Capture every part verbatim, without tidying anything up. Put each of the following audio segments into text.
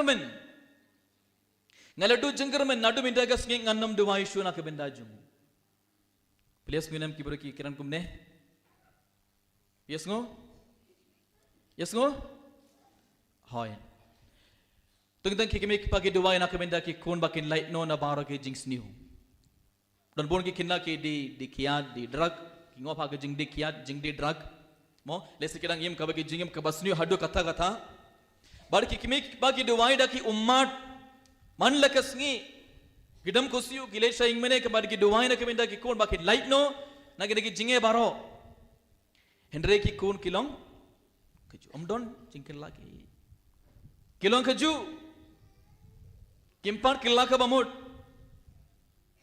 Amen. Nga la duh jingkyrmen, naduh mynta ka sngi ngan ym duwai shuh na ka bynta jong u. Phi la ïohsngew ne em ki briew ki kren kumne? Ïohsngew? Ïohsngew? Hooid. Teng teng ki kmie ki kpa ki duwai na ka bynta ki khun ba kin lait noh na baroh ki jingsniew. Don bun ki khynnah ki die, die kiad, die drug, ki ngop ha ka jingdie kiad, jingdie drug. Mo, lehse ki dang im kaba ki jingim kaba sniew haduh katta katta. Bad ki kmie ki kpa ki duwai da ki ummat. Man la ka sngi. Ki dem ko siew ki leit sha ïingmane kaba ki duwai na ka bynta ki khun ba kin lait noh na ki, na ki jingeh baroh. Hynrei ki khun ki long kajuh, ym don jingkylla ki. Ki long kajuh. Kim pat kylla kaba mut.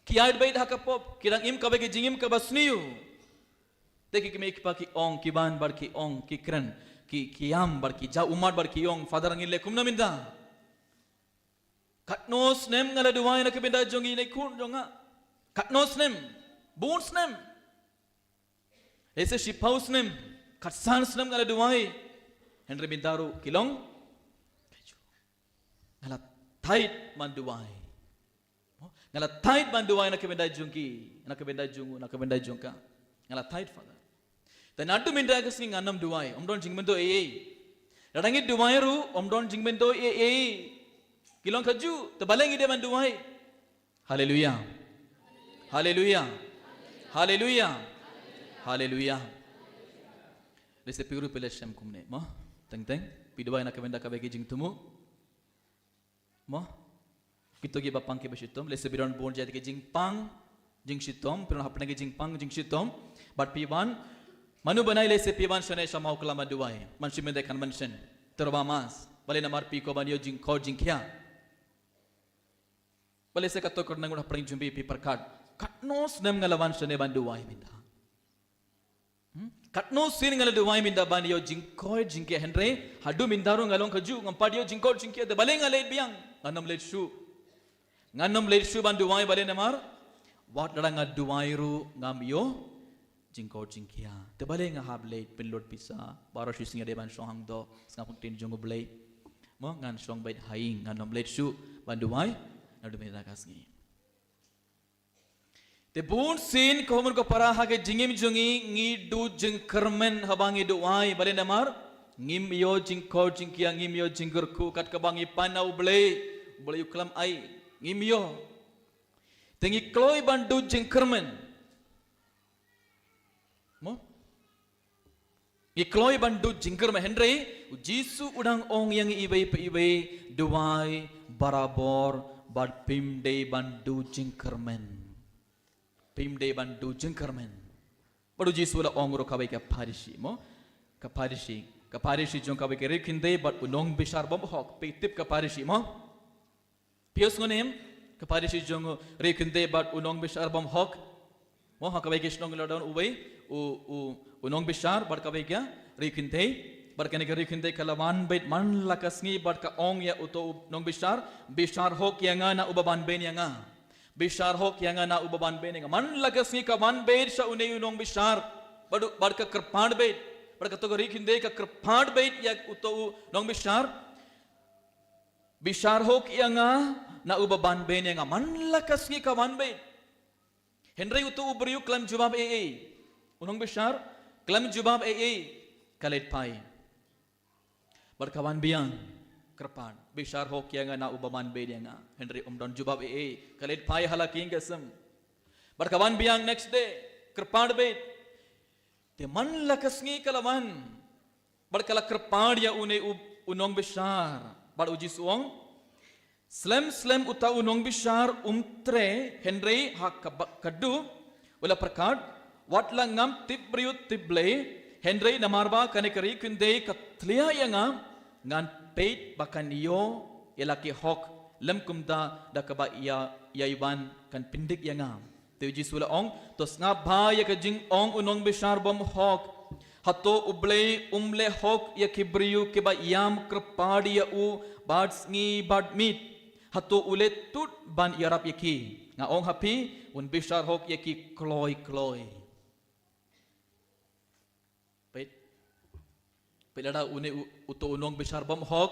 Ki ïaid beit ha ka pop, ki dang im kaba ki jingim kaba sniew. Te ki kmie ki kpa ki ong, ki ban bad ki ong, ki kren, ki, ki ïam bad ki jaw ummat bad ki ong, Father, ngin leh kumno mynta? Katno snem nga la duwai na ka bynta jong ine i khun jong nga. Katno snem. Bun snem. Lehse shiphew snem, khatsan snem nga la duwai. Hynrei mynta ruh ki long kajuh. Nga la tied ban duwai. Mo, nga la tied ban duwai na ka bynta jong ki, na ka bynta jong u, na ka bynta jong ka. Nga la tied, Father. Te naduh mynta ka sngi ngan ym duwai, ym don jingmyntoi ei ei. Lada ngi duwai ruh, ym don jingmyntoi ei ei. Ki long kajuh, te balei ngi dei ban duwai? Haleluya. Haleluya. Haleluya. Haleluya. Lehse phi ruh phi la shem kumne, mo? Teng teng, phi duwai na ka bynta kaba ki jingthmu. Mo? Kito kiba pang kiba shitom, lehse phi don bun jait ki jingpang, jingshitom, phi don hapdeng ki jingpang, jingshitom. Bad phi wan, mano bnai lehse phi wan shane sha Mawklam ban duwai, man shi mynta kan mention. Te ruh ba mas, balei namar phi kwah ban ïoh jingkoit jingkhiah. Balei se kato ka rnang u da pyrshang jumbi phi pyrkhat. Katno snem nga la wan shane ban duwai mynta. Hmm? Katno sien nga la duwai mynta ban ïoh jingkoit jingkhiah, hynrei haduh mynta ruh nga long kajuh, ngam pat ïoh jingkoit jingkhiah, te balei nga leit biang? Ngan ym leit shuh. Ngan ym leit shuh ban duwai, balei namar wat la nga duwai ruh ngam ïoh jingkoit jingkhiah. Te balei nga hap leit pynlut pisa, baroh shi sngi nga dei ban shong hangto, sngap ha ka ktien jong U Blei. Mo, ngan shong beit ha ïing, ngan ym leit shuh ban duwai naduh mynta ka sngi. Te bun sien ko mon ko para ha ka jingim jong ngi, ngi duh jingkyrmen haba ngi duwai, balei namar ngim ïoh jingkoit jingkhiah, ngim ïoh jingkyrkhu kat kaba ngi pan na U Blei, U Blei u khlem ai, ngim ïoh. Te ngi kloi ban duh jingkyrmen. Mo? Ngi kloi ban duh jingkyrmen, hynrei U Jisu u dang ong ïa ngi iwei pa iwei, duwai barabor bad phim dei ban duh jingkyrmen. Phim dei ban duh jingkyrmen. Bad U Jisu u la ong ruh kawei ka Pharisi, mo? Ka Pharisi, ka Pharisi jong kawei ka ri kynthei bad u nongbishar bymhok. Phi tip ka Pharisi, mo? Phi ïohsngew ne em, ka Pharisi jong u ri kynthei bad u nongbishar bymhok. Mo, ha kawei ka shnong la don uwei u, u, u nongbishar bad kawei ka ri kynthei. Bad kane ka ri kynthei ka la wan beit man la ka sngi bad ka ong ïa uto u nongbishar, bishar hok ïa nga na uba ban beiñ ïa nga. Bishar hok ïa nga na uba ban beiñ ïa nga. Man la ka sngi ka wan beit sha une u nongbishar. Bad u, bad ka kyrpad beit. Bad kato ka ri kynthei ka kyrpad beit ïa uto u nongbishar. Bishar hok ïa nga na uba ban beiñ ïa nga. Man la ka sngi ka wan beit. Hynrei uto u briew khlem jubab ei ei. U nongbishar khlem jubab ei ei. Ka leit phai. Bad ka wan biang, kyrpad. Bishar hok ïa nga na uba ban beiñ ïa nga. Hynrei um don jubab ei ei. Ka leit phai ha la ka ïing ka sem. Bad ka wan biang next day, kyrpad beit. Te man la ka sngi ka la wan. Bad ka la kyrpad ïa une u, u nongbishar. Bad U Jisu u ong, slem slem uta u nongbishar um treh, hynrei ha kaba, kaba khatduh u la pyrkhat, wat la ngam tip briew tip Blei, hynrei namar ba kane ka ri kynthei ka tlia ïa nga, ngan peit ba kan ïoh ïa la ki hok, lym kumta da kaba ïa, ïa i wan kan pyndik ïa nga. Te U Jisu u la ong, to sngap bha ïa ka jingong u nongbishar bymhok. Hato U Blei um leh hok ïa ki briew kiba ïam kyrpad ïa u bad sngi bad miet? Hato u leh tut ban ïarap ïa ki? Nga ong ha phi, un bishar hok ïa ki kloi kloi. Peit. Peit lada une u, uto u nongbishar bymhok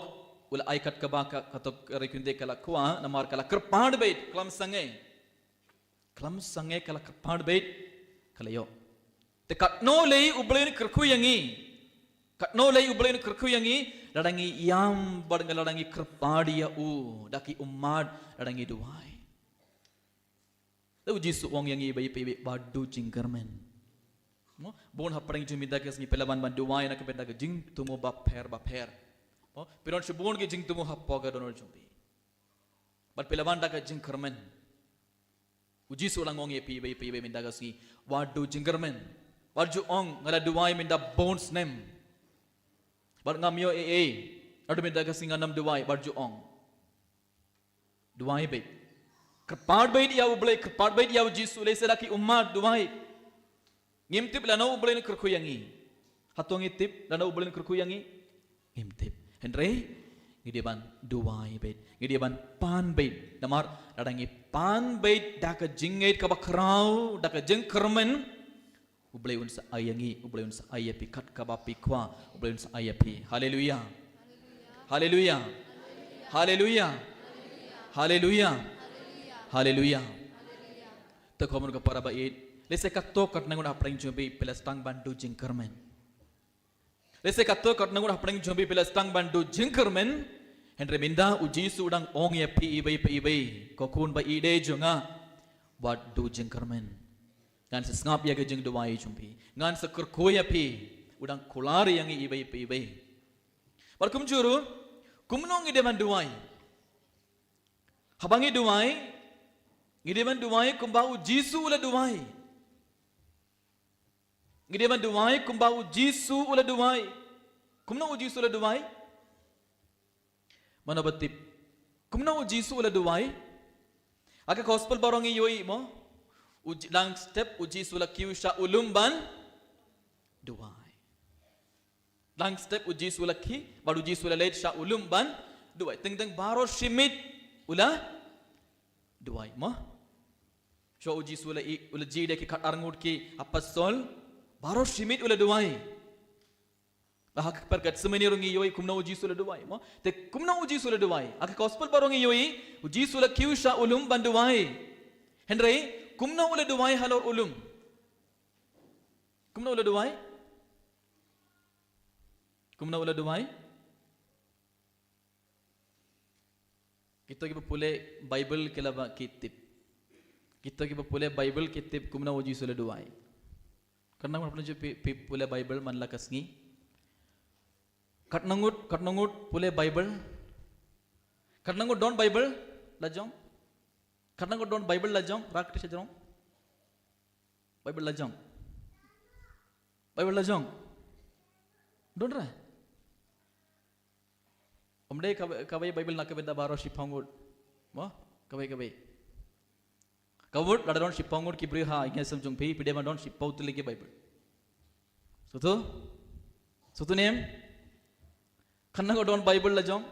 U la ai kat kaba ka, kato ka ri khyndiat ka la kwah, namar ka la kyrpad beit, khlem sangeh. Khlem sangeh ka la kyrpad beit, ka la ïoh. Te katno lei U Blei un kyrkhu ïa ngi. Katno lei U Blei un kyrkhu ïa ngi, lada ngi ïam bad lada ngi kyrpad ïa u, da ki ummat, lada ngi duwai. Te U Jisu u ong ïa ngi iwei pa iwei, wat duh jingkyrmen. Mo, bun hapdeng jong mynta ka sngi phi la wan ban duwai na ka bynta ka jingthmu bapher bapher. Mo, phi don shibun ki jingthmu hapoh ka dohnud jong phi. Bad phi la wan da ka jingkyrmen. U Jisu u la ong ïa phi iwei pa iwei mynta ka sngi, wat duh jingkyrmen. Wat ju ong nga la duwai mynta bun snem, bad ngam ïoh ei ei. Naduh mynta ka sngi ngan ym duwai, wat ju ong. Duwai beit. Kyrpad beit ïa U Blei, kyrpad beit ïa U Jisu, lehse da ki ummat, duwai. Ngim tip lano U Blei un kyrkhu ïa ngi. Hato ngi tip lano U Blei un kyrkhu ïa ngi? Ngim tip. Hynrei ngi dei ban duwai beit, ngi dei ban pan beit. Namar lada ngi pan beit da ka jingngeit kaba khraw, da ka jingkyrmen, U Blei un sa ai ïa ngi, U Blei un sa ai ïa phi kat kaba phi kwah, U Blei un sa ai ïa phi. Haleluia. Haleluia. Haleluia. Haleluia. Haleluia. Te ko mon ko para ba ïeit, lehse katto katne ngut hapdeng jong phi phi la sdang ban duh jingkyrmen. Lehse katto katne ngut hapdeng jong phi phi la sdang ban duh jingkyrmen. Hynrei mynta U Jisu u dang ong ïa phi iwei pa iwei, ko khun ba ïeit jong nga, wat duh jingkyrmen. Ngan sa sngap ïa ka jingduwai jong phi. Ngan sa kyrkhu ïa phi. U dang kular ïa ngi iwei pa iwei. Bad kumjuh ruh, kumno ngi dei ban duwai? Haba ngi duwai, ngi dei ban duwai kumba U Jisu u la duwai. Ngi dei ban duwai kumba U Jisu u la duwai. Kumno U Jisu u la duwai? Mano ba tip kumno U Jisu u la duwai? Ha ka gospel baroh ngi ïohi mo, u Ji-, lang step U Jisu u la kiew sha u lum ban duwai. Lang step U Jisu u la kiew, bad U Jisu u la leit sha u lum ban duwai. Teng teng baroh shi miet u la duwai mo. Shuwa U Jisu u la i-, u la jied ïa ki khatar ngut ki apostol, baroh shi miet u la duwai. Ha ka kper Gethsemane ruh ngi ïohi kumno U Jisu u la duwai mo. Te kumno U Jisu u la duwai? Ha ka gospel baroh ngi ïohi U Jisu u la kiew sha u lum ban duwai. Hynrei kumno u la duwai halor u lum? Kumno u la duwai? Kumno u la duwai? Kito kiba pule Bible ki la ba ki tip. Kito kiba pule Bible ki tip kumno U Jisu u la duwai. Katno ngut hapdeng jong phi phi pule Bible man la ka sngi? Katno ngut, katno ngut pule Bible? Katno ngut don Bible la jong? Katno ngut don Bible la jong? Rak kti sha jrong. Bible la jong. Bible la jong. Don re. Ym dei kawei, kawei Bible na ka bynta baroh shiphew ngut. Mo, kawei, kawei. Kawut, lada don shiphew ngut ki briew ha ïing ha sem jong phi, phi dei ban don shiphew tylli ki Bible. Sngewthuh? Sngewthuh ne em? Katno ngut don Bible la jong?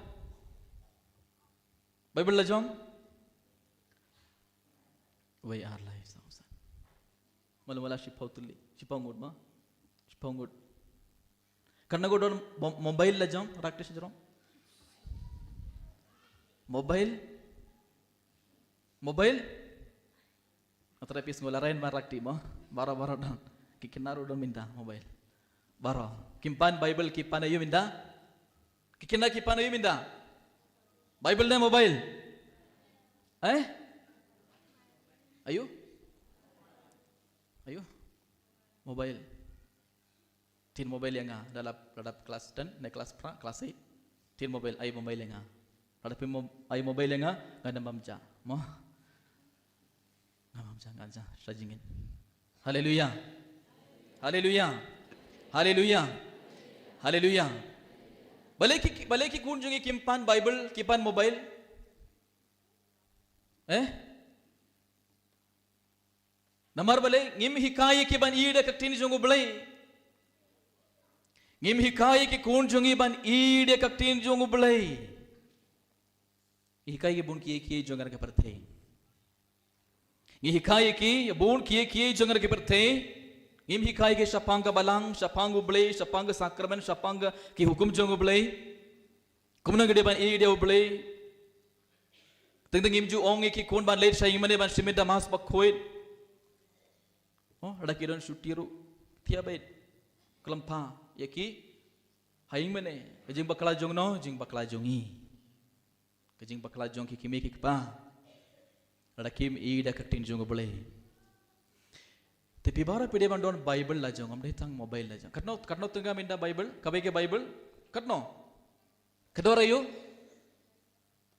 Bible la jong? Wei ar lai saw san. Mala mala shiphew tylli, shiphew ngut mo? Shiphew ngut. Katno ngut don mo-, mobile la jong, rak kti sha jrong? Mobile? Mobile? Atra pis ngula rain ba rak kti mo? Baroh, baroh don. Ki khynnah ruh don mynta mobile. Baroh. Kim pan Bible, ki pan aïu mynta? Ki khynnah ki pan aïu mynta? Bible ne mobile? Eh? Aïu? Aïu? Mobile. Ktien mobile ïa nga, da lap, da lap class ten, ne class pra, class eight. Ktien mobile, ai mobile ïa nga. Lada phi mo-, ai mobile ïa nga, ngan ym bam ja. Mo? Ngan ym bam ja, ngan ja, sha jingin. Haleluya. Haleluya. Haleluya. Haleluya. Balei ki, balei ki khun jong ngi kim pan Bible, ki pan mobile? Eh? Namar balei, ngim hikai ïa ki ban ïeit ïa ka ktien jong U Blei. Ngim hikai ïa ki khun jong ngi ban ïeit ïa ka ktien jong U Blei. Ngi hikai ïa ki bun kiei kiei jong ka pyrthei. Ngi hikai ïa ki bun kiei kiei jong ka pyrthei. Ngim hikai ïa ki shaphang ka balang, shaphang U Blei, shaphang ka sakramen, shaphang ka ki hukum jong U Blei. Kumno ngi dei ban ïeit ïa U Blei? Teng teng ngim ju ong ïa ki khun ban leit sha ïingmane ban shim ïa ka Mass bakhuid. Oh, lada ki don shuti ruh, thiah beit. Khlem pha ïa ki ha ïingmane. Ka jingbakla jong no, jingbakla jong ngi. Ka jingbakla jong ki kmie ki kpa. Lada kim ïeit ïa ka ktien jong U Blei. Te phi baroh phi dei ban don Bible la jong, ym dei tang mobile la jong. Katno, katno tyngka mynta Bible? Kaba ïa ka Bible? Katno? Katno ruh?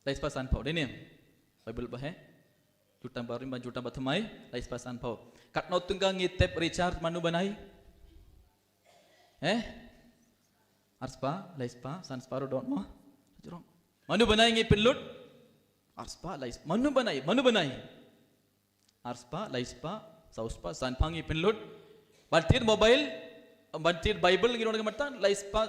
Lai spah sanphew, dei ne? Bible ba heh? Jutang barim bad jutang bathymmai, lai spah sanphew. Katno tyngka ngi tep recharge mano banai? Eh? Ar spah, lai spah, san spah ruh don mo? Jrong. Mano banai ngi pynlut? Ar spah, lai spah. Mano banai, mano banai? Ar spah, lai spah, saw spah, san phang ngi pynlut. Ban thied mobile, ban thied Bible ngi don ka mynta, lai spah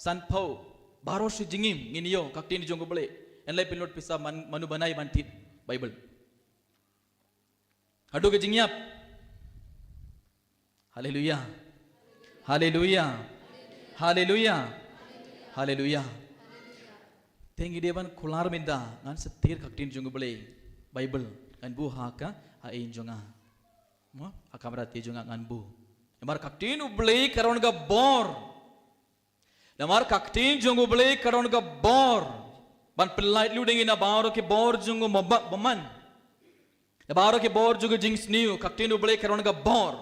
sanphew. Baroh shi jingim ngin ïoh ka ktien jong U Blei. Yn leit pynlut pisa man, mano banai ban thied Bible. Haduh ka jingïap. Haleluya. Haleluya. Haleluya. Haleluya. Te ngi dei ban kular mynta, ngan sa thied ka ktien jong U Blei, Bible, ngan buh ha ka, ha ïing jong nga. Mo, ha kamra thied jong nga ngan buh. Namar ka ktien U Blei ka don ka bor. Namar ka ktien jong U Blei ka don ka bor. Ban pyllait lute ïa ngi na baroh ki bor jong u bymman. Na baroh ki bor jong ka jingsniew, ka ktien U Blei ka don ka bor.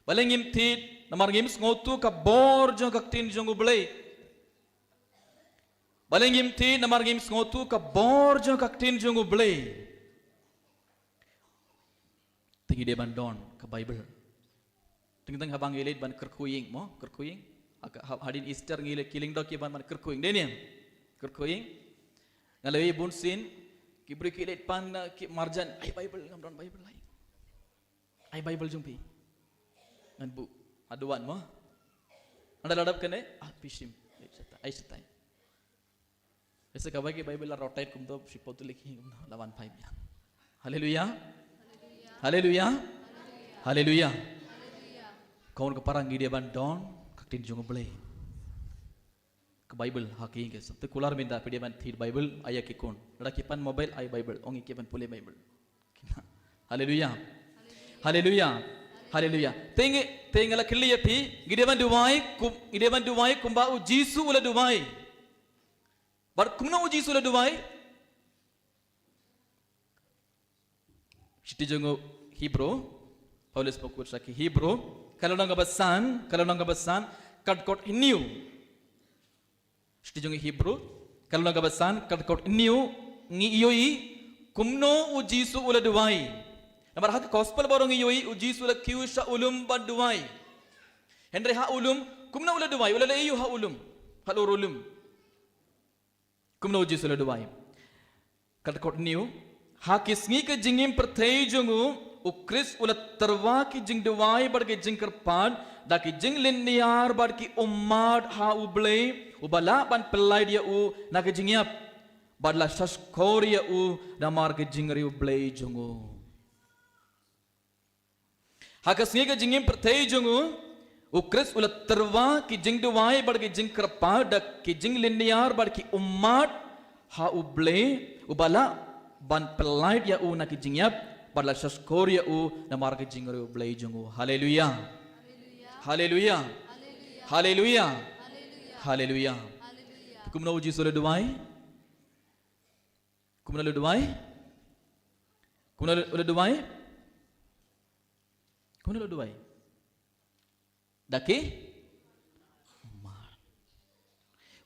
Balei ngim thied, namar ngim sngewthuh ka bor jong ka ktien jong U Blei. Balei ngim thied, namar ngim sngewthuh ka bor jong ka ktien jong U Blei. Te ngi dei ban don ka Bible. Teng teng haba ngi leit ban kyrkhu ïing mo, kyrkhu ïing. Ha ka, ha, hadien Easter ngi leit ki lyngdoh ki ban ban kyrkhu ïing. Dei ne? Kyrkhu ïing. Nga la ïohi bun sien ki briew ki leit pan, eh, ki marjan, ai Bible, ngam don Bible ai. Ai Bible jong phi. Ngan buh. Haduh wan mo. Ynda la dep kane, ah, phi shim. Ai shatai, ai shatai. Ese kaba ki Bible la rotate kumto, shiphew tylli ki kumto, la wan phai biang. Haleluya. Haleluya. Haleluya. Khun ko para, ngi dei ban don ka ktien jong U Blei. Ka Bible ha ki ïing ki sem. Te kular mynta phi dei ban thied Bible, ai ïa ki khun. Lada ki pan mobile, ai Bible, ong ïa ki ban pule Bible. Haleluya. Haleluya. Haleluya. Te ngi, te nga la kylli ïa phi, ngi dei ban duwai, kum, ngi dei ban duwai kumba U Jisu u la duwai. Bad kumno U Jisu u la duwai? Shithi jong u Hebru, Paulus ba kut sha ki Hebru, ka lynnong kaba san, ka lynnong kaba san, ka dkhot hynñiew. Shithi jong u Hebru, ka lynnong kaba san, ka dkhot hynñiew, ngi ïohi kumno U Jisu u la duwai. Namar ha ka gospel baroh ngi ïohi U Jisu u la kiew sha u lum ban duwai. Hynrei ha u lum, kumno u la duwai, u la leh aïu ha u lum, halor u lum. Kumno U Jisu u la duwai. Ka dkhot hynñiew, ha ki sngi ka jingim pyrthei jong u, U Khrist u la tyrwa ki jingduwai bad ki jingkyrpad, da ki jinglynñiar bad ki ummat ha U Blei, uba lah ban pyllait ïa u na ka jingïap, bad la shahshkor ïa u namar ka jingriewblei jong u. Ha ka sngi ka jingim pyrthei jong u, U Khrist u la tyrwa ki jingduwai bad ki jingkyrpad da ki jinglynñiar bad ki ummat ha U Blei, uba lah ban pyllait ïa u na ki jingïap, bad la shahshkor ïa u namar ka jingriewblei jong u. Haleluya. Haleluya. Haleluya. Haleluya. Kumno U Jisu u la duwai? Kumno u la duwai? Kumno u la duwai? Kumno u la duwai? Da ki ummat.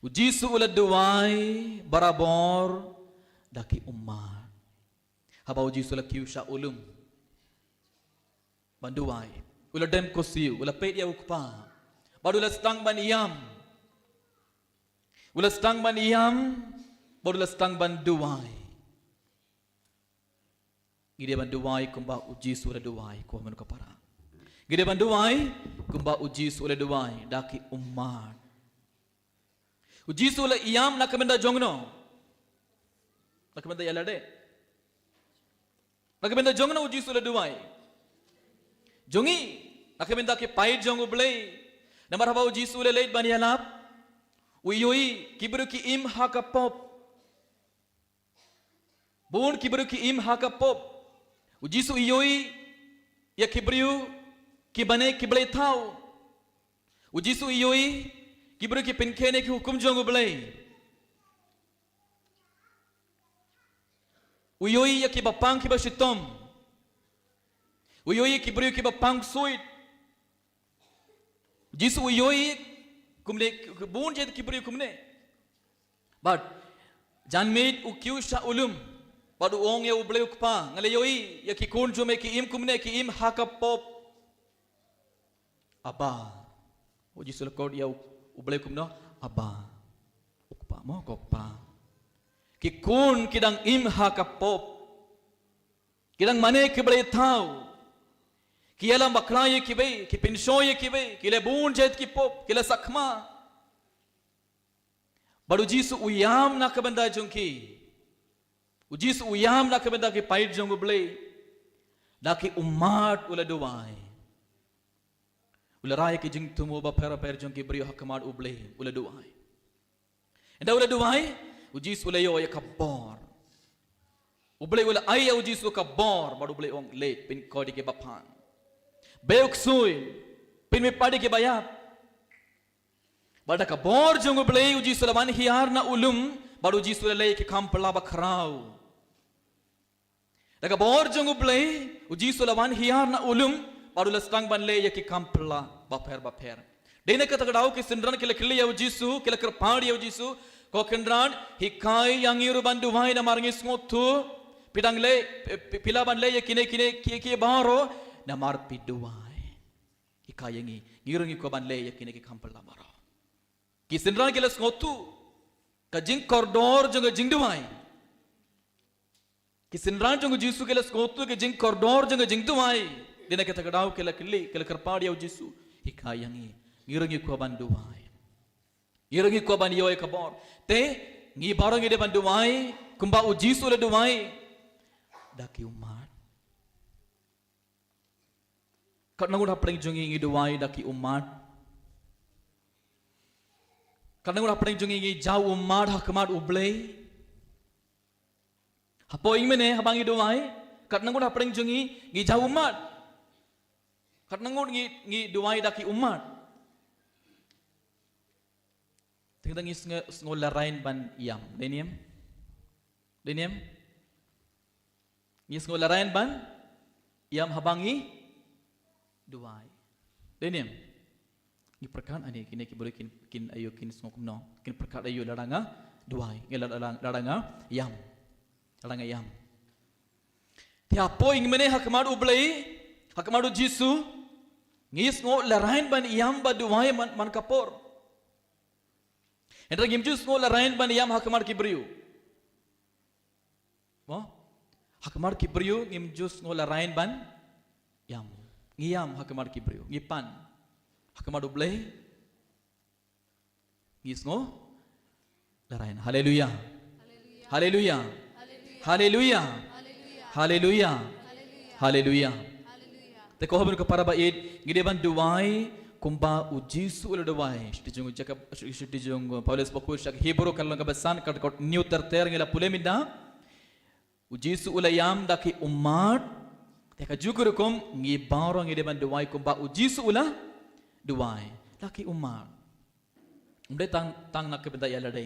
U Jisu u la duwai barabor da ki ummat. Haba U Jisu u la kiew sha u lum ban duwai, u la dem kyrsiew, u la peit ïa u Kpa, bad u la sdang ban ïam. U la sdang ban ïam, bad u la sdang ban duwai. Ngi dei ban duwai kumba U Jisu u la duwai, ko hynmen ko para. Ngi dei ban duwai kumba U Jisu u la duwai da ki ummat. U Jisu u la ïam na ka bynta jong no? Na ka bynta ïa lade? Na ka bynta jong no U Jisu u la duwai? Jong ngi. Na ka bynta ki paid jong U Blei. Namar haba U Jisu u la leit ban ïalap, U ïohi ki briew ki im ha ka pop. Bun ki briew ki im ha ka pop. U Jisu u ïohi ïa ki briew ki bane ki blei thaw. U Jisu u ïohi ki briew ki pynkhein ïa ki hukum jong U Blei. U ïohi ïa ki bapang ki bashitom. U ïohi ïa ki briew ki bapang suit. Jisu u ïohi kumne, bun jait ki briew kumne. Bad janmiet u kiew sha u lum bad u ong ïa U Blei U Kpa, nga la ïohi ïa ki khun jong me ki im kumne, ki im ha ka pop. Abba. U Jisu u la khot ïa U Blei kumno? Abba. U Kpa, mo, ko Kpa. Ki khun ki dang im ha ka pop. Ki dang mane ki blei thaw. Ki ïalam bakla ïa kiwei, ki pynshoi ïa kiwei, ki leh bun jait ki pop, ki la sakma. Bad U Jisu u ïam na ka bynta jong ki. U Jisu u ïam na ka bynta ki paid jong U Blei. Da ki ummat u la duwai. U la rai ki jingthmu bapher bapher jong ki briew ha khmat U Blei, u la duwai. Ynda u la duwai, U Jisu u la ïoh ïa ka bor. U Blei u la ai ïa U Jisu ka bor, bad U Blei u ong leit, pynkoit ïa ki bapang. Beh u ksuid, pynmihpat ïa ki baïap. Bad da ka bor jong U Blei, U Jisu u la wan hiar na u lum, bad U Jisu u la leh ïa ki kam pla bakhraw. Da ka bor jong U Blei, U Jisu u la wan hiar na u lum, bad u la sdang ban leh ïa ki kam pla bapher bapher. Dei na kata ka daw ki synran ki la kylli ïa U Jisu, ki la kyrpad ïa U Jisu, ko Kynrad, hikai ïa ngi ruh ban duwai namar ngi sngewthuh, phi dang leh, phi, phi, phi lah ban leh ïa kine, kine, ki, ki baroh, namar phi duwai. Hikai ïa ngi, ngi ruh ngi kwah ban leh ïa kine ki kam pla baroh. Ki synran ki la sngewthuh ka jingkordor jong ka jingduwai. Ki synran jong U Jisu ki la sngewthuh ka jingkordor jong ka jingduwai. Dei na kata ka daw ki la kylli, ki la kyrpad ïa U Jisu. Hikai ïa ngi, ngi ruh ngi kwah ban duwai. Ngi ruh ngi kwah ban ïoh ïa ka bor. Te ngi baroh ngi dei ban duwai kumba U Jisu u la duwai. Da ki ummat. Katno ngut hapdeng jong ngi ngi duwai da ki ummat? Katno ngut hapdeng jong ngi ngi jaw ummat ha khmat U Blei? Hapoh ïing mane haba ngi duwai, katno ngut hapdeng jong ngi ngi jaw ummat? Katno ngut ngi, ngi duwai da ki ummat? Te ngi sngew, sngew lehrain ban ïam. Dei ne em? Dei ne em? Ngi sngew lehrain ban ïam haba ngi duwai. Dei ne em? Ngi pyrkhat ani kine ki briew kin, kin aïu kin sngew kumno. Kin pyrkhat aïu lada nga duwai. Ngi lada, lada, lada nga ïam. Lada nga ïam. Te hapoh ïing mane ha khmat U Blei, ha khmat U Jisu, ngi sngew lehrain ban ïam bad duwai man, man ka por. Hynrei ngim ju sngew lehrain ban ïam ha khmat ki briew. Mo? Ha khmat ki briew ngim ju sngew lehrain ban ïam. Ngi ïam ha khmat ki briew. Ngi pan. Ha khmat U Blei ngi sngew lehrain. Haleluya. Haleluya. Haleluya. Haleluya. Te ko haba ngi para ba ïeit, ngi dei ban duwai kumba U Jisu u la duwai. Shithi jong u Jakob, shithi jong u Paulus ba khuid sha ki Hebru ka lynnong kaba san, ka dkhot hynñiew ter ter ngi la pule mynta. U Jisu u la ïam da ki ummat. Te kajuh ka rukom ngi baroh ngi dei ban duwai kumba U Jisu u la duwai da ki ummat. Ym dei tang, tang na ka bynta ïa lade.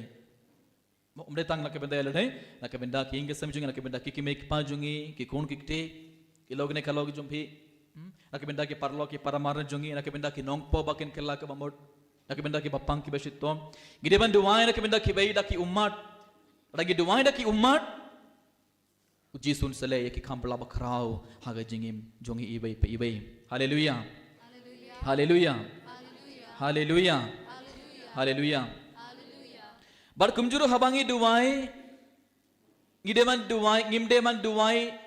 Ym dei tang na ka bynta ïa lade, na ka bynta ki ïing ki sem jong ngi, na ka bynta ki kmie ki kpa jong ngi, ki khun ki kti, ki lok ne ka lok jong phi. Hmm? Na ka bynta ki paralok ki paramar jong ngi, na ka bynta ki nongpoh ba kin kylla kaba mut. Na ka bynta ki bapang ki bashitom. Ngi dei ban duwai na ka bynta kiwei da ki ummat. Lada ngi duwai da ki ummat, U Jisu un sa leh ïa ki kam pla bakhraw ha ka jingim jong ngi iwei pa iwei. Haleluya. Haleluya. Haleluya. Haleluya. Bad kumjuh ruh haba ngi duwai, ngi dei ban duwai, ngim dei ban duwai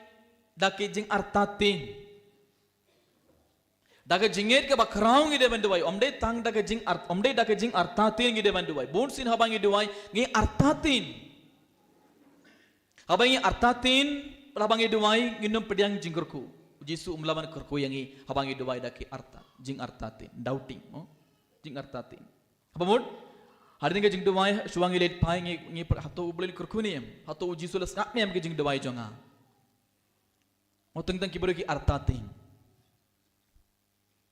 da ki jingartatien. Da ka jingngeit kaba khraw ngi dei ban duwai. Ym dei tang da ka jingar-, ym dei da ka jingartatien ngi dei ban duwai. Bun sien haba ngi duwai, ngi artatien. Haba ngi artatien, haba ngi duwai, ngin ym pdiang jingkyrkhu. U Jisu um lah ban kyrkhu ïa ngi, haba ngi duwai da ki arta, jingartatien, doubting, mo? Jingartatien. Haba mut, Hadien ka jingduwai, shuwa ngi leit phai, ngi, ngi, hato U Blei u kyrkhu ne em? Hato U Jisu u la sngap ne em ka jingduwai jong nga? Mo, teng teng ki briew ki artatien.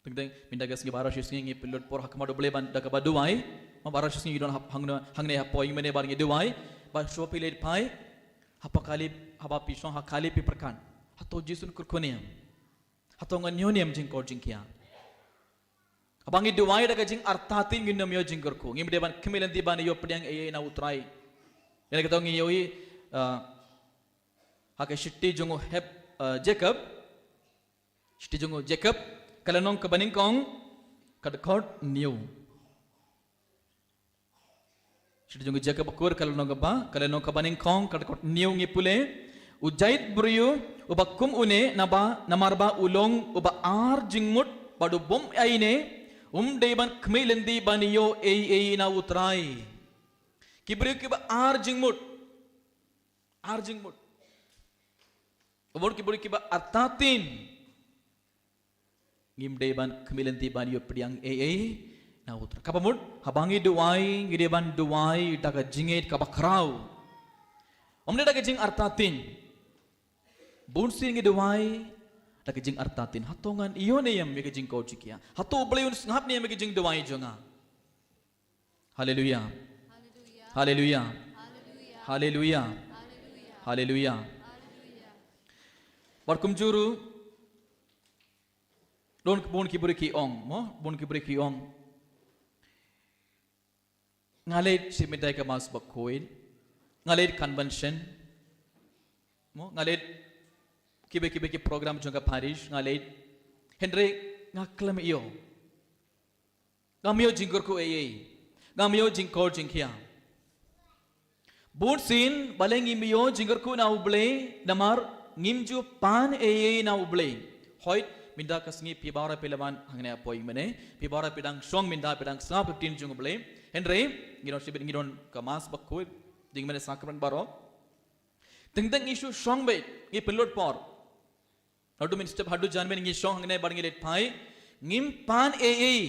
Teng teng, mynta ka sngi baroh shi sngi ngi pynlut por ha khmat U Blei ban da kaba duwai. Mo, baroh shi sngi ngi don hap-, hangne, hangne hapoh ïing mane bad ngi duwai. Bad shuwa phi leit phai, ha Apokalip, haba phi shong ha Apokalip phi pyrkhat, hato U Jisu un kyrkhu ne em? Hato ngan ïoh ne em jingkor jingkhiah? Haba ngi duwai da ka jingartatien, ngin nym ïoh jingkyrkhu. Ngim dei ban khmih lynti ban ïoh pdiang ei ei na U Trai. Ïa kata ngi ïohi, ah, ha ka shithi jong u Heb-, ah, Jakob. Shithi jong u Jakob, ka lynnong kaba nyngkong, ka dkhot hynñiew. Shithi jong u Jakob bakhuid, ka lynnong kaba, ka lynnong kaba nyngkong, ka dkhot hynñiew ngi pule. U jait briew uba kum une, naba, namar ba u long uba ar jingmut bad u bym aine, um dei ban khmih lynti ban ïoh ei ei na U Trai. Ki briew kiba ar jingmut. Ar jingmut. Bad ki briew kiba artatien. Ngim dei ban khmih lynti ban ïoh pdiang ei ei na U Trai. Kaba mut, haba ngi duwai, ngi dei ban duwai da ka jingngeit kaba khraw. Ym dei da ka jingartatien. Bun sien ngi duwai da ka jingartatien. Hato ngan ïoh ne em ïa ka jingkor jingkhiah? Hato U Blei un sngap ne em ïa ka jingduwai jong nga? Haleluya. Haleluya. Haleluya. Haleluya. Bad kumjuh ruh, don bun ki briew ki ong, mo, bun ki briew ki ong, nga leit sha mynta ka Mass bakhuid, nga leit convention, mo, nga leit kiba kiba ki program jong ka parish, nga leit, hynrei nga khlem ïoh. Ngam ïoh jingkyrkhu ei ei. Ngam ïoh jingkor jingkhiah. Bun sien, balei ngim ïoh jingkyrkhu na U Blei, namar ngim ju pan ei ei na U Blei. Hooid, mynta ka sngi phi baroh phi la wan hangne hapoh ïing mane, phi baroh phi dang shong mynta phi dang sngap ka ktien jong U Blei. Hynrei, ngi don shibit ngi don ka Mass bakhuid, jingmane sakrament baroh. Teng teng ngi shu shong beit, ngi pynlut por. Haduh mynstep haduh janmiet ngi shong hangne bad ngi leit phai. Ngim pan ei ei.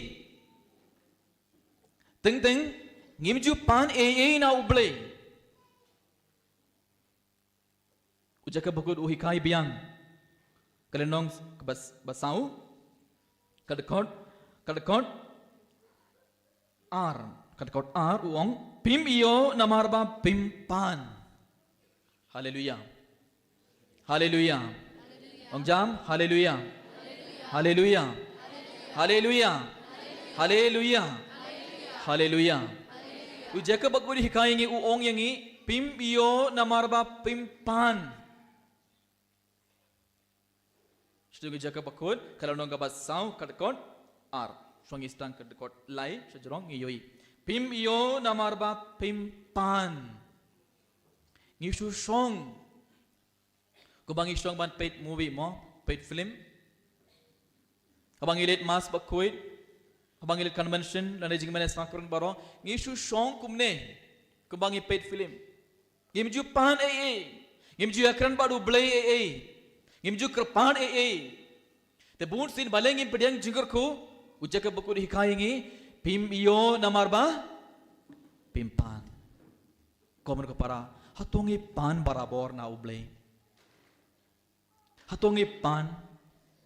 Teng teng, ngim ju pan ei ei na U Blei. U Jakob bakhuid u hikai biang. Ka lynnong kaba s-, ba saw. Ka dkhot, ka dkhot ar, ka dkhot ar u ong, phim ïoh namar ba phim pan. Haleluya. Haleluya. Ong jam, haleluya. Haleluya. Haleluya. Haleluya. Haleluya. U Jakob bakhuid u hikai ïa ngi, u ong ïa ngi, phim ïoh namar ba phim pan. Shithi jong u Jakob bakhuid, ka lynnong kaba saw, ka dkhot ar. Shwa ngi sdang ka dkhot lai, sha jrong ngi ïohi. Phim ïoh namar ba phim pan. Ngi shu shong. Kumba ngi shong ban peit movie mo, peit film. Haba ngi leit Mass bakhuid, haba ngi leit convention, lane jingmane sakrament baroh, ngi shu shong kumne. Kumba ngi peit film. Ngim ju pan ei ei. Ngim ju ïakren bad U Blei ei ei. Ngim ju kyrpad ei ei. Te bun sien balei ngim pdiang jingkyrkhu, u Jakob bakhuid u hikai ïa ngi, phim ïoh namar ba phim pan. Ko mon ko para, hato ngi pan barabor na U Blei? Hato ngi pan?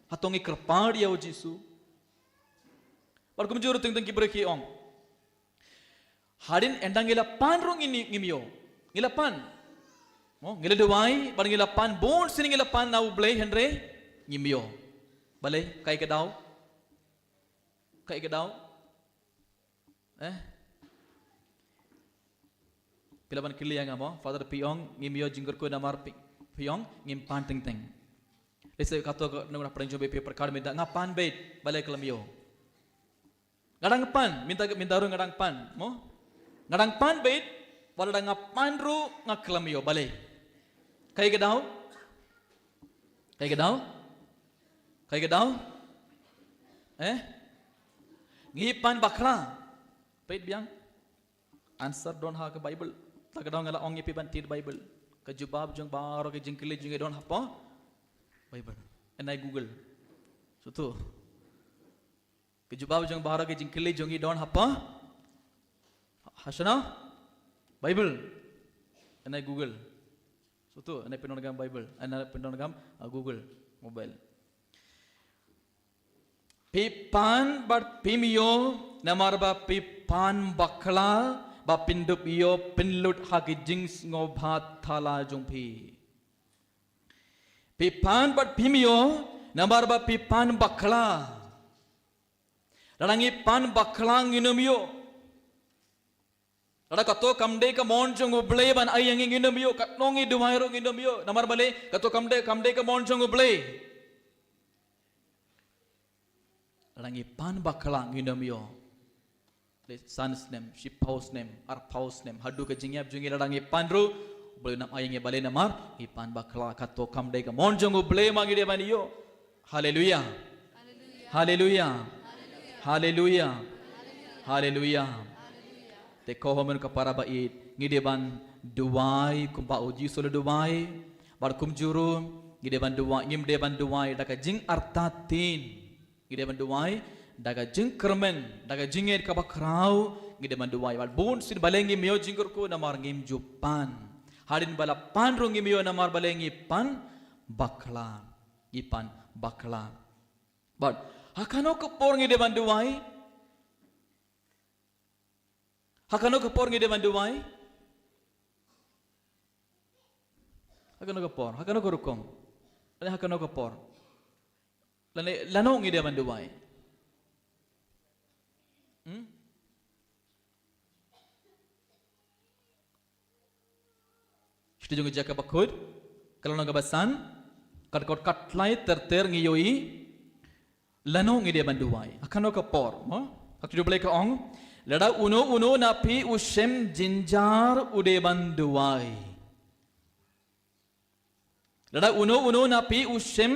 Hato ngi kyrpad ïa u Jisu? Bad kumjuh ruh teng teng ki briew ki ong, hadien ynda ngi la pan ruh ngin, ngim ïoh. Ngi la pan. Mo, ngi la duwai, bad ngi la pan, bun sien ngi la pan na U Blei, hynrei ngim ïoh. Balei, kaei ka daw? Kaei ka daw? Eh? Phi lah ban kylli ïa nga mo, Father, phi ong ngim ïoh jingkyrkhu namar phi, phi ong ngim pan teng teng. Lehse kato ka nongpynïaid jong phi, phi pyrkhat mynta nga pan beit, balei khlem ïoh. Nga dang pan, mynta, mynta ruh nga dang pan, mo? Nga dang pan beit, wat la nga pan ruh nga khlem ïoh, balei? Kaei ka daw? Kaei ka daw? Kaei ka daw? Eh? Ngi pan bakhraw. Peit biang. Answer don ha ka Bible. Ta ka daw nga la ong ïa phi ban thied Bible. Ka jubab jong baroh ki jingkylli jong ngi don hapoh Bible. Yn ai Google. Shuh tu. Ka jubab jong baroh ki jingkylli jong ngi don hapoh, Ha shano? Bible. Ane Google. Sutu, ane pyndonkam Bible. Ane pyndonkam, ah, Google. Mobile. Phi pan bad phim ïoh, namar ba phi pan bakla, ba phin dup ïoh pynlut ha ki jingsngewbha thala jong phi. Phi pan bad phim ïoh, namar ba phi pan bakla. Lada ngi pan bakla ngin ym ïoh. Lada kato kam dei ka mon jong U Blei ban ai ïa ngi ngin ym ïoh, katno ngi duwai ruh ngin ym ïoh. Namar balei, kato kam dei, kam dei ka mon jong U Blei. Lada ngi pan bakla ngin ym ïoh. Le san snem, shiphew snem, arphew snem, haduh ka jingïap jong ngi lada ngi pan ruh, U Blei un ym ai ïa ngi balei namar ngi pan bakla, kato kam dei ka mon jong U Blei ma ngi dei ban ïoh. Haleluya. Haleluya. Haleluya. Haleluya. Te ko hynmen ko para ba ïeit, ngi dei ban duwai kumba U Jisu u la duwai. Bad kumjuh ruh ngi dei ban duwai, ngim dei ban duwai da ka jingartatien. Ngi dei ban duwai da ka jingkyrmen, da ka jingngeit kaba khraw, ngi dei ban duwai. Bad bun sien balei ngim ïoh jingkyrkhu namar ngim ju pan. Hadien ba la pan ruh ngim ïoh namar balei ngi pan bakla. Ngi pan bakla. Bad ha kano ka por ngi dei ban duwai? Ha kano ka por ngi dei ban duwai? Ha kano ka por, ha kano ka rukom? Lane ha kano ka por? Lane lano ngi dei ban duwai? Hmm? Shithi jong ka Jaka Bakhuid, ka lynnong kaba san, ka dkhot khatlai ter ter ngi ïohi lano ngi dei ban duwai. Ha kano ka por, mo? Ka ktien U Blei ka ong, lada uno uno na phi u shem jynjar u dei ban duwai. Lada uno uno na phi u shem,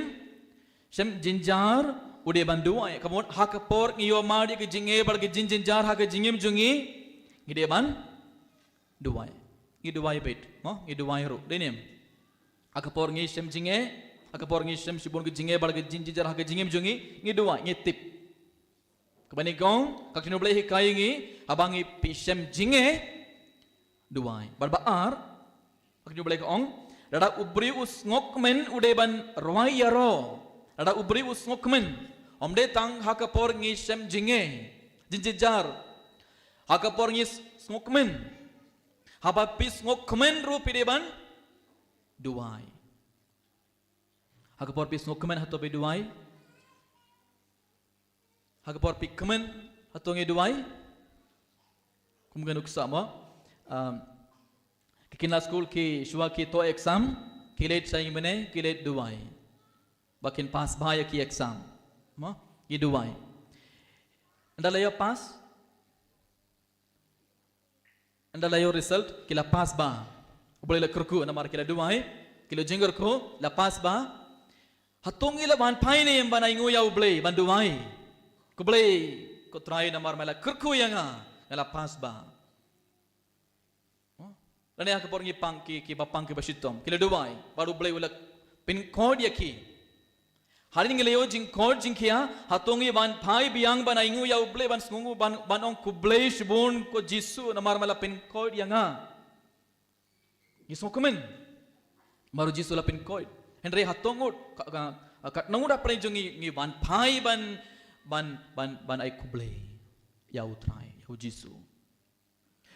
shem jynjar u dei ban duwai. Ka mut ha ka por ngi ïoh mad ïa ka jingeh bad ka jingjynjar ha ka jingim jong ngi, ngi dei ban duwai. Ngi duwai beit, mo? Ngi duwai ruh, dei ne em? Ha ka por ngi shem jingeh, ha ka por ngi shem shibun ka jingeh bad ka jingjynjar ha ka jingim jong ngi, ngi duwai, ngi tip. Kaba nyngkong, ka ktien U Blei hikai ïa ngi, haba ngi phi shem jingeh, duwai. Bad ba ar, ka ktien U Blei ka ong, lada u briew u sngewkmen u dei ban rwai ïaroh. Lada u briew u sngewkmen, ym dei tang ha ka por ngi shem jingeh, jingjynjar. Ha ka por ngi s-, sngewkmen. Haba phi sngewkmen ruh phi dei ban duwai. Ha ka por phi sngewkmen hato phi duwai? Ha ka por phi kmen hato ngi duwai? Kum ka nuksa mo. Um, ki kin la skul ki shuwa ki to exam, ki leit sha ïing mane, ki leit duwai. Ba kin pass bha ïa ki exam. Mo, ngi duwai. Ynda la ïoh pass? Ynda la ïoh result, ki la pass bha. U Blei la kyrkhu namar ki la duwai, ki la jingkyrkhu, la pass bha. Hato ngi la wan phai ne em ban ainguh ïa U Blei, ban duwai? Ko Blei, ko Trai namar me la kyrkhu ïa nga, nga la pass bha. Lane ha ka por ngi pang ki, kiba pang kiba shitom, ki la duwai, bad U Blei u la pynkhuid ïa ki. Hadien ngi la ïoh jingkhuid jingkhia, hato ngi wan phai biang ban ainguh ïa U Blei ban sngewnguh ban, ban ong khublei shibun ko Jisu namar me la pynkhuid ïa nga. Ngi sngewkmen. Namar U Jisu la pynkhuid. Hynrei hato ngut, ka, ka, katno ngut hapdeng jong ngi, ngi wan phai ban, ban, ban, ban ai khublei ïa U Trai, ïa U Jisu.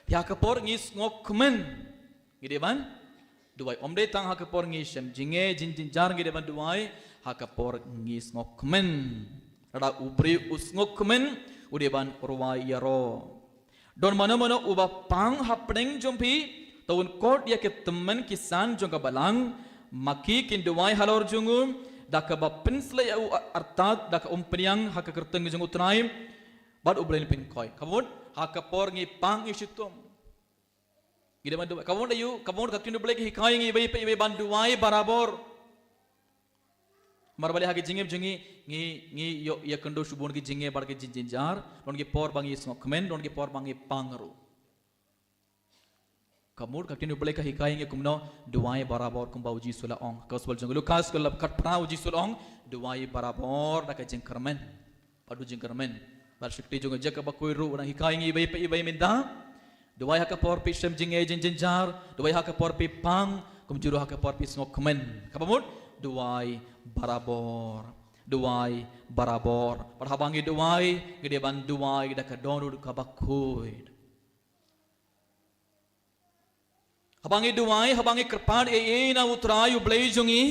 Te ha ka por ngi sngewkmen, ngi dei ban duwai. Ym dei tang ha ka por ngi shem jingeh, jingjynjar ngi dei ban duwai, ha ka por ngi sngewkmen. Lada u briew u sngewkmen, u dei ban rwai ïaroh. Don mano mano uba pang hapdeng jong phi, to un khot ïa ki tymmen ki san jong ka balang, ma ki kin duwai halor jong u, da kaba pynsleh ïa u artat, da ka umphniang ha ka kyrteng jong U Trai, bad U Blei un pynkhuid. Ka mut, ha ka por ngi pang ngi shitom, ngi dei ban duwai. Ka mut aïu, ka mut ka ktien U Blei ka hikai ïa ngi iwei pa iwei ban duwai barabor. Namar balei ha ka jingim jong ngi, ngi, ngi ïoh ïakynduh shibun ki jingeh bad ki jingjynjar, don ki por ba ngi sngewkmen, don ki por ba ngi pang ruh. Ka mut ka ktien U Blei ka hikai ïa ngi kumno, duwai barabor kumba U Jisu u la ong. Gospel jong u Lukas ka lynnong khatphra U Jisu u la ong, duwai barabor da ka jingkyrmen. Bad u jingkyrmen. Bad shakti jong ka Jaka Bakhuid ruh u dang hikai ïa ngi iwei pa iwei mynta. Duwai ha ka por phi shem jingeh jingjynjar, duwai ha ka por phi pang, kumjuh ruh ha ka por phi sngewkmen. Kaba mut, duwai barabor. Duwai barabor. Bad haba ngi duwai, ngi dei ban duwai da ka dohnud kaba khuid. Haba ngi duwai, haba ngi kyrpad ei ei na U Trai U Blei jong ngi.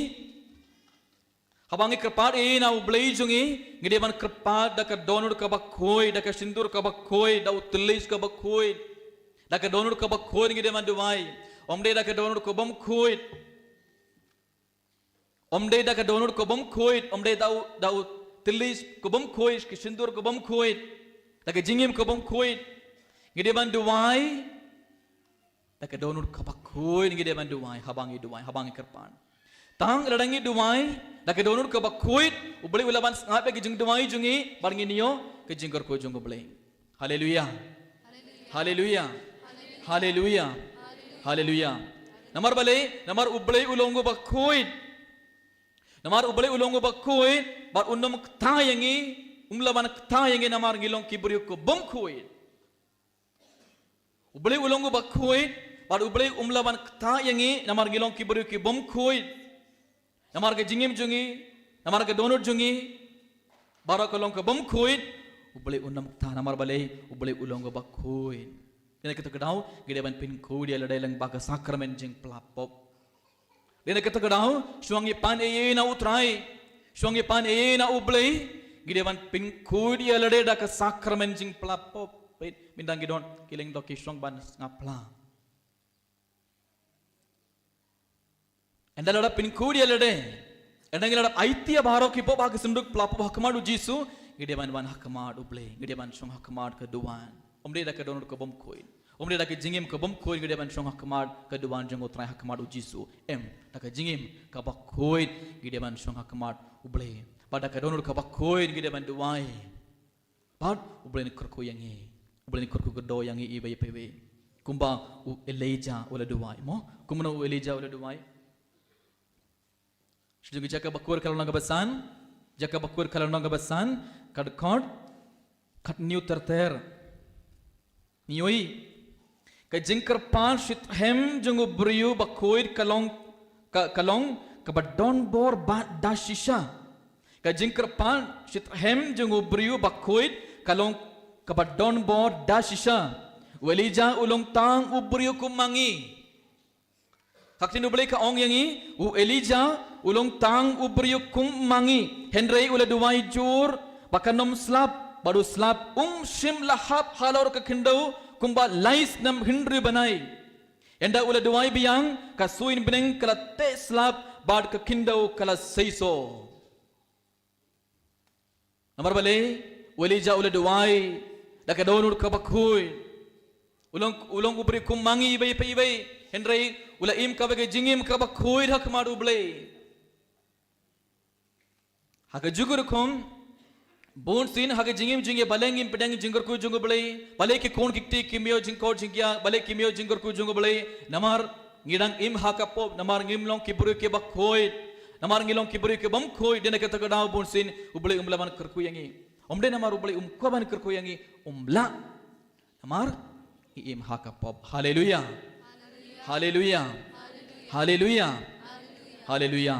Haba ngi kyrpad ei ei na U Blei jong ngi, ngi dei ban kyrpad da ka dohnud kaba khuid, da ka sindur kaba khuid, da u thylliej kaba khuid, da ka dohnud kaba khuid ngi dei ban duwai. Ym dei da ka dohnud ka bym khuid. Ym dei da ka dohnud ka bym khuid, ym dei da u, da u thylliej ka bym khuid, ka sindur ka bym khuid, da ka jingim ka bym khuid. Ngi dei ban duwai da ka dohnud kaba khuid, ngi dei ban duwai, haba ngi duwai, haba ngi kyrpad. Tang lada ngi duwai da ka dohnud kaba khuid, U Blei u lah ban sngap ïa ka jingduwai jong ngi, bad ngin ïoh ka jingkyrkhu jong U Blei. Haleluya. Haleluya. Haleluya. Haleluya. Namar balei, namar U Blei u long uba khuid. Namar U Blei u long uba khuid, bad un ym kta ïa ngi, um lah ban kta ïa ngi namar ngi long ki briew ki bym khuid. U Blei u long uba khuid, bad U Blei um lah ban kta ïa ngi namar ngi long ki briew ki bym khuid. Namar ka jingim jong ngi, namar ka dohnud jong ngi, baroh ka long ka bym khuid, U Blei un ym kta namar balei, U Blei u long uba khuid. Dei na kata ka daw, ngi dei ban pynkhuid ïa lade lyngba ka sakramen jingpla pop. Dei na kata ka daw, shuwa ngi pan ei ei na U Trai, shuwa ngi pan ei ei na U Blei, ngi dei ban pynkhuid ïa lade da ka sakramen jingpla pop. Peit, mynta ngi don ki lyngdoh ki shong ban sngap pla. Ynda la dep pynkhuid ïa lade, ynda ngi la dep aiti ïa baroh ki pop ha ka synduk pla pop ha khmat U Jisu, ngi dei ban wan ha khmat U Blei, ngi dei ban shong ha khmat ka duwan. Ym dei da ka dohnud ka bym khuid. Ym dei da ka jingim ka bym khuid ngi dei ban shong ha khmat ka duwan jong U Trai ha khmat U Jisu. Em, da ka jingim kaba khuid ngi dei ban shong ha khmat U Blei. Bad da ka dohnud kaba khuid ngi dei ban duwai. Bad U Blei un kyrkhu ïa ngi. U Blei un kyrkhu kyrdoh ïa ngi iwei pa iwei. Kumba u Elijah u la duwai. Mo, kumno u Elijah u la duwai? Sha jong ki Jaka Bakhuid ka lynnong kaba san, Jaka Bakhuid ka lynnong kaba san, ka dkhot khathynñiew ter ter. Ngi ïohi, ka jingkyrpad shitrhem jong u briew bakhuid ka long, ka, ka long kaba don bor bad da shisha. Ka jingkyrpad shitrhem jong u briew bakhuid ka long kaba don bor da shisha. U Elijah u long tang u briew kum ma ngi. Ka ktien U Blei ka ong ïa ngi, u Elijah u long tang u briew kum ma ngi, hynrei u la duwai jur ba kan ym slap, bad u slap um shym la hap halor ka khyndew kumba lai snem hynriew bnai. Ynda u la duwai biang, ka suiñ bneng ka la teh slap bad ka khyndew ka la seisoh. Namar balei, u Elijah u la duwai da ka dohnud kaba khuid. U long, u long u briew kum ma ngi iwei pa iwei, hynrei u la im kawei ka jingim kaba khuid ha khmat U Blei. Ha kajuh ka rukom, bunsien ha ka jingim jong ngi balei ngim pdiang jingkyrkhu jong U Blei, balei ki khun ki kti kim ïoh jingkoit jingkhiah, balei kim ïoh jingkyrkhu jong U Blei, namar ngi dang im ha ka pop, namar ngim long ki briew kiba khuid, namar ngi long ki briew ki bym khuid, dei na kata ka daw bunsien U Blei um lah ban kyrkhu ïa ngi. Ym dei namar U Blei um kwah ban kyrkhu ïa ngi, um lah. Namar ngi im ha ka pop. Haleluya. Haleluya. Haleluya. Haleluya.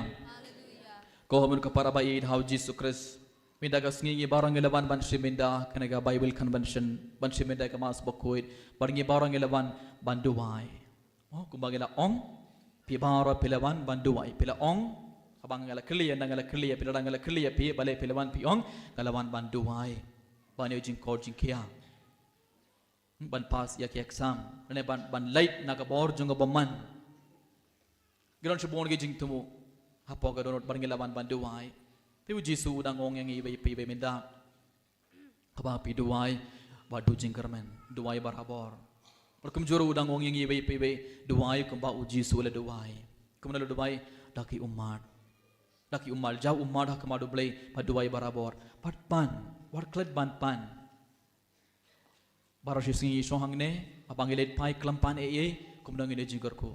Ko hynmen ko para ba ïeit ha U Jisu Khrist. Mynta ka sngi ngi baroh ngi la wan ban shim mynta kane ka Bible convention, ban shim mynta ka Mass bakhuid, bad ngi baroh ngi la wan ban duwai. Oh, kumba ngi la ong, phi baroh phi la wan ban duwai, phi la ong, haba nga la kylli ïa, nga la kylli ïa phi, lada nga la kylli ïa phi, balei phi la wan phi ong, nga la wan ban duwai. Ban ïoh jingkoit jingkhiah. Ban pass ïa ki exam, lane ban, ban leit na ka bor jong ka bymman. Ngi don shibun ki jingthmu hapoh ka dohnud bad ngi la wan ban duwai. Te U Jisu u dang ong ïa ngi iwei pa iwei mynta, haba phi duwai, ba duh jingkyrmen, duwai barabor. Bad kumjuh ruh u dang ong ïa ngi iwei pa iwei, duwai kumba U Jisu u la duwai. Kumno u la duwai? Da ki ummat. Da ki ummat, jaw ummat ha khmat U Blei, bad duwai barabor. Bad pan, wat klet ban pan. Baroh shi sngi ngi shong hangne, haba ngi leit phai khlem pan ei ei, kumno ngin ïoh jingkyrkhu?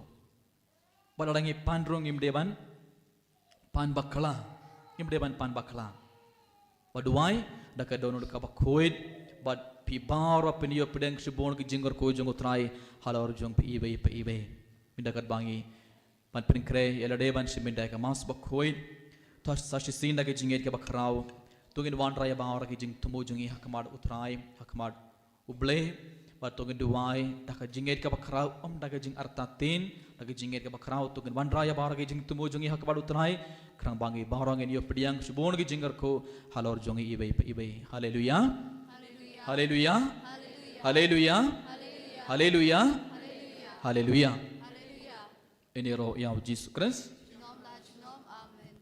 Bad lada ngi pan ruh ngim dei ban pan bakla, ngim dei ban pan bakla. Ba duwai da ka dohnud kaba khuid, Bad phi baroh phin ïoh pdiang shibun ki jingkyrkhu jong U Trai halor jong phi iwei pa iwei. Mynta katba ngi ban pynkhreh ïa lade ban shim bynta ïa ka Mass Bakhuid, to sa shisien da ka jingngeit kaba khraw to ngin wanrah ïa baroh ki jingthmu jong ngi ha khmat U Trai, ha khmat U Blei. Bad to ngin duwai da ka jingngeit kaba khraw, ym da ka jingartatien, da ka jingngeit kaba khraw to ngin wanrah ïa baroh ki jingthmu jong ngi ha khmat U Trai, khnang ba ngi baroh ngin ïoh pdiang shibun ki jingkyrkhu halor jong ngi iwei pa iwei. Haleluya. Haleluya. Haleluya. Haleluya. Haleluya. Haleluya. Haleluya. Haleluya. Haleluya. Ïa U Jisu Khrist. Junom la junom. Amen.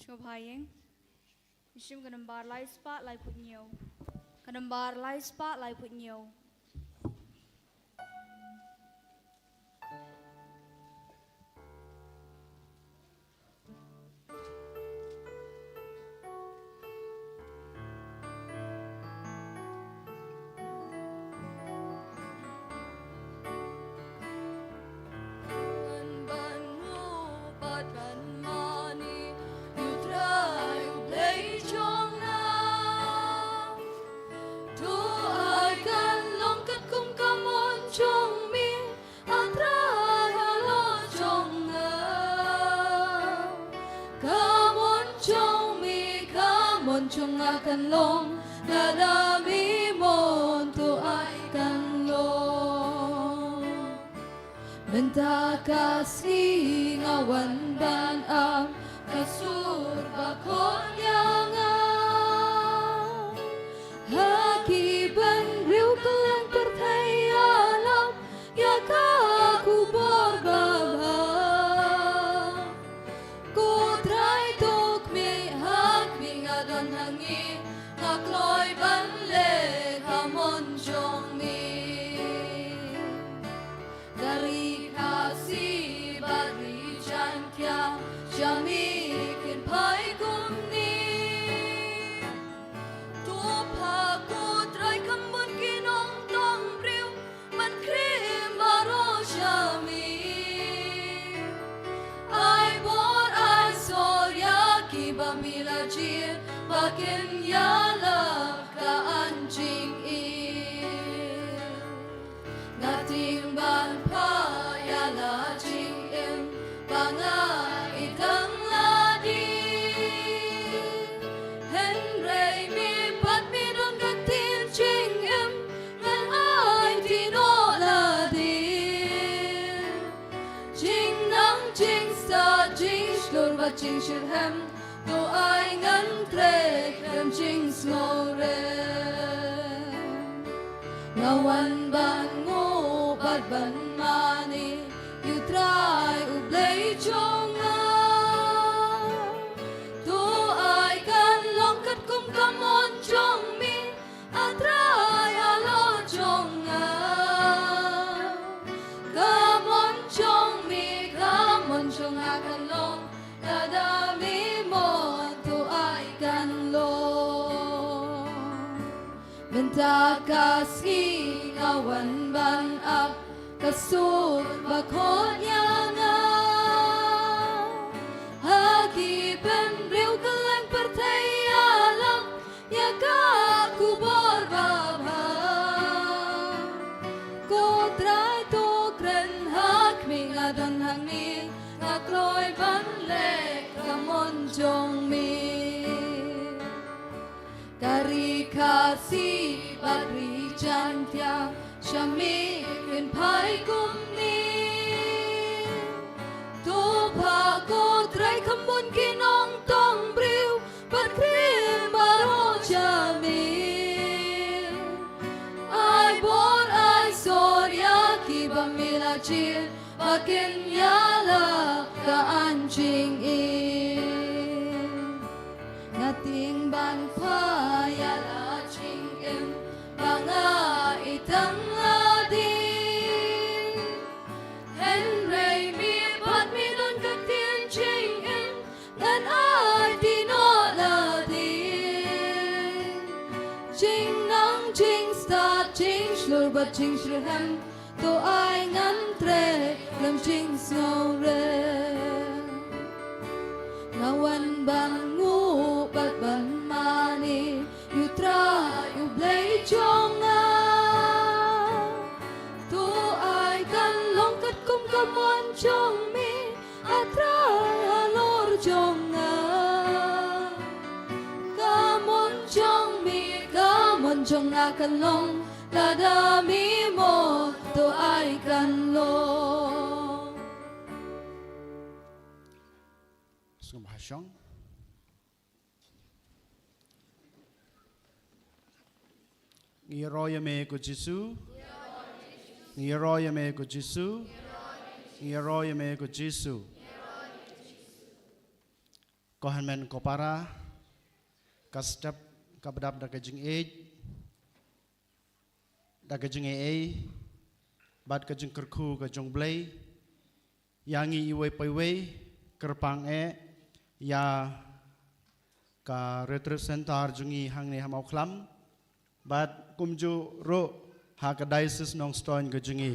Sngewbha ïing. Shim ka nambar lai spah lai phew hynñiew. Ka nambar lai spah lai phew hynñiew. mon jong nga kan long, lada me mon to ai kan long. Mynta ka sngi nga wan ban ap ka sur ba khot ïa nga. Ha ki bynriew kylleng pyrthei ïalap ïa ka khubor babha. Ko Trai to khmih ha khmih nga don hangne, nga kloi ban leh ha mon jong me. Ka ri Khasi bad ri Jaiñtia, sha me kin phai kumne. To pha ko Trai kham bun ki nongtong briew ban kren baroh sha me. Ai bor ai sor ïa ki ba me la jied, ba kin ïalap ka an jingim. Nga tieng ban phai ïa la jingim ba nga ïeit tang lade. Hynrei me pat me don ka ktien jingim, ngan aiti noh lade. Jingnang jingstad jingshlur bad jingshitrhem, to ai ngan trei khlem jingsngewrem. Nga wan ban nguh bad ban mane ïa u Trai u Blei jong nga. To ai kan long katkum ka mon jong me, A Trai halor jong nga. Ka mon jong me, ka mon jong nga kan long, lada me mon to ai kan long. Mynta ka sngi nga wan ban ap ka sur ba khot ïa nga. Ha ki bynriew kylleng pyrthei ïalap ïa ka khubor babha. Ko Trai to kren ha khmih nga don hangne, nga kloi ban leh ka mon jong me. Ka ri Khasi bad ri Jaiñtia, sha me kin phai kumne. To pha ko Trai kham bun ki nongtong briew, bad kren baroh sha me. Ai bor ai sor ïa ki ba me la jied, ba kin ïalap ka an jingim. Nga tieng ban phai ïa la jingim ba nga ïeit tang lade. Hynrei me pat me don ka ktien jingim, ngan aiti noh lade. Jingnang jingstad jingshlur bad jingshitrhem, to ai ngan trei khlem jingsngewrem. Nga wan ban nguh bad ban mane ïa u Trai u Blei jong nga. To ai kan long katkum ka mon jong me, A Trai halor jong nga. Ka mon jong me, ka mon jong nga kan long, lada me mon to ai kan long. Sngewbha shong. Ngi ïaroh ïa me ko Jisu. Ngi ïaroh ïa me ko Jisu. Ngi ïaroh ïa me ko Jisu. Ko hynmen ko para, ka step kaba dap da ka jingïeit, da ka jingaiei bad ka jingkyrkhu ka jong U Blei ïa ngi iwei pa iwei, kyrpang eh ïa ka retreat center jong ngi hangne ha Mawkhlam bad kumjuh ruh ha ka diocese Nongstoiñ ka jong ngi.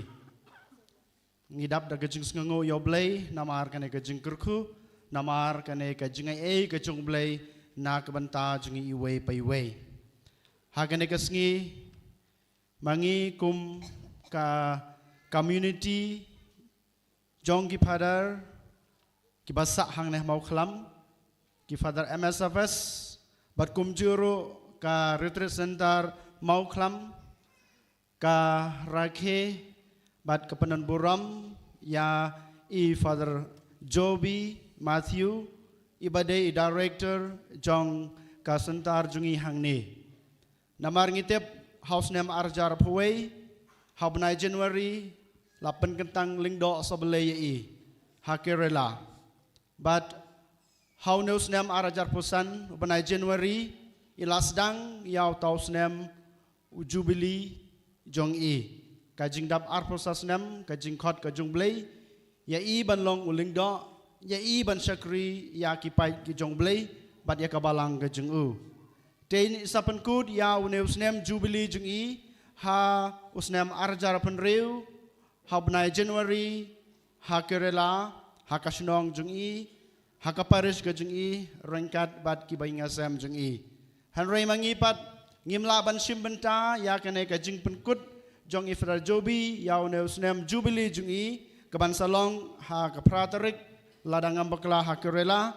Ngi dap da ka jingsngewnguh ïa U Blei namar kane ka jingkyrkhu, namar kane ka jingaiei ka jong U Blei na ka bynta jong ngi iwei pa iwei. Ha kane ka sngi, ma ngi kum ka community jong ki Father kiba sah hangne ha Mawkhlam, ki Father M S F S Bad kumjuh ruh ka Retreat Center Mawkhlam, ka rakhe bad ka pynbun burom ïa i Father Joby Matthew, i ba dei i director jong ka center jong i hangne. Namar ngi tip ha u snem arhajar phew, ha u bnai January, la pynkyntang lyngdoh sa Blei ïa i ha Kerala. Bad ha une u snem arhajar phew san u bnai January, i la sdang ïa uta u snem u Jubilee jong i. Ka jingdap arphew san snem ka jingkhot ka jong Blei ïa i ban long u lyngdoh, ïa i ban shakri ïa ki paid ki jong Blei bad ïa ka balang ka jong u. Te i sa pynkut ïa une u snem Jubilee jong i ha u snem arhajar phew hynriew, ha u bnai January, ha Kerala, ha ka shnong jong i, ha ka parish ka jong i, ryngkat bad ki baingasem jong i. Hynrei ma ngi pat ngim lah ban shim bynta ïa kane ka jingpynkut jong i Father Joby ïa une u snem Jubilee jong i, ka ban sa long ha ka phra tarik lada ngam bakla ha Kerala,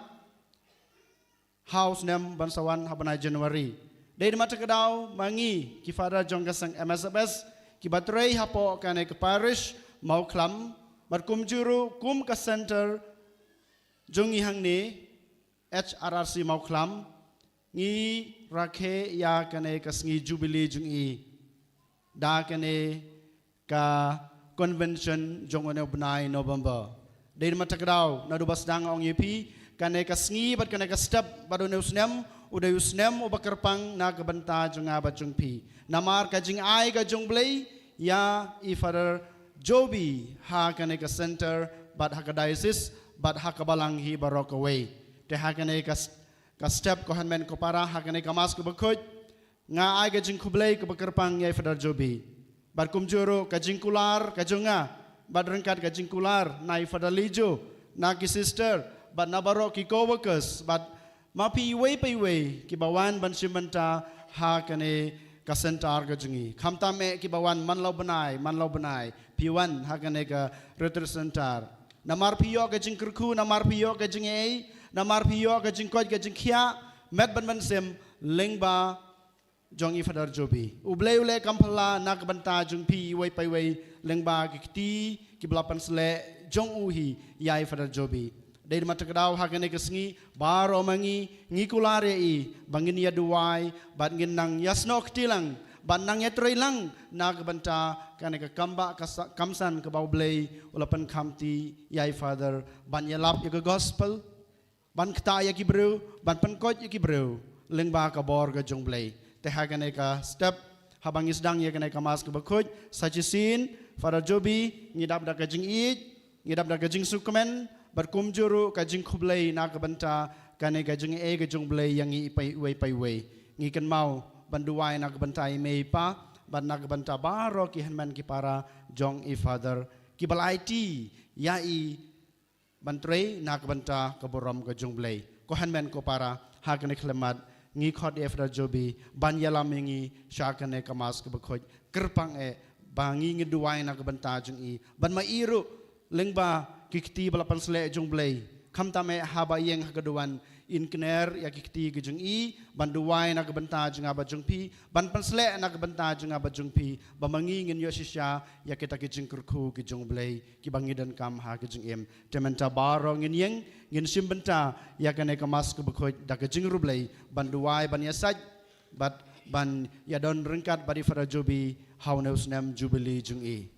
ha u snem ban sa wan ha bnai January. Dei namar kata ka daw ma ngi ki Father jong ka seng M S F S ki ba trei hapoh kane ka parish Mawkhlam, bad kumjuh ruh kum ka center jong i hangne, H R R C Mawkhlam, ngi rakhe ïa kane ka sngi Jubilee jong i da kane ka convention jong une u bnai November. Dei namar kata ka daw naduh ba sdang, ong ïa phi, kane ka sngi bad kane ka step bad une u snem u dei u snem u ba kyrpang na ka bynta jong nga bad jong phi. Namar ka jingai ka jong Blei ïa i Father Joby ha kane ka center bad ha ka diocese bad ha ka balang hi baroh kawei. Te ha kane ka s-, ka step ko hynmen ko para, ha kane ka Mass ka bakhuid, nga ai ka jingkhublei ka ba kyrpang ïa i Father Joby. Bad kumjuh ruh ka jingkular ka jong nga bad ryngkat ka jingkular na i Father Lijo, na ki sister bad na baroh ki co-workers bad ma phi iwei pa iwei ki ba wan ban shim bynta ha kane ka center ka jong i. Khamtam eh ki ba wan man la u bnai man la u bnai, phi wan ha kane ka retreat center. Namar phi ïoh ka jingkyrkhu, namar phi ïoh ka jingaiei, namar phi ïoh ka jingkoit ka jingkhiah, met bad mynsiem lyngba jong i Father Joby. U Blei u leh kam phylla na ka bynta jong phi iwei pa iwei lyngba ki kti ki ba la pynsleh jong u hi ïa i Father Joby. Dei namar kata ka daw ha kane ka sngi baroh ma ngi ngi kular ïa i ba ngin ïa duwai bad ngin nang ïa snoh kti lang bad nang ïa trei lang na ka bynta kane ka kambah ka sa-, kamsan ka ba u Blei u la pynkhamti ïa i Father ban ïalap ïa ka gospel, ban ktah ïa ki briew, ban pynkoit ïa ki briew lyngba ka bor ka jong Blei. Te ha kane ka step, haba ngi sdang ïa kane ka Mass ka bakhuid, sa shisien Father Joby, ngi dap da ka jingïeit, ngi dap da ka jingsngewkmen bad kumjuh ruh ka jingkhublei na ka bynta kane ka jingaiei ka jong Blei ïa ngi iwei pa iwei. Ngi kynmaw ban duwai na ka bynta i mei i pa bad na ka bynta baroh ki hynmen ki para jong i Father ki ba la aiti ïa i ban trei na ka bynta ka burom ka jong Blei. Ko hynmen ko para, ha kane ka khyllipmat ngi khot ïa i Father Joby ban ïalam ïa ngi sha kane ka Mass ka bakhuid. Kyrpang eh ba ngi ngin duwai na ka bynta jong i, ban ma i ruh lyngba ki kti ba la pynsleh jong Blei. Khamtam eh haba ïeng ha ka duwan, in kner ïa ki kti ka jong i ban duwai na ka bynta jong nga bad jong phi, ban pynsleh na ka bynta jong nga bad jong phi, ba ma ngi ngin ïoh shisha ïa kita ki jingkyrkhu ki jong Blei ki ba ngi donkam ha ka jingim. Te mynta baroh ngin ïeng, ngin shim bynta ïa kane ka Mass ka bakhuid da ka jingriewblei, ban duwai, ban ïasaid bad ban ïadon ryngkat bad i Father Joby ha une u snem Jubilee jong i.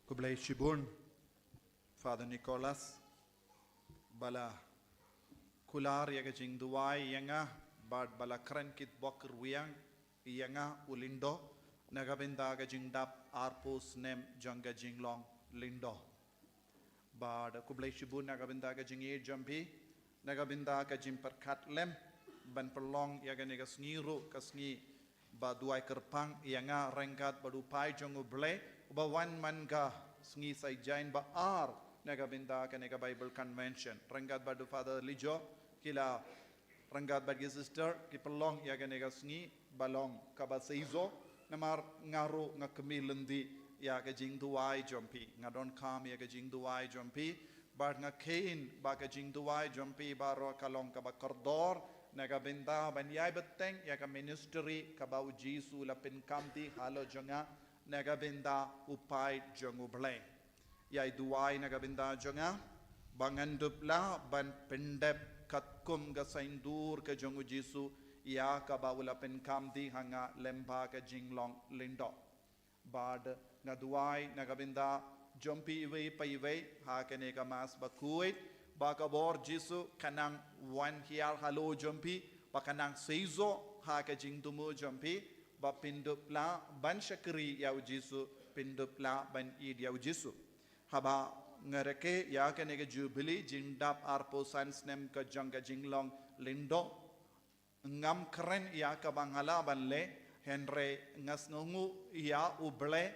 Khublei shibun Father Nicholas, ba la kular ïa ka jingduwai ïa nga bad ba la kren kitbok rwiang ïa nga u lyngdoh na ka bynta ka jingdap arphew snem jong ka jinglong lyngdoh. Bad khublei shibun na ka bynta ka jingïeit jong phi, na ka bynta ka jingpyrkhat lem ban pynlong ïa kane ka sngi ruh ka sngi ba duwai kyrpang ïa nga ryngkat bad u paid jong u Blei, uba wan man ka sngi Saitjaiñ ba ar na ka bynta kane ka Bible Convention. Ryngkat bad u Father Lijo, ki la ryngkat bad ki sister ki pynlong ïa kane ka sngi ba long kaba seisoh. Namar nga ruh nga kmie lynti ïa ka jingduwai jong phi. Nga donkam ïa ka jingduwai jong phi. Bad nga kheiñ ba ka jingduwai jong phi baroh ka long kaba kordor na ka bynta ban ïai bteng ïa ka ministry kaba U Jisu u la pynkam dih halor jong nga na ka bynta u paid jong U Blei. Ïai duwai na ka bynta jong nga ba ngan dup lah ban pyndep katkum ka saiñdur ka jong U Jisu ïa kaba u la pynkam dih ha nga lyngba ka jinglong lyngdoh. Bad nga duwai na ka bynta jong phi iwei pa iwei ha kane ka Mass bakhuid, ba ka bor Jisu kan nang wan hiar halor jong phi, ba kan nang seisoh ha ka jingthmu jong phi, ba phin dup lah ban shakri ïa U Jisu, phin dup lah ban ïeit ïa U Jisu. Haba nga rakhe ïa kane ka Jubili jingdap arphew san snem ka jong ka jinglong lyngdoh, ngam kren ïa kaba nga lah ban leh, hynrei nga sngewnguh ïa U Blei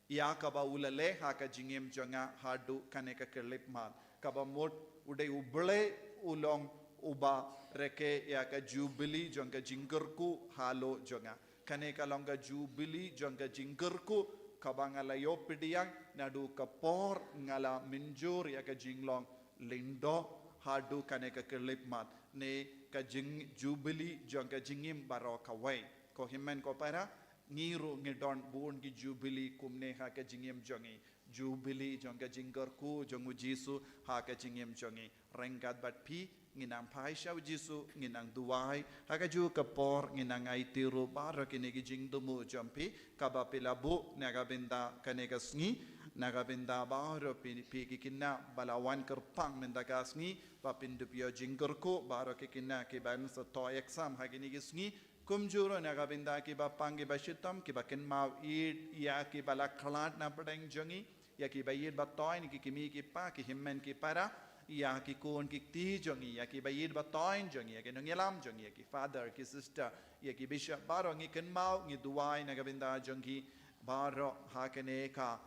ïa kaba u la leh ha ka jingim jong nga haduh kane ka khyllipmat. Kaba mut u dei U Blei u long uba rakhe ïa ka Jubili jong ka jingkyrkhu halor jong nga. Kane ka long ka Jubili jong ka jingkyrkhu kaba nga la ïoh pdiang naduh ka por nga la mynjur ïa ka jinglong lyngdoh haduh kane ka khyllipmat, ne ka jing Jubili jong ka jingim baroh kawei. Ko hynmen ko para, ngi ruh ngi don bun ki Jubili kumne ha ka jingim jong ngi. Jubili jong ka jingkyrkhu jong U Jisu ha ka jingim jong ngi. Ryngkat bad phi ngin nang phai sha U Jisu, ngin nang duwai ha kajuh ka por, ngin nang aiti ruh baroh kine ki jingthmu jong phi kaba phi la buh na ka bynta kane ka sngi, na ka bynta baroh phi, phi ki khynnah ba la wan kyrpang mynta ka sngi, ba phin dup ïoh jingkyrkhu, baroh ki khynnah kiban sa thoh exam ha kine ki sngi, kumjuh ruh na ka bynta kiba pang kiba shitom, kiba kynmaw ïeit ïa kiba la khlad na pdeng jong ngi, ïa kiba ïeit ba thoiñ, ki kmie ki kpa, ki hynmen ki para, ïa ki khun ki kti jong ngi, ïa kiba ïeit ba thoiñ jong ngi, ïa ki nongïalam jong ngi, ïa ki father, ki sister, ïa ki bishop, baroh ngi kynmaw, ngi duwai na ka bynta jong ki baroh ha kane ka,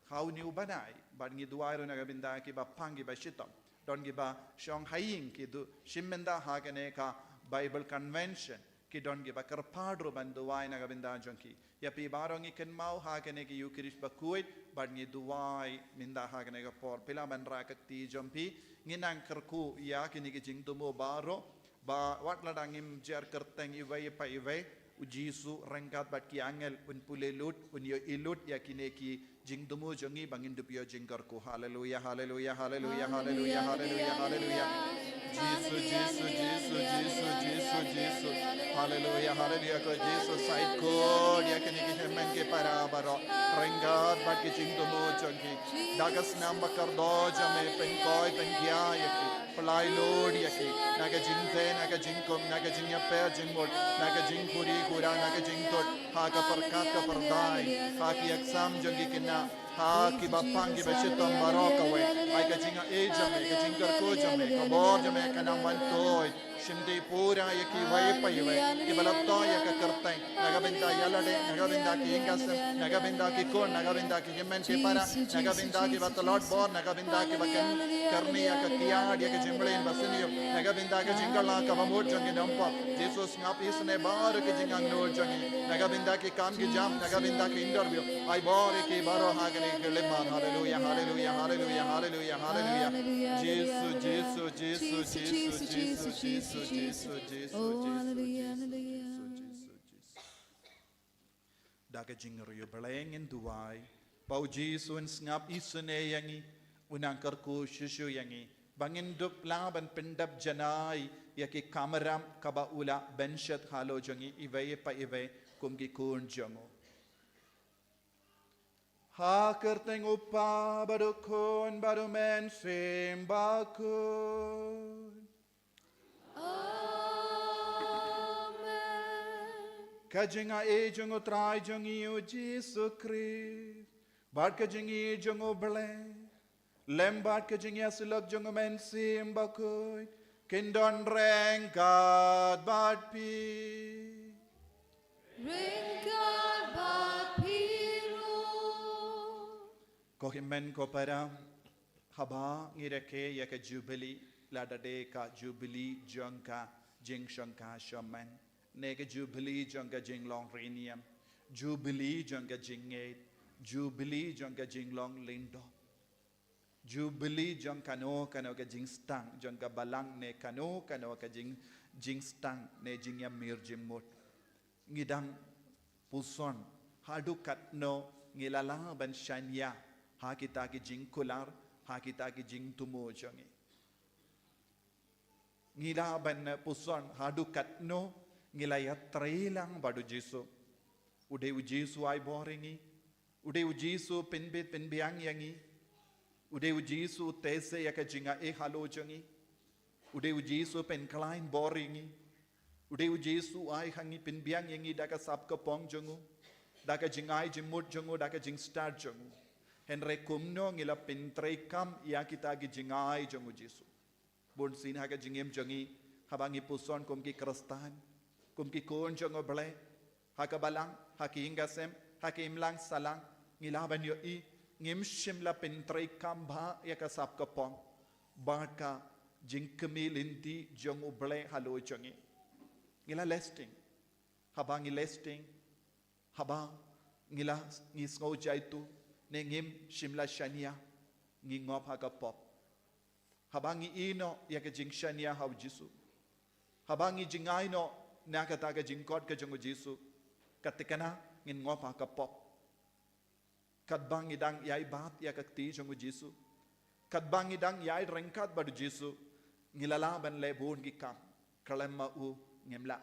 ha une u bnai, bad ngi duwai ruh na ka bynta kiba pang kiba shitom. Don kiba shong ha ïing, ki duh shim bynta ha kane ka Bible Convention, ki don kiba kyrpad ruh ban duwai na ka bynta jong ki. Ïa phi baroh ngi kynmaw ha kane ka Eucharist bakhuid, bad ngi duwai mynta ha kane ka por. Phi lah ban rah ka kti jong phi, ngin nang kyrkhu ïa kine ki jingthmu baroh, ba wat lada ngim jer kyrteng iwei pa iwei, U Jisu ryngkat bad ki angel un pule lut, un ïohi lut ïa kine ki jingthmu jong ngi ba ngin dup ïoh jingkyrkhu. Haleluia, haleluia, haleluia, haleluia, haleluia, haleluia. Jisu, Jisu, Jisu, Jisu, Jisu, Jisu. Haleluia, haleluia, ko Jisu, sa ïeit khuid ïa kine ki hynmen ki para baroh. Ryngkat bad ki jingthmu jong ki. Da ka snam ba kordor jong me, pynkhuid pynkhia ïa ki. Pynlait lut ïa ki. Na ka jingtei, na ka jingkum, na ka jingïapher jingmut, na ka jingkhuri khura, na ka jingthut. Ha ka pyrkhat ka pyrthai, ha ki exam jong ki khynnah, ha kiba pang kiba shitom baroh kawei. Ai ka jingaiei jong me, ka jingkyrkhu jong me, ka bor jong me kan nang wan khuid. Shim dei pura ïa kiwei pa iwei kiba la thoh ïa ka kyrteng, na ka bynta ïalade, na ka bynta ki ïing ka sem, na ka bynta ki khun, na ka bynta ki hynmen ki para, na ka bynta kiba tlot bor, na ka bynta kiba kyrni ïa ka kiad ïa ka jingmlien ba sniew, na ka bynta ka jingkylla kaba mut jong ki nongpop. Jisu, sngap isynei baroh ki jingangnud jong ngi, na ka bynta ki kam ki jam, na ka bynta ki interview. Ai bor ïa ki baroh ha kane ka khyllipmat. Haleluia, haleluia, haleluia, haleluia, haleluia. Jisu, Jisu, Jisu, Jisu, Jisu, Jisu, Jisu, Jisu, Jisu. Da ka jingriewblei ngin duwai ba U Jisu un sngap isynei ïa ngi, un nang kyrkhu shuh shuh ïa ngi, ba ngin dup lah ban pyndap janai ïa ki kamram kaba u la bynshet halor jong ngi iwei pa iwei kum ki khun jong u. Ha ka kyrteng U Kpa bad U Khun bad U Mynsiem Bakhuid. Amen. Ka jingaiei jong U Trai jong ngi U Jisu Khrist, bad ka jingïeit jong U Blei, lem bad ka jingïasyllok jong U Mynsiem Bakhuid, kin don ryngkat bad phi. Ryngkat bad phi ruh. Ko hynmen ko para, haba ngi rakhe ïa ka Jubili, lada dei ka Jubili jong ka jingshongkha shongman, ne ka Jubili jong ka jinglong riewniam, Jubili jong ka jingngeit, Jubili jong ka jinglong lyngdoh. Jubili jong kano kano ka jingstang jong ka balang ne kano kano ka jing, jingstang ne jingïamir jingmut. Ngi dang puson haduh katno ngi la lah ban shaniah ha kita ki jingkular, ha kita ki jingthmu jong ngi. Ngi lah ban puson haduh katno ngi la ïatrei lang bad u Jisu. U dei u Jisu ai bor ïa ngi. U dei u Jisu pynbit pynbiang ïa ngi. U dei u Jisu u teh ïa ka jingaiei halor jong ngi. U dei u Jisu u pynkhlaiñ bor ïa ngi. U dei u Jisu u ai ha ngi, pynbiang ïa ngi da ka sap ka pong jong u, da ka jingai jingmut jong u, da ka jingstad jong u. Hynrei kumno ngi la pyntreikam ïa kita ki jingai jong u Jisu? Bunsien ha ka jingim jong ngi, haba ngi puson kum ki Khristan, kum ki khun jong u Blei, ha ka balang, ha ka ïing ka sem, ha ka imlang sahlang, ngi lah ban ïohi ngim shym la pyntreikam bha ïa ka sap ka pong bad ka jingkmie lynti jong u Blei halor jong ngi. Ngi la leh sting. Haba ngi leh sting, haba ngi la, ngi sngew jaituh ne ngim shym la shaniah, ngi ngop ha ka pop. Haba ngi ïehnoh ïa ka jingshaniah ha u Jisu, haba ngi jngai noh na kata ka jingkhot ka jong u Jisu, ka thikna ngin ngop ha ka pop. Katba ngi dang ïai bat ïa ka kti jong u Jisu, katba ngi dang ïai ryngkat bad u Jisu, ngi la lah ban leh bun ki kam, khlem ma u ngim lah.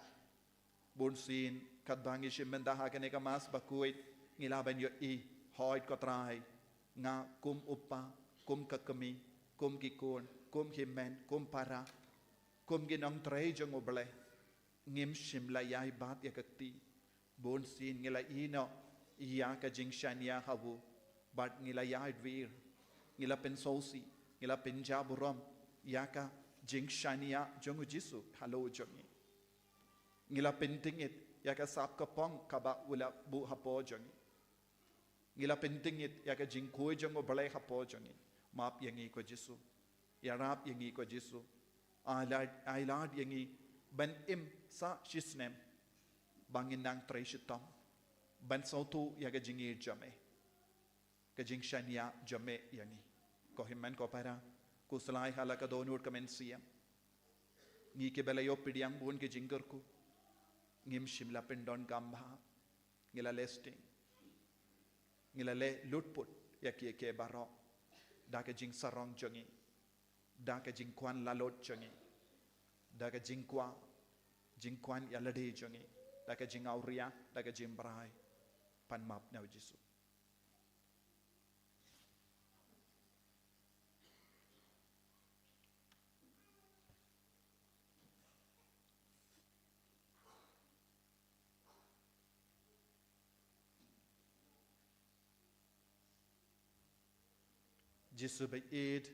Bunsien katba ngi shim bynta ha kane ka Mass bakhuid, ngi lah ban ïohi, hooid ko Trai, nga kum u kpa, kum ka kmie, kum ki khun, kum hynmen, kum para, kum ki nongtrei jong u Blei, ngim shym la ïai bat ïa ka kti. Bunsien ngi la ïehnoh ïa ka jingshaniah ha u, bad ngi la ïai dwar, ngi la pynsngewsih, ngi la pynjah burom ïa ka jingshaniah jong u Jisu halor jong ngi. Ngi la pyntngit ïa ka sap ka pong kaba u la buh hapoh jong ngi. Ngi la pyntngit ïa ka jingkhuid jong u Blei hapoh jong ngi. Map ïa ngi ko Jisu. Ïarap ïa ngi ko Jisu. Ai lad, ai lad ïa ngi ban im sa shisnem, ba ngin nang trei shitom ban sngewthuh ïa ka jingïeit jong me, ka jingshaniah jong me ïa ngi. Ko hynmen ko para, khuslai ha la ka dohnud ka mynsiem. Ngi kiba la ïoh pdiang bun ki jingkyrkhu, ngim shym la pyndonkam bha. Ngi la leh sting, ngi la leh lutput ïa kiei kiei baroh, da ka jingsarong jong ngi, da ka jingkwah lalot jong ngi, da ka jingkwah, jingkwah ïalade jong ngi, da ka jingawria, da ka jingbrai. Pan map na u Jisu. Jisu ba ïeit,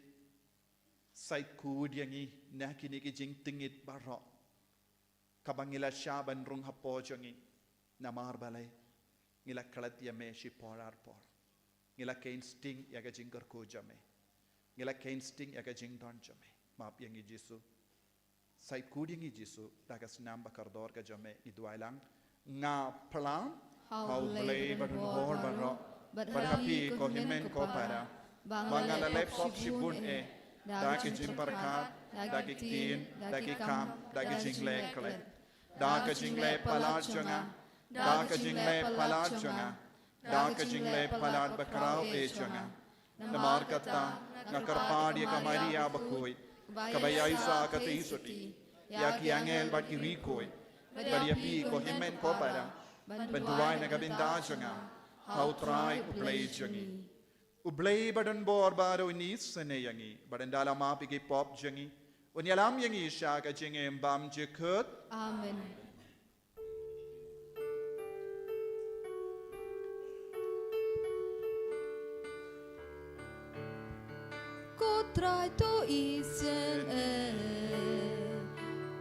sa khuid ïa ngi na kine ki jingtngit baroh, kaba ngi la shah ban rung hapoh jong ngi. Namar balei? Ngi la klet ïa me shipor ar por. Ngi la kheiñ sting ïa ka jingkyrkhu jong me. Ngi la kheiñ sting ïa ka jingdon jong me. Map ïa ngi Jisu. Sa khuid ïa ngi Jisu, da ka snam ba kordor ka jong me, ngi duwai lang. Nga phla ha u Blei badonbor baroh, bad ha phi ko hynmen ko para, ba nga la leh pop shibun eh, da ka jingpyrkhat, da ka ktien, da ka kam, da ka jingleh klet, da ka jingleh palat jong nga, da ka jingleh palat jong nga, da ka jingleh palat bakhraw eh jong nga. Namar kata nga kyrpad ïa ka Maria bakhuid, kaba ïaisah ka tei sotti, ïa ki angel bad ki riewkhuid, bad ïa phi ko hynmen ko para, ban duwai na ka bynta jong nga ha u Trai u Blei jong ngi. U Blei badonbor baroh un isynei ïa ngi, bad un da la map ïa ki pop jong ngi, un ïalam ïa ngi sha ka jingim bymjukut. Amen. Ko Trai to isynei,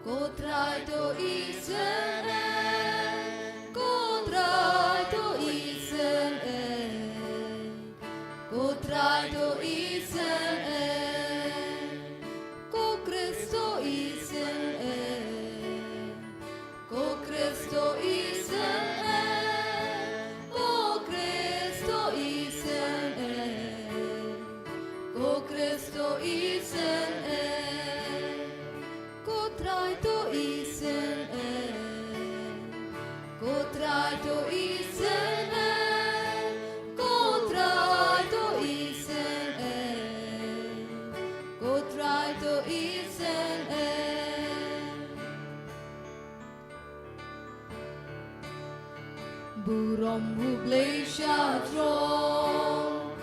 ko Trai to isynei, ko Trai to isynei, ko Trai to isynei, ko Khrist to isynei, ko Khrist to isynei, ko Khrist to Burom U Blei sha throne,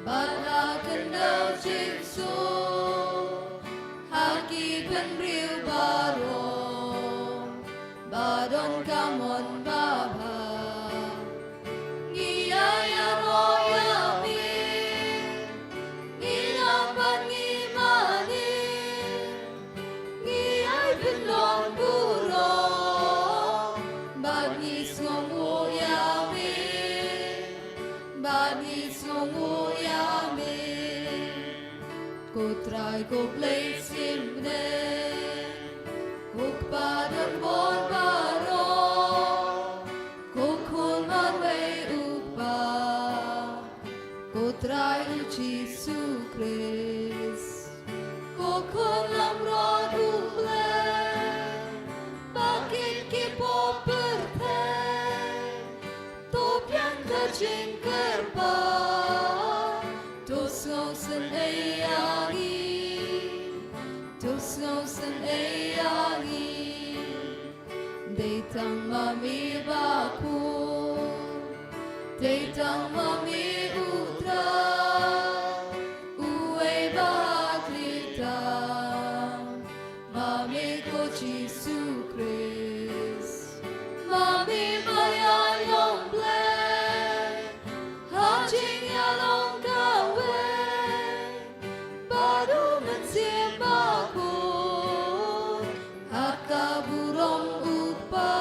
bad ha khyndew jingsuk, ha ki bynriew baroh, ba don ka mon babha. Ngi ïaroh ïa me, ngi nang bad ngi mane. Ngi ai pynlong burom, bad ngi sngewnguh ïa me, bad ngi sngewnguh ïa me. Ko Trai ko Blei skhem bneng, ko Kpa don bor baroh, ko Khun marwei U Kpa, ko Trai U Jisu Khrist, ko Khun lamrot U Blei, ba kit ki pop pyrthei, to biang ka jingkyrpad, to sngewsynei ïa ngi, to sngewsynei ïa ngi. Dei tang ma me ba khuid, dei tang ma me U Trai, uwei ba khlid tam, ma me ko Jisu Khrist, ma me ba ïaineh Blei, ha jingïalong kawei, bad U Mynsiem Bakhuid, ha ka burom U Kpa,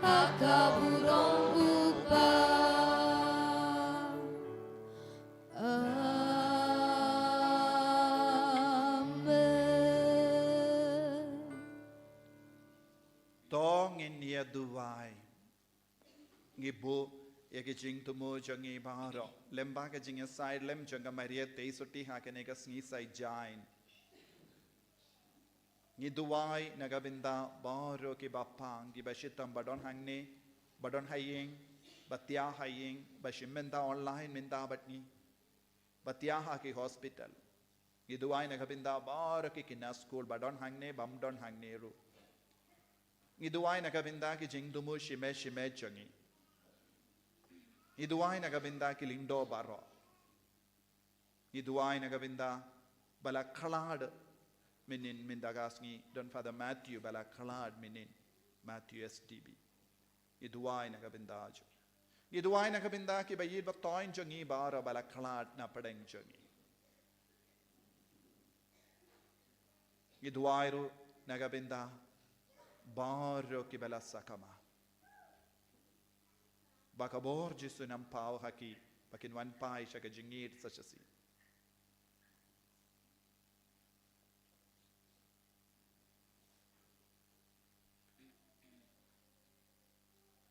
ha ka burom U Kpa. Amen. To ngin ïa duwai. Ngi buh ïa ki jingthmu jong ngi baroh, lem bad ka jingïasaid lem jong ka Maria Theisotti ha kane ka sngi Saitjaiñ. Ngi duwai na ka bynta baroh ki bapang ki ba shitom ba don hangne, ba don ha ïing, ba thiah ha ïing, ba shim bynta online mynta bad ngi, ba thiah ha ki hospital. Ngi duwai na ka bynta baroh ki khynnah skul ba don hangne, bym don hangne ruh. Ngi duwai na ka bynta ki jingthmu shimet shimet jong ngi. Ngi duwai na ka bynta ki lyngdoh baroh. Ngi duwai na ka bynta ba la khlad mynnin mynta ka sngi, don Father Matthew ba la khlad mynnin, Matthew S D B. Ngi duwai na ka bynta jong ngi. Ngi duwai na ka bynta ki ba ïeit ba thoiñ jong ngi baroh ba la khlad na pdeng jong ngi. Ngi duwai ruh na ka bynta baroh ki ba la sakma. Ba ka bor Jisu un paw ha ki, ba kin wan phai sha ka jingïeit sa shisien.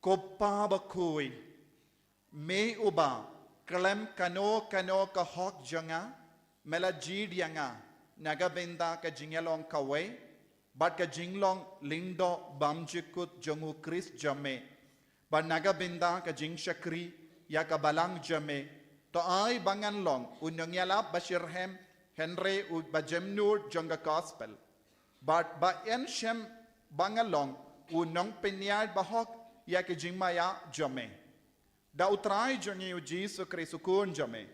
Ko Pa bakhuid, me uba khlem kano kano ka hok jong nga, me la jied ïa nga na ka bynta ka jingïalong kawei bad ka jinglong lyngdoh bymjukut jong U Khrist jong me, bad na ka bynta ka jingshakri ïa ka balang jong me. To ai ba ngan long u nongïalap ba shitrhem, hynrei u ba jemnud jong ka gospel, bad ba yn shem ba ngan long u nongpynïaid bahok ïa ka jingmaïa jong me. Da U Trai jong ngi U Jisu Khrist U Khun jong me,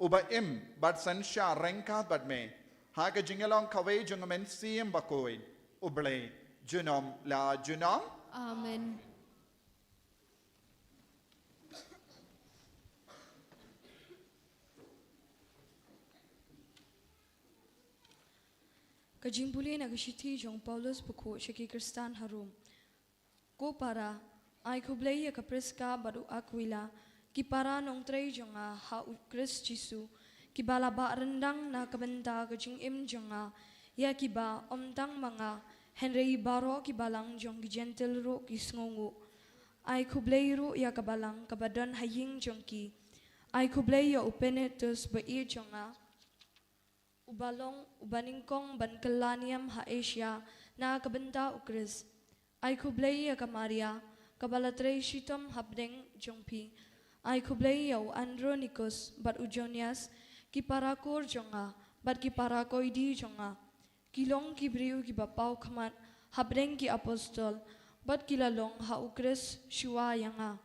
uba im bad synshar ryngkat bad me ha ka jingïalong kawei jong U Mynsiem Bakhuid, U Blei junom la junom. Amen. Ka jingpule na ka shithi jong u Paulus bakhuid sha ki Khristan ha Rom. Ko para, ai khublei ïa ka Priska bad u Akwila, ki para nongtrei jong nga ha U Khrist Jisu, ki ba la bah ryndang na ka bynta ka jingim jong nga, ïa ki ba ym tang ma nga, hynrei baroh ki balang jong ki Jentil ruh ki sngewnguh. Ai khublei ruh ïa ka balang ka ba don ha ïing jong ki. Ai khublei ïa u Epenetus ba ïeit jong nga, uba long uba nyngkong ban kylla niam ha Asia na ka bynta U Khrist. Ai khublei ïa ka Maria, ka ba la trei shitom hapdeng jong phi. Ai khublei ïa u Andronikus bad u Junias, ki para kur jong nga bad ki para koidi jong nga. Ki long ki briew ki ba paw khmat hapdeng ki apostol, bad ki la long ha U Khrist shuwa ïa nga.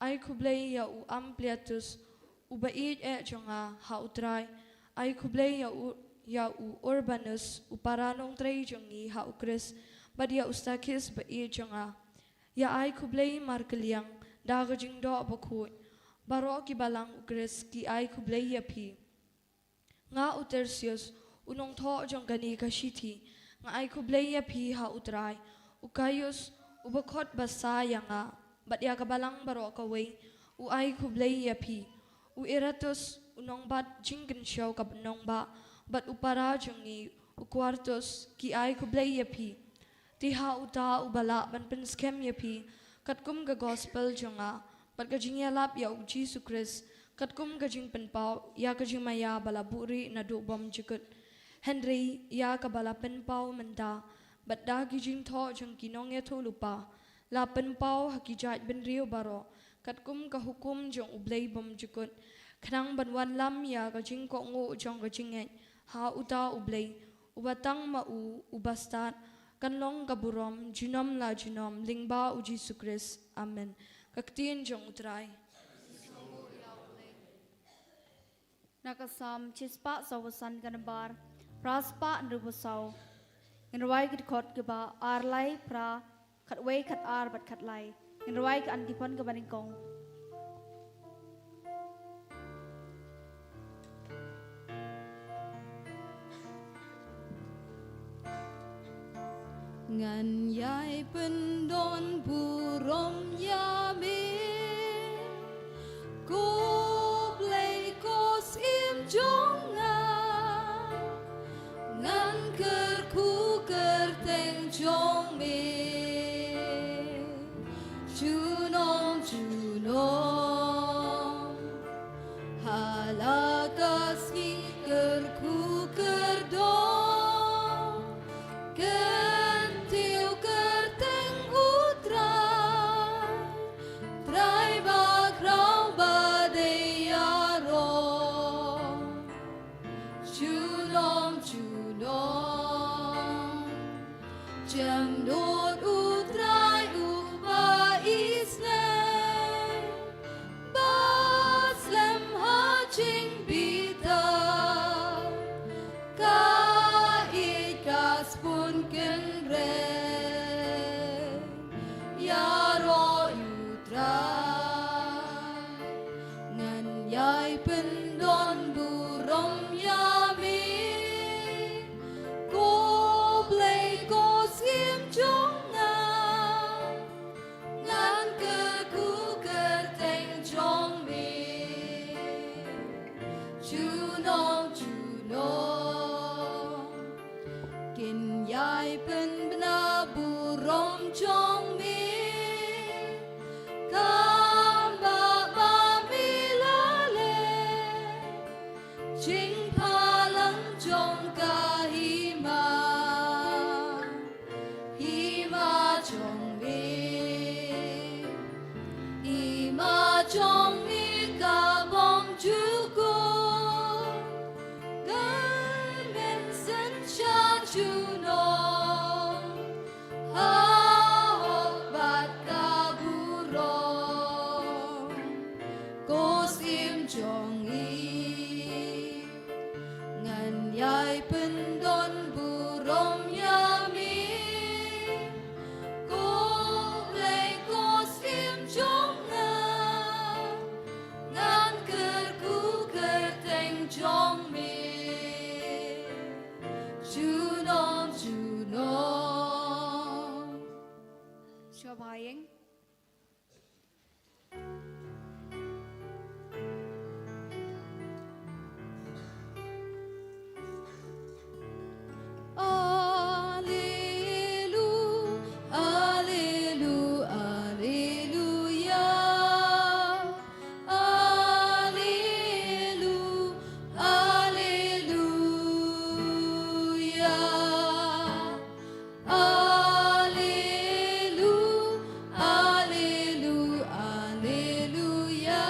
Ai khublei ïa u Ampliatus, u ba-ïeit eh jong nga ha u Trai. Ai khublei ïa u, ïa u Urbanus, u para nongtrei jong ngi ha u Khrist, bad ïa u Stakhis ba-ïeit jong nga. Ïa ai khublei markylliang da ka jingdoh bakhuid. Baroh ki balang u Khrist ki ai khublei ïa phi. Nga u Tertius, u nongthoh jong kane ka shithi, nga ai khublei ïa phi ha u Trai. U Gaius, u ba khot basa ïa nga, bad ïa ka balang baroh kawei, u ai khublei ïa phi. U Erastus, u nongbat jingkynshew ka nongbah, bad u para jong ngi, u Kwartus, ki ai khublei ïa phi. Te ha uta u ba lah ban pynskhem ïa phi, katkum ka gospel jong nga, bad ka jingïalap ïa u Jisu Khrist, katkum ka jingpynpaw ïa ka jingmaïa ba la buhrieh naduh bymjukut. Hynrei ïa ka ba la pynpaw mynta, bad da ki jingthoh jong ki nongïathuhlypa, la pynpaw ha ki jaitbynriew baroh, katkum ka hukum jong U Blei bymjukut, khnang ban wanlam ïa ka jingkohnguh jong ka jingngeit ha uta U Blei, uba tang ma u, u bastad, kan long ka burom, junom la junom, lyngba u Jisu Khrist. Amen. Ka ktien jong u Trai. Na ka Salm shispah saw phew san ka nambar, phra spah hynriew phew saw. Ngin rwai ki dkhot kiba ar lai phra, khatwei khatar bad khatlai. Ngin rwai ka antiphon kaba nyngkong. Ngan ïai pyndon burom ïa me, ko Blei ko Syiem jong nga. Ngan kyrkhu kyrteng jong me. Junom junom. Ha la ka sngi kyrkhu kyrdoh, kyntiew kyrteng U Trai, Trai bakhraw ba dei ïaroh. Junom junom. Jemnud U Trai uba isynei, ba slem ha jingbitar, ka ïeit ka sbun kynrei. Ïaroh ïa U Trai. Ngan ïai pyndon burom ïa me, ko Blei ko Syiem jong nga. Ngan kyrkhu kyrteng jong me. Junom junom. Kin ïai pynbna burom jong me. Kumba ba me la leh. Jingphalang jong ka hima. Hima jong me. Hima jong me ka bym jukut. Kyrmen synshar junom. Ha hok bad ka burom. Ko Syiem jong ngi. Ngan ïai pyndon burom ïa me. Ko Blei ko Syiem jong nga. Ngan kyrkhu kyrteng jong me. Junom junom. Shuwa ba ha ïing. Allelu, allelu, alleluia. Allelu, alleluia. Allelu, allelu, alleluia.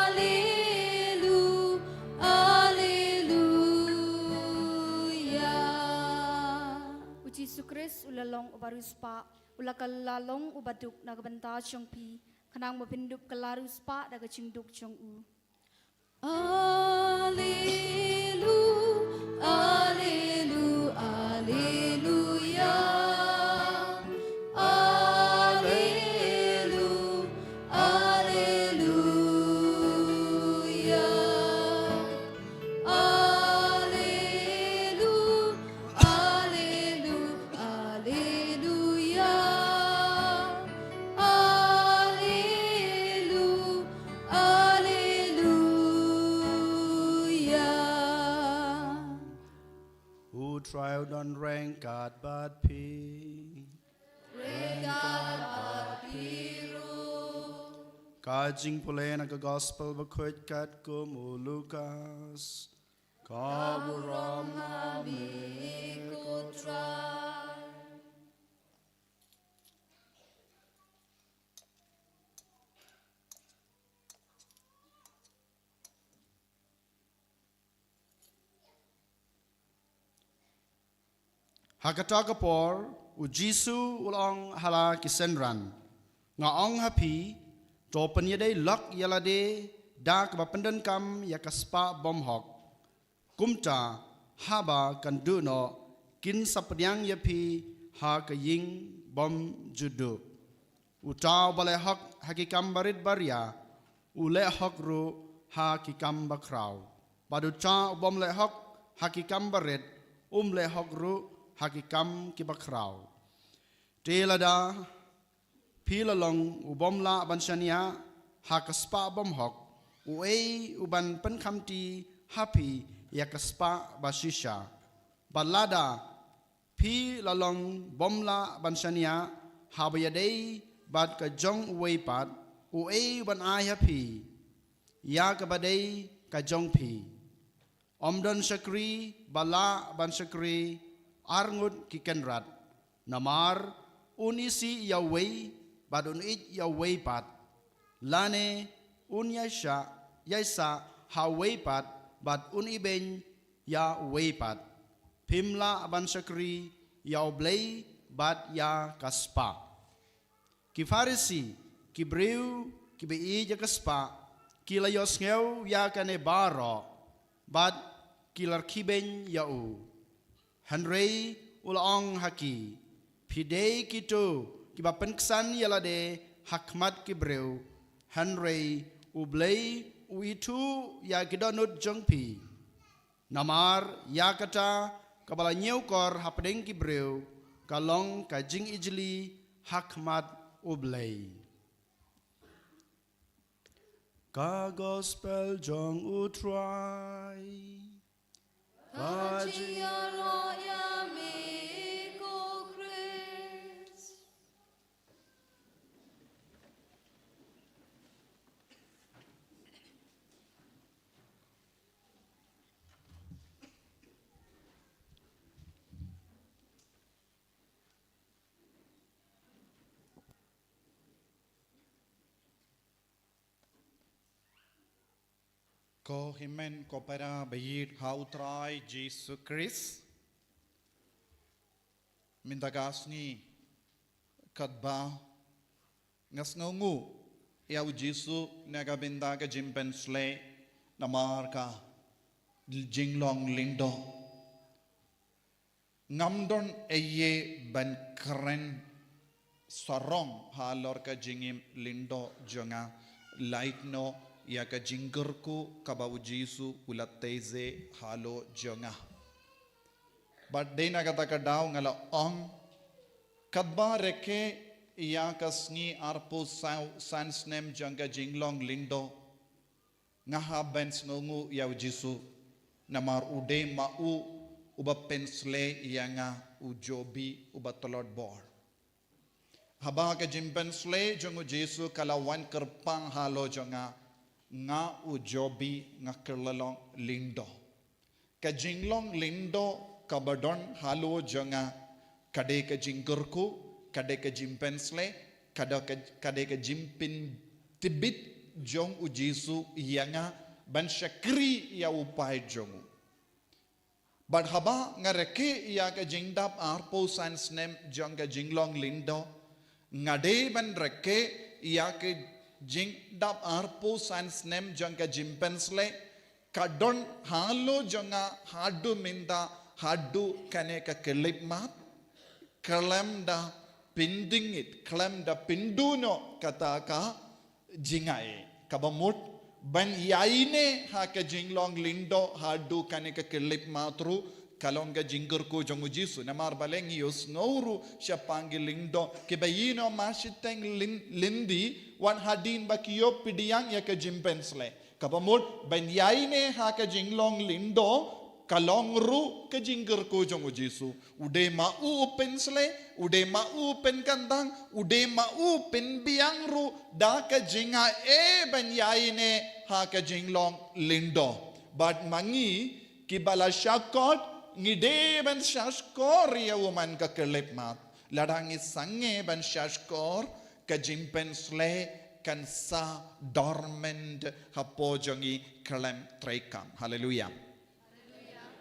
Allelu, alleluia. U Jisu Khrist u la long uba riewspah. U la kylla long u baduk na ka bynta jong phi, khnang ba phin dup kylla riewspah da ka jingduk jong u. U Trai u don ryngkat bad phi. Ka jingpule na ka Gospel bakhuid katkum u Lukas. Ka burom ha me ko Trai. Ha kata ka por, u Jisu u la ong ha la ki synran, nga ong ha phi, to pynïadei lok ïa lade da kaba pyndonkam ïa ka spah bymhok. Kumta, haba kan duh noh, kin sa pdiang ïa phi ha ka ïing bymjukduh. Uta uba leh hok ha ki kam barit baria, u leh hok ruh ha ki kam bakhraw. Bad uta u bym leh hok ha ki kam barit, um leh hok ruh ha ki kam ki bakhraw. Te lada phi la long u bym lah ban shaniah ha ka spah bymhok, uei u ban pynkhamti ha phi ïa ka spah bashisha? Bad lada phi la long bym lah ban shaniah haba ïadei bad ka jong uwei pat, uei u ban ai ha phi ïa kaba dei ka jong phi? Ym don shakri ba lah ban shakri ar ngut ki kynrad, namar un isih ïa uwei bad un ïeit ïa uwei pat, lane un ïaishah, ïaishah ha uwei pat bad un ibeiñ ïa uwei pat. Phim lah ban shakri ïa U Blei bad ïa ka spah. Ki Pharisi, ki briew kiba ïeit ïa ka spah, ki la ïohsngew ïa kane baroh, bad ki la rkhie beiñ ïa u. Hynrei u la ong ha ki, phi dei kito kiba pynksan ïa lade ha khmat ki briew, hynrei U Blei u ithuh ïa ki dohnud jong phi. Namar ïa kata kaba la ñiewkor hapdeng ki briew ka long ka jingijli ha khmat U Blei. Ka Gospel jong U Trai. Ka jingïaroh ïa me ko Khrist. Ko hynmen ko para ba ïeit ha U Trai Jisu Khrist. Mynta ka sngi katba nga sngewnguh ïa U Jisu na ka bynta ka jingpynsleh namar ka jinglong lyngdoh. Ngam don ei ei ban kren sarong halor ka jingim lyngdoh jong nga, lait noh ïa ka jingkyrkhu kaba U Jisu u la tei halor jong nga. Bad dei na kata ka daw nga la ong, katba rakhe ïa ka sngi arphew saw san snem jong ka jinglong lyngdoh, nga hap ban sngewnguh ïa U Jisu, namar u dei ma u uba pynsleh ïa nga, u jobi uba tlot bor. Haba ka jingpynsleh jong U Jisu ka la wan kyrpang halor jong nga, nga u jobi nga kylla long lyngdoh. Ka jinglong lyngdoh kaba don halor jong nga, ka dei ka jingkyrkhu, ka dei ka jingpynsleh, ka dei ka, ka dei ka jingpyntbit jong U Jisu ïa nga ban shakri ïa u paid jong u. Bad haba nga rakhe ïa ka jingdap arphew san snem jong ka jinglong lyngdoh, Nga dei ban rakhe ïa ka jingdap arphew san snem jong ka jingpynsleh, ka don halor jong nga haduh mynta, haduh kane ka khyllipmat, khlem da pyndengit, khlem da pynduh noh kata ka jingaiei. Kaba mut, ban ïaineh ha ka jinglong lyngdoh haduh kane ka khyllipmat ruh, ka long ka jingkyrkhu jong u Jisu. Namar balei ngi ïohsngew ruh shaphang ki lyngdoh kiba ïehnoh mashiteng lyn-, lynti, wat hadien ba ki ïoh pdiang ïa ka jingpynsleh. Kaba mut, ban ïaineh ha ka jinglong lyngdoh, ka long ruh ka jingkyrkhu jong u Jisu. U dei ma u u pynsleh, u dei ma u u pynkyntang, u dei ma u u pynbiang ruh da ka jingaiei ban ïaineh ha ka jinglong lyngdoh. Bad ma ngi kiba la shakor, ngi dei ban shakor ïa u man ka khyllipmat. Lada ngi sangeh ban shakor, ka jingpynsleh kan sa dormant hapoh jong ngi khlem treikam. Haleluia.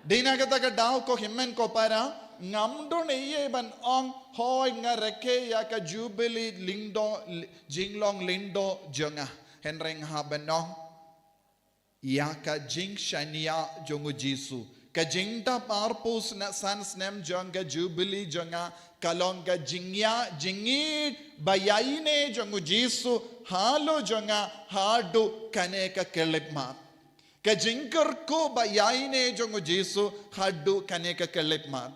Dei na kata ka daw ko hynmen ko para, ngam don eiei ban ong, hooid nga rakhe ïa ka jubili lyngdoh, jinglong lyngdoh jong nga. Hynrei nga hap ban ong ïa ka jingshaniah jong u Jisu. Ka jingdap arphew sne-, san snem jong ka jubili jong nga, ka long ka jingïa, jingïeit ba ïaineh jong u Jisu halor jong nga haduh kane ka khyllipmat. Ka jingkyrkhu ba ïaineh jong u Jisu haduh kane ka khyllipmat.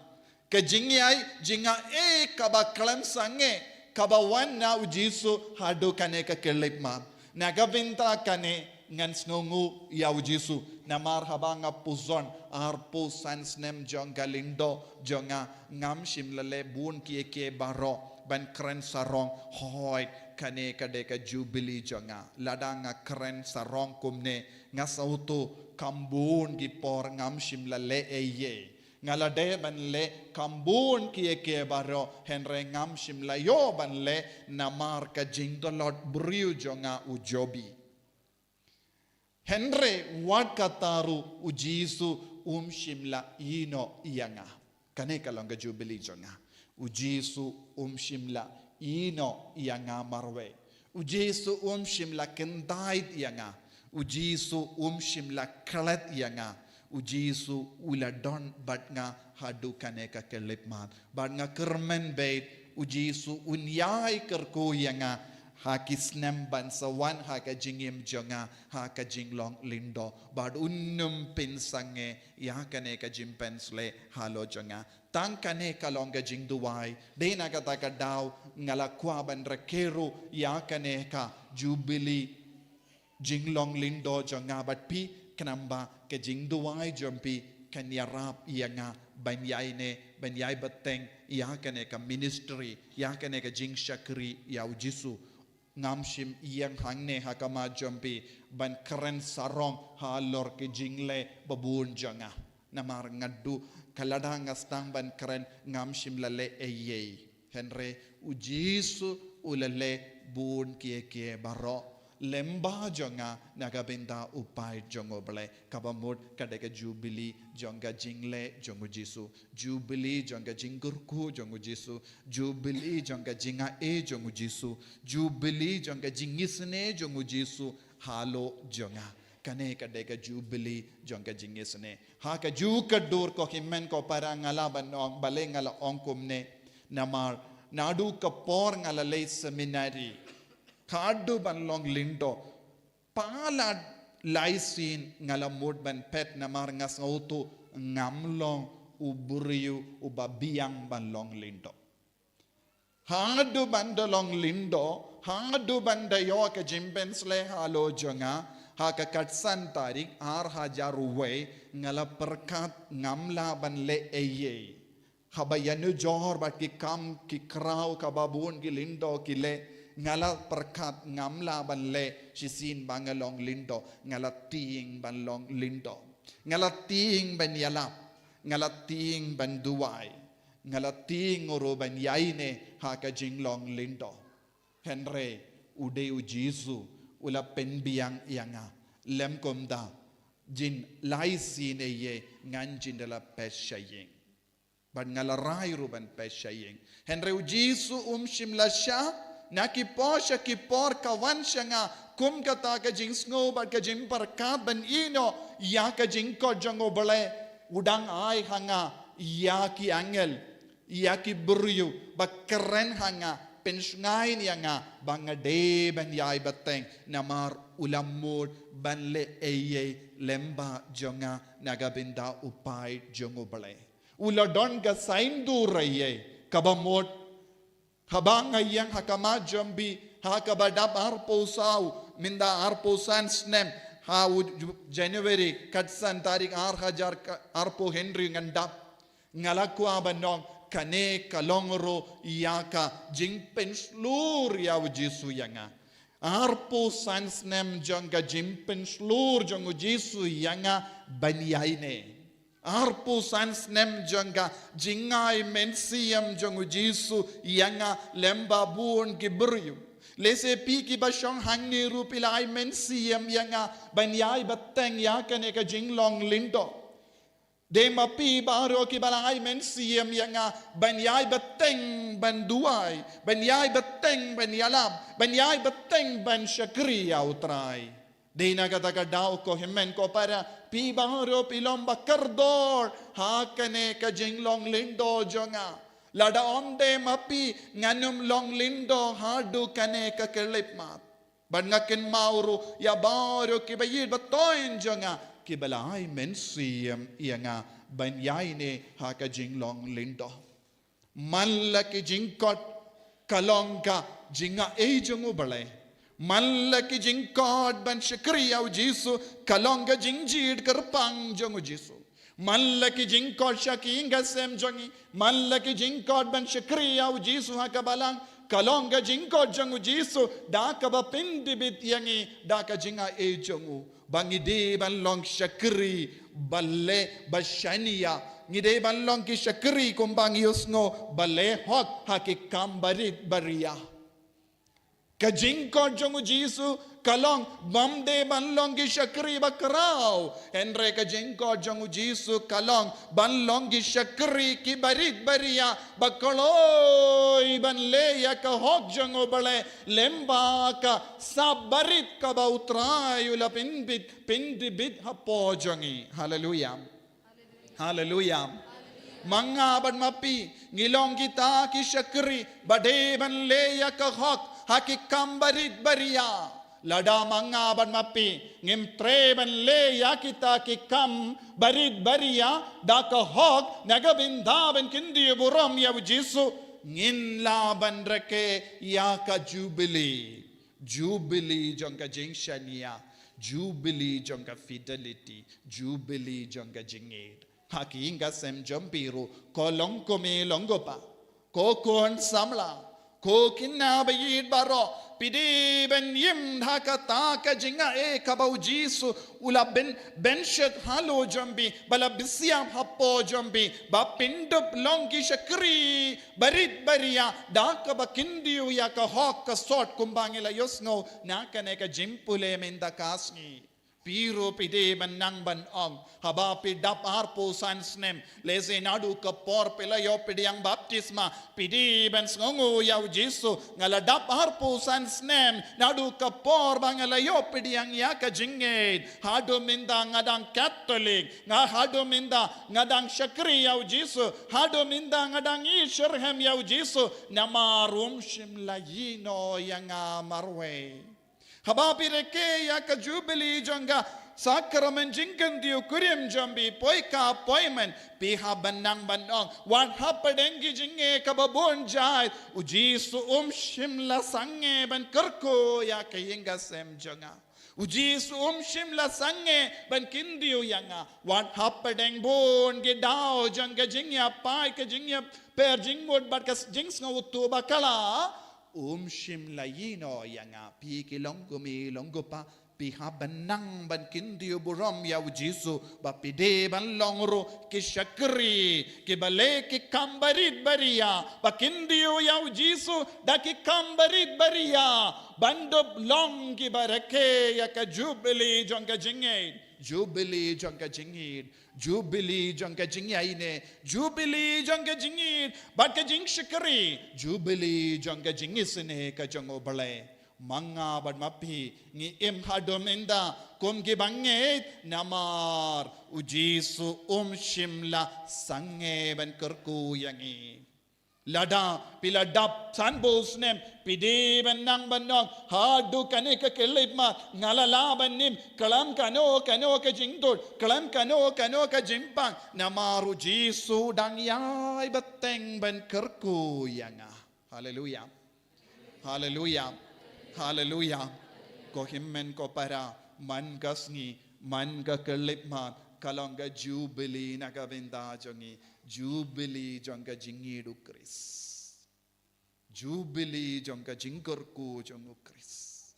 Ka jingïai, jingaiei kaba khlem sangeh, kaba wan na u Jisu haduh kane ka khyllipmat. Na ka bynta kane ngan sngewnguh ïa u Jisu. Namar haba nga pyrshang arphew san snem jong ka lyngdoh jong nga, ngam shym la leh bun kiei kiei baroh ban kren sarong, hooid kane ka dei ka jubili jong nga. Lada nga kren sarong kumne, nga sngewthuh kam bun ki por ngam shym la leh eiei. Nga la dei ban leh kam bun kiei kiei baroh, hynrei ngam shym la ïoh ban leh namar ka jingtlot briew jong nga u Jobi. Hynrei wat kata ruh u Jisu um shym la ïehnoh ïa nga. Kane ka long ka jubili jong nga. U Jisu um shym la ïehnoh ïa nga marwei. U Jisu um shym la kyntait ïa nga. U Jisu um shym la klet ïa nga. U Jisu u la don bad nga haduh kane ka khyllipmat. Bad nga kyrmen beit u Jisu un ïai kyrkhu ïa nga ha ki snem ban sa wan ha ka jingim jong nga, ha ka jinglong lyngdoh. Bad un ym pynsangeh ïa kane ka jingpynsleh halor jong nga. Tang kane ka long ka jingduwai. Dei na kata ka daw nga la kwah ban rakhe ruh ïa kane ka jubili jinglong lyngdoh jong nga bad phi, khnang ba ka jingduwai jong phi kan ïarap ïa nga ban ïaineh, ban ïai bteng ïa kane ka ministry, ïa kane ka jingshakri ïa u Jisu. Ngam shym ïeng hangne ha khmat jong phi ban kren sarong halor ki jingleh babun jong nga. Namar nga duh ka lada nga sdang ban kren ngam shym la leh eiei. Hynrei u Jisu u la leh bun kiei kiei baroh lyngba jong nga na ka bynta u paid jong U Blei. Kaba mut ka dei ka jubili jong ka jingleh jong u Jisu. Jubili jong ka jingkyrkhu jong u Jisu. Jubili jong ka jingaiei jong u Jisu. Jubili jong ka jingisynei jong u Jisu halor jong nga. Kane ka dei ka jubili jong ka jingisynei. Ha ka juh ka dur ko hynmen ko para nga lah ban ong, balei nga la ong kumne. Namar naduh ka por nga la leit seminari, haduh ban long lyngdoh, palat lai sien nga la mut ban phet namar nga sngewthuh ngam long u briew uba biang ban long lyngdoh. Haduh ban da long lyngdoh, haduh ban da ïoh ka jingpynsleh halor jong nga, ha ka khatsan tarik ar hajar wei, nga la pyrkhat ngam lah ban leh eiei. Haba ïanujor bad ki kam ki khraw kaba bun ki lyngdoh ki leh, nga la pyrkhat ngam lah ban leh shisien ba nga long lyngdoh, nga la tieng ban long lyngdoh. Nga la tieng ban ïalap, nga la tieng ban duwai. Nga la tieng ruh ban ïaineh ha ka jinglong lyngdoh. Hynrei u dei u Jisu u la pynbiang ïa nga. Lym kumta, jin lai sien eiei ngan jin da la phet sha ïing. Bad nga la rai ruh ban pyrshah ïing. Hynrei u Jisu um shym la shah, na ki por sha ki por ka wan sha nga, kum kata ka jingsngew bad ka jingpyrkhat ban ïehnoh ïa ka jingkhot jong U Blei, u dang ai ha nga ïa ki angel, ïa ki briew, ba kren ha nga, pynshngaiñ ïa nga, ba nga dei ban ïai bteng, namar u la mut ban leh ei ei lyngba jong nga, na ka bynta u paid jong U Blei. U la don ka saindur ei ei, kaba mut, haba nga ïeng ha khmat jong phi, ha kaba dap arphew saw, mynta arphew san snem, ha u Ju-, January, khatsan tarik ar hajar ka, arphew hynriew ngan dap. Nga la kwah ban ong, kane ka long ruh ïa ka jingpynshlur ïa u Jisu ïa nga. Arphew san snem jong ka jingpynshlur jong u Jisu ïa nga ban ïaineh. Arphew san snem jong ka jingai mynsiem jong u Jisu ïa nga lyngba bun ki briew. Lehse phi kiba shong hangne ruh phi la ai mynsiem ïa nga ban ïai bteng ïa kane ka jinglong lyngdoh. Dei ma phi baroh kiba la ai mynsiem ïa nga ban ïai bteng ban duwai, ban ïai bteng ban ïalap, ban ïai bteng ban shakri ïa u Trai. Dei na kata ka daw ko hynmen ko para, phi baroh phi long ba kordor ha kane ka jinglong lyngdoh jong nga. Lada ym dei ma phi ngan ym long lyngdoh haduh kane ka khyllipmat. Bad nga kynmaw ruh ïa baroh kiba ïeit ba thoiñ jong nga, kiba la ai mynsiem ïa nga ban ïaineh ha ka jinglong lyngdoh. Man la ki jingkhot ka long ka jingai jong U Blei. Man la ki jingkhot ban shakri ïa u Jisu ka long ka jingjied kyrpang jong u Jisu. Man la ki jingkhot sha ki ïing ka sem jong ngi, man la ki jingkhot ban shakri ïa u Jisu ha ka balang, ka long ka jingkhot jong u Jisu da kaba pyndibit ïa ngi da ka jingai jong u. Ba ngi dei ban long shakri ba leh ba shaniah. Ngi dei ban long ki shakri kumba ngi ïohsngew ba leh hok ha ki kam barit baria. Ka jingkhot jong u Jisu ka long bym dei ban long ki shakri ba khraw. Hynrei ka jingkhot jong u Jisu ka long ban long ki shakri ki barit baria ba kloi ban leh ïa ka hok jong U Blei lyngba ka sap barit kaba u Trai u la pynbit pyndibit hapoh jong ngi. Haleluia. Haleluia. Ma nga bad ma phi ngi long kita ki shakri ba dei ban leh ïa ka hok ha ki kam barit baria. Lada ma nga bad ma phi ngim treh ban leh ïa kita ki kam barit baria da ka hok na ka bynta ban kyntiew burom ïa u Jisu, ngin lah ban rakhe ïa ka jubili. Jubili jong ka jingshaniah, jubili jong ka fidelity, jubili jong ka jingïeit. Ha ki ïing ka sem jong phi ruh, ko long kmie long kpa, ko khun samla, ko khynnah ba ïeit baroh, phi dei ban im ha kata ka jingai kaba u Jisu u la pyn, pynshet halor jong phi, ba la pynsiap hapoh jong phi, ba pyndup long ki shakri barit baria da kaba kyntiew ïa ka hok ka sot kumba ngi la ïohsngew na kane ka jingpule mynta ka sngi. Phi ruh phi dei ban nang ban ong, haba phi dap arphew san snem, lehse naduh ka por phi la ïoh pdiang baptisma, phi dei ban sngewnguh ïa u Jisu, nga la dap arphew san snem naduh ka por ba nga la ïoh pdiang ïa ka jingngeit. Haduh mynta nga dang Katholik, nga haduh mynta nga dang shakri ïa u Jisu, haduh mynta nga dang ïeit shitrhem ïa u Jisu, namar um shym la ïehnoh ïa nga marwei. Haba phi rakhe ïa ka jubili jong ka sakramen jingkyntiew kurim jong phi, poi ka appointment, phi hap ban nang ban ong, wat hapdeng ki jingeh kaba bun jait, u Jisu um shym la sangeh ban kyrkhu ïa ka ïing ka sem jong nga. U Jisu um shym la sangeh ban kyntiew ïa nga. Wat hapdeng bun ki daw jong ka jingïapaid, ka jingïapher jingmut bad ka jingsngewthuh bakla, um shym la ïehnoh ïa nga. Phi ki long kmie long kpa, Phi hap ban nang ban kyntiew burom ïa u Jisu, ba phi dei ban long ruh ki shakri, kiba leh ki kam barit baria, ba kyntiew ïa u Jisu da ki kam barit baria, ban dup long kiba rakhe ïa ka jubili jong ka jingïeit, jubili jong ka jingïeit, jubili jong ka jingïaineh, jubili jong ka jingïeit bad ka jingshakri, jubili jong ka jingisynei ka jong U Blei. Ma nga bad ma phi ngi im haduh mynta kum kiba ngeit, namar u Jisu um shym la sangeh ban kyrkhu ïa ngi. Lada phi la dap sanphew snem, phi dei ban nang ban ong, haduh kane ka khyllipmat nga la lah ban im khlem kano kano ka jingtut, khlem kano kano ka jingpang, namar u Jisu dang ïai bteng ban kyrkhu ïa nga. Haleluya. Haleluya. Haleluya. Ko hynmen ko para, man ka sngi, man ka khyllipmat, ka long ka jubili na ka bynta jong ngi, jubili jong ka jingïeit u Khrist. Jubili jong ka jingkyrkhu jong u Khrist.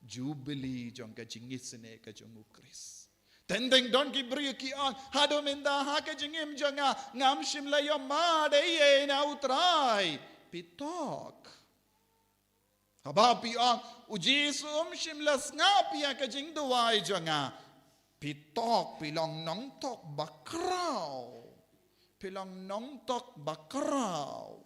Jubili jong ka jingisynei ka jong u Khrist. Teng teng don ki briew ki ong, haduh mynta ha ka jingim jong nga, ngam shym la ïohmad ei ei na u Trai. Phi thok. Haba phi ong, u Jisu um shym la sngap ïa ka jingduwai jong nga. Phi thok, phi long nongthok bakhraw. Phi long nongthok bakhraw.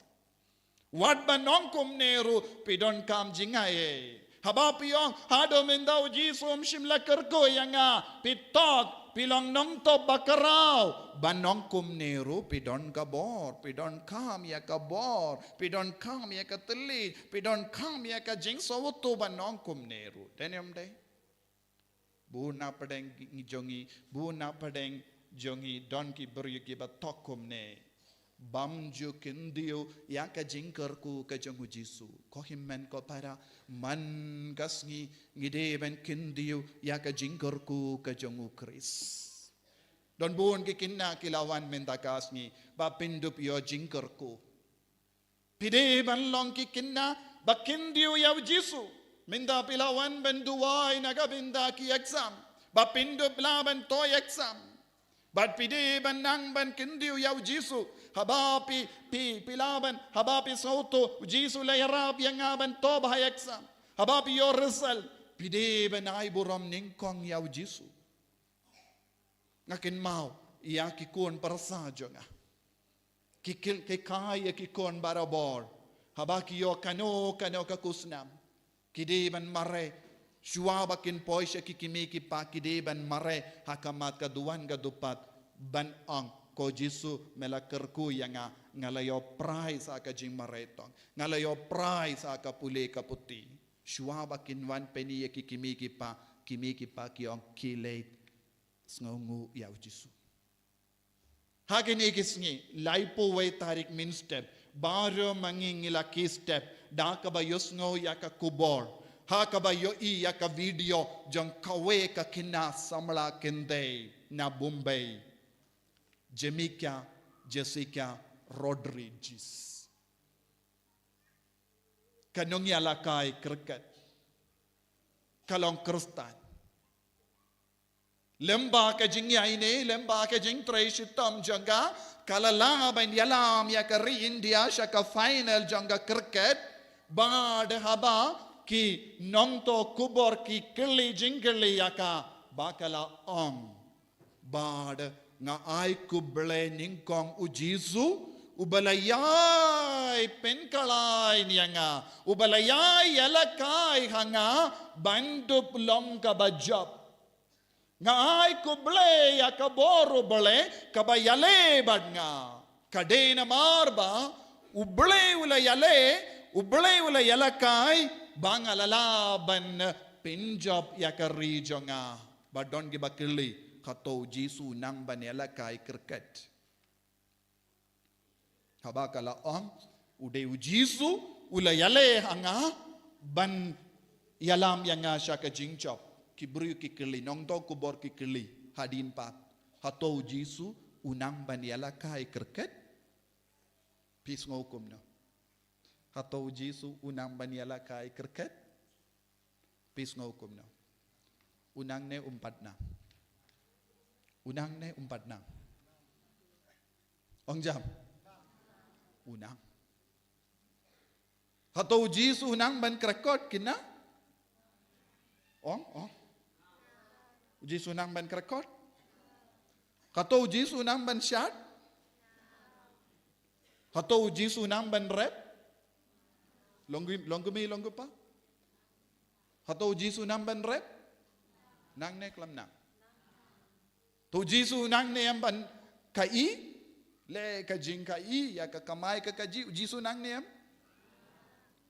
Wat ban ong kumne ruh phi donkam jingai ei. Haba phi ong, haduh mynta u Jisu um shym la kyrkhu ïa nga, phi thok, phi long nongthok bakhraw. Ban ong kumne ruh phi don ka bor, phi donkam ïa ka bor, phi donkam ïa ka thylliej, phi donkam ïa ka jingsngewthuh ban ong kumne ruh. Dei ne ym dei? Bun na pdeng jong ngi, bun na pdeng jong ngi don ki briew kiba thok kumne. Bym ju kyntiew ïa ka jingkyrkhu ka jong u Jisu. Ko hynmen ko para, man ka sngi ngi dei ban kyntiew ïa ka jingkyrkhu ka jong u Khrist. Don bun ki khynnah ki la wan mynta ka sngi ba pyndup ïoh jingkyrkhu. Phi dei ban long ki khynnah ba kyntiew ïa u Jisu. Mynta phi la wan ban duwai na ka bynta ki exam, ba pyndup lah ban thoh exam. Bad phi dei ban nang ban kyntiew ïa u Jisu. Haba phi, phi, phi lah ban, haba phi sngewthuh u Jisu la ïarap ïa nga ban thoh bha exam, haba phi ïoh result, phi dei ban ai burom nyngkong ïa u Jisu. Nga kynmaw ïa ki khun pyrsa jong nga. Ki, ki, ki kai ïa ki khun barabor. Haba ki ïoh kano kano ka khusnam, ki dei ban mareh. Shuwa ba kin poi sha ki kmie ki kpa, ki dei ban mareh ha khmat ka duwan ka dupat, ban ong, ko Jisu, me la kyrkhu ïa nga, nga la ïoh prize ha ka jingmareh tong, nga la ïoh prize ha ka pule ka puthi. Shuwa ba kin wan pyni ïa ki kmie ki kpa, kmie ki kpa ki ong, khie leit, sngewnguh ïa u Jisu. Ha kine ki sngi, laiphew wei tarik mynstep, baroh ma ngi ngi la khie step da kaba ïohsngew ïa ka khubor, ha kaba ïohi ïa ka video jong kawei ka khynnah samla kynthei na Bombay, Jemica Jessica Rodriguez. Ka nongïalehkai cricket, ka long Khristan. Lyngba ka jingïaineh, lyngba ka jingtrei shitom jong ka, ka la lah ban ïalam ïa ka ri India sha ka final jong ka cricket. Bad haba ki nongthoh khubor ki kylli jingkylli ïa ka, ba ka la ong, bad nga ai khublei nyngkong u Jisu, uba la ïai pynkylla ïa nga, uba la ïai ïalehkai ha nga ban dup long kaba jop. Nga ai khublei ïa ka bor U Blei kaba ïaleh bad nga. Ka dei namar ba U Blei u la ïaleh, U Blei u la ïalehkai, ba nga la lah ban pynjop ïa ka ri jong nga. Ba don kiba kylli, hato u Jisu u nang ban ïalehkai cricket? Haba ka la ong, u dei u Jisu u la ïaleh ha nga ban ïalam ïa nga sha ka jingjop. Ki briew ki kylli, nongthoh khubor ki kylli hadien pat, hato u Jisu u nang ban ïalehkai cricket? Phi sngew kumno? Hato u Jisu u nang ban ïalehkai cricket? Phi sngew kumno? U nang ne um pat nang? U nang ne um pat nang? Ong jam. U nang. Hato u Jisu u nang ban kyrkot kine? Ong, ong. U Jisu u nang ban kyrkot? Hato u Jisu u nang ban shad? Hato u Jisu u nang ban rep? Long gu-, long kumne, long kumpa? Hato u Jisu u nang ban rep? Nang ne khlem nang? To u Jisu u nang ne em ban khaïi? Leh ka jingkhaïi ïa ka kamai ka kajih, u Jisu u nang ne em?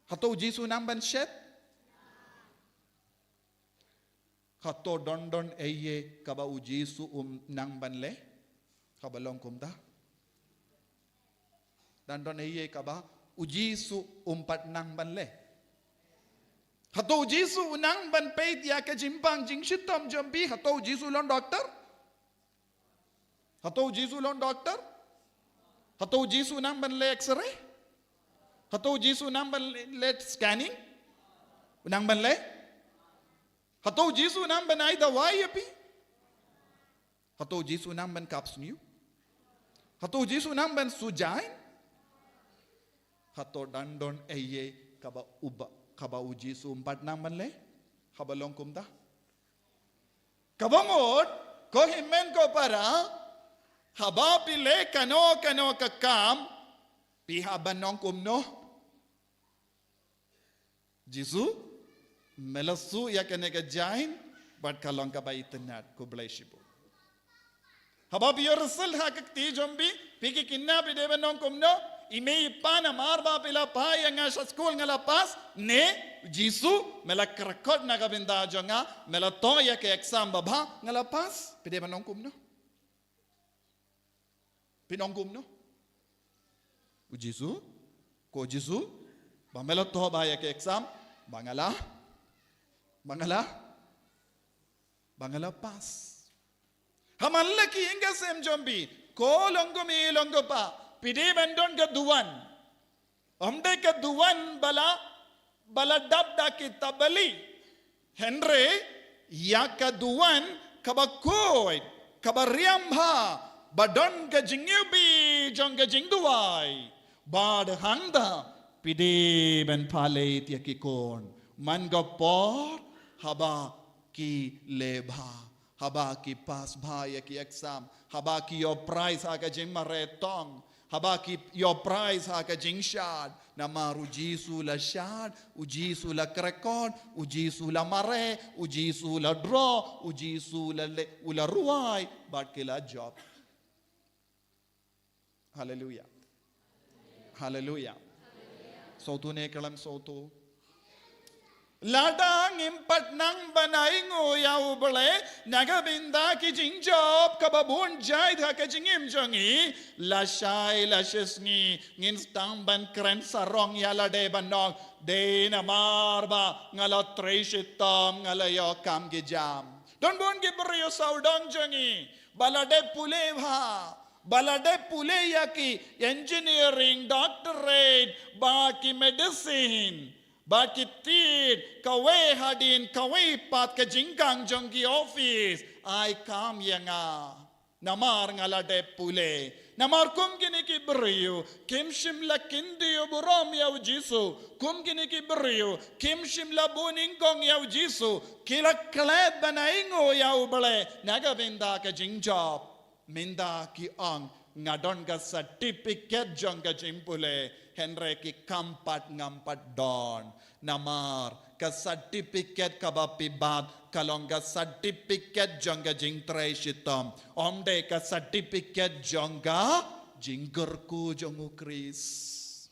Hato u Jisu u nang ban shet? Hato don don ei ei kaba u Jisu um nang ban leh? Kaba long kumta. Don don ei ei kaba u Jisu um pat nang ban leh? Hato u Jisu u nang ban peit ïa ka jingpang jingshitom jong phi? Hato u Jisu u long doktor? Hato u Jisu u long doktor? Hato u Jisu u nang ban leh X-ray? Hato u Jisu u nang ban leh scanning? U nang ban leh? Hato u Jisu u nang ban ai dawai ïa phi? Hato u Jisu u nang ban kap sniew? Hato u Jisu u nang ban sujain? Hato don don ei ei kaba uba, kaba u Jisu um pat nang ban leh? Haba long kumta. Kaba mut, ko hynmen ko para, haba phi leh kano kano ka kam, phi hap ban ong kumno? Jisu, me la suh ïa kane ka jain, bad ka long kaba itynnad, khublei shibun. Haba phi ïoh result ha ka kti jong phi, phi ki kynna phi dei ban ong kumno? I mei i pa, namar ba phi la phah ïa nga sha skul nga la pass, ne, Jisu, me la kyrkot na ka bynta jong nga, me la thoh ïa ka exam babha, nga la pass, phi dei ban ong kumno? Phin ong kumno? U Jisu, ko Jisu, ba me la thoh bha ïa ka exam, ba nga la, ba nga la, ba nga la pass. Ha man la ki ïing ki sem jong phi, ko long kumne long kumpa, phi dei ban don ka duwan. Ym dei ka duwan ba la, ba la dap da ki tabali. Hynrei, ïa ka duwan kaba khuid, kaba riam bha, ba don ka jingiwbih jong ka jingduwai. Bad hangta, phi dei ban pynleit ïa ki khun. Man ka por, haba ki leh bha. Haba ki pass bha ïa ki exam, haba ki ïoh prize ha ka jingmareh tong, haba ki ïoh prize ha ka jingshad, namar u Jisu la shad, u Jisu la kyrkot, u Jisu la mareh, u Jisu la draw, u Jisu la leh, u la rwai, bad ki la jop. Haleluya. Haleluya. Sngewthuh ne khlem sngewthuh? Lada ngim pat nang ban ainguh ïa U Blei na ka bynta ki jingjop kaba bun jait ha ka jingim jong ngi, lashai lashisngi ngin sdang ban kren sarong ïa lade ban ong, dei namar ba nga la trei shitom, nga la ïoh kam ki jam. Don bun ki briew sawdong jong ngi ba la dep pule bha, ba la dep pule ïa ki engineering, doctorate, bad ki medicine, bad ki thied kawei hadien kawei pat ka jingkhang jong ki office, ai kam ïa nga. Namar nga la dep pule. Namar kum kine ki briew kim shym la kyntiew burom ïa U Jisu. Kum kine ki briew kim shym la bun nyngkong ïa U Jisu. Ki la klet ban ainguh ïa U Blei na ka bynta ka jingjop. Mynta ki ong, nga don ka certificate jong ka jingpule, hynrei ki kam pat ngam pat don. Namar ka certificate kaba phi bat ka long ka certificate jong ka jingtrei shitom, ym dei ka certificate jong ka jingkyrkhu jong U Khrist.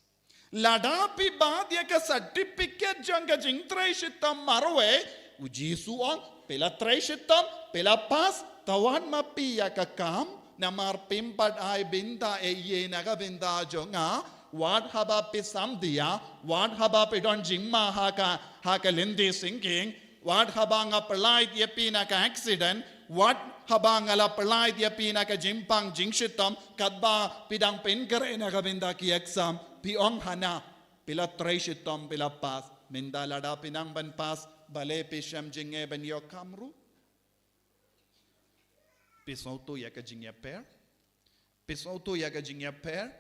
Lada phi bat ïa ka certificate jong ka jingtrei shitom marwei, U Jisu u ong, phi la trei shitom, phi la pass, to wan ma phi ïa ka kam, namar phim pat ai bynta ei ei na ka bynta jong nga. Wat haba phi samdia, wat haba phi don jingma ha ka, ha ka lynti syngkien, wat haba nga pyllait ïa phi na ka accident, wat haba nga la pyllait ïa phi na ka jingpang jingshitom, katba phi dang pynkhreh na ka bynta ki exam, phi ong hana, phi la trei shitom, phi la pass. Mynta lada phi nang ban pass, balei phi shem jingeh ban ïoh kam ruh? Phi sngewthuh ïa ka jingïapher? Phi sngewthuh ïa ka jingïapher?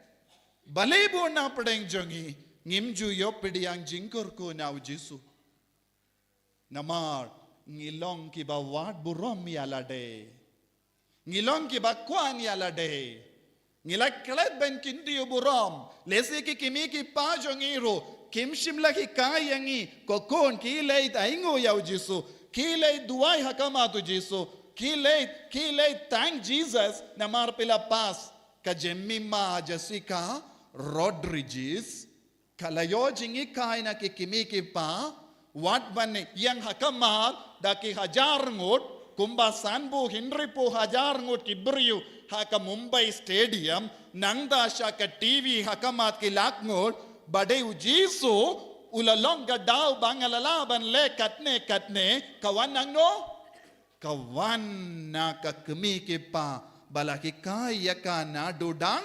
Balei bun na pdeng jong ngi ngim ju ïoh pdiang jingkyrkhu na u Jisu? Namar ngi long kiba wad burom ïa lade. Ngi long kiba kwah ïa lade. Ngi la klet ban kyntiew burom. Lehse ki kmie ki kpa jong ngi ruh kim shym la hikai ïa ngi, ko khun, khie leit ainguh ïa u Jisu, khie leit duwai ha khmat u Jisu, khie leit, khie leit thank Jesus. Namar phi la pass. Ka Jemima Jessica Rodriguez ka la ïoh jinghikai na ki kmie ki kpa, wat ban ïeng ha khmat da ki hajar ngut, kumba sanphew hynriewphew hajar ngut ki briew ha ka Mumbai Stadium, nangta sha ka T V ha khmat ki lak ngut, ba dei u Jisu u la long ka daw ba nga la lah ban leh katne katne. Ka wan nangno? Ka wan na ka kmie ki kpa ba la hikai ïa ka naduh dang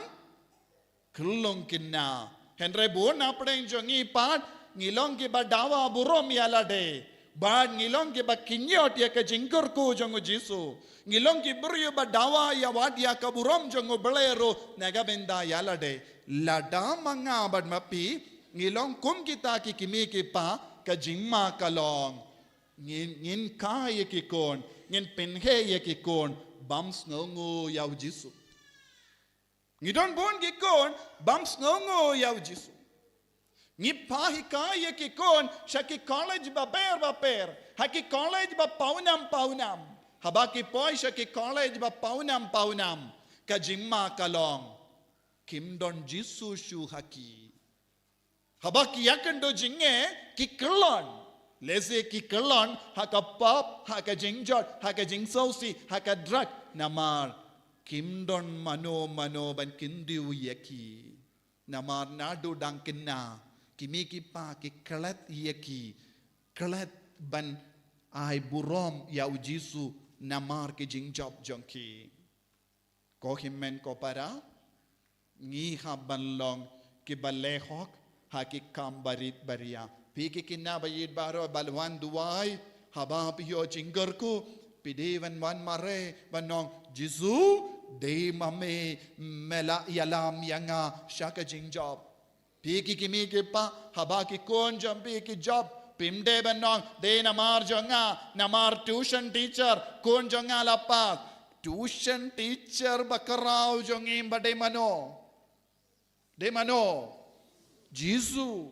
khyllung khynnah. Hynrei bun na pdeng jong ngi pat ngi long kiba dawa burom ïa lade. Bad ngi long kiba kynñiot ïa ka jingkyrkhu jong u Jisu. Ngi long ki briew ba dawa ïa, wat ïa ka burom jong u Blei ruh na ka bynta ïa lade. Lada ma nga bad ma phi ngi long kum kita ki kmie ki kpa, ka jingma ka long, ngin, ngin hikai ïa ki khun, ngin pynheh ïa ki khun bam sngewnguh ïa u Jisu. Ngi don bun ki khun bam sngewnguh ïa u Jisu. Ngi phah hikai ïa ki khun sha ki college bapher bapher, ha ki college ba pawnam pawnam. Haba ki poi sha ki college ba pawnam pawnam, ka jingma ka long, kim don Jisu shuh ha ki. Haba ki ïakynduh jingeh, ki kyllon. Lehse ki kyllon ha ka pop, ha ka jingjot, ha ka jingsngewsih, ha ka drug. Namar kim don mano mano ban kyntiew ïa ki. Namar naduh dang khynnah, ki kmie ki kpa ki klet ïa ki, klet ban ai burom ïa u Jisu namar ki jingjop jong ki. Ko hynmen ko para, ngi hap ban long kiba leh hok ha ki kam barit baria. Phi ki khynnah ba ïeit baroh, ba wan duwai, haba phi ïoh jingkyrkhu, phi dei ban wan mareh ban ong, Jisu, dei ma me me la ïalam ïa nga sha ka jingjop. Phi ki kmie ki kpa, haba ki khun jong phi ki jop, phim dei ban ong, dei namar jong nga, namar tuition teacher khun jong nga la pass. Tuition teacher ba khraw jong ngi ba dei mano? Dei mano? Jisu.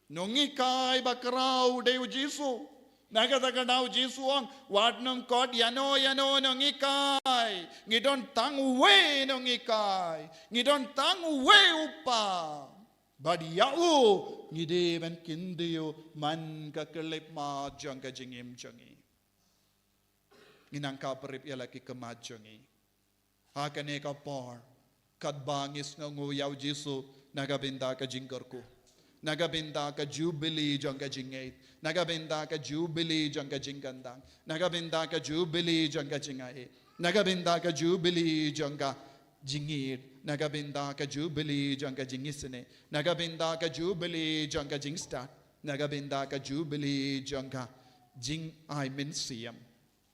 Nonghikai ba khraw dei u Jisu. Na kata ka daw u Jisu u ong, wat nongkot ïano ïano nonghikai. Ngi don tang uwei nonghikai. Ngi don tang uwei u Kpa. Bad ïa u ngi dei ban kyntiew man ka khyllipmat jong ka jingim jong ngi. Ngin nang khaprip ïa la ki khmat jong ngi. Ha kane ka por, katba ngi sngewnguh ïa u Jisu na ka bynta ka jingkyrkhu, na ka bynta ka jubili jong ka jingngeit, na ka bynta ka jubili jong ka jingkyndang, na ka bynta ka jubili jong ka jingaiei, na ka bynta ka jubili jong ka jingïeit, na ka bynta ka jubili jong ka jingisynei, na ka bynta ka jubili jong ka jingstad, na ka bynta ka jubili jong ka jingai mynsiem.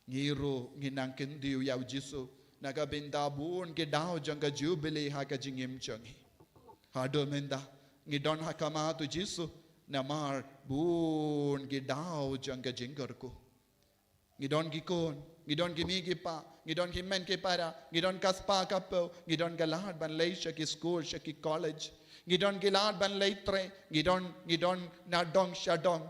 Ngi ruh ngin nang kyntiew ïa u Jisu na ka bynta bun ki daw jong ka jubili ha ka jingim jong ngi. Haduh mynta ngi don ha khmat u Jisu namar bun ki daw jong ka jingkyrkhu. Ngi don ki khun, ngi don ki kmie ki kpa, ngi don ki hynmen ki para, ngi don ka spah ka phew, ngi don ka lad ban leit sha ki skul, sha ki college, ngi don ki lad ban leit trei, ngi don, ngi don na dong sha dong.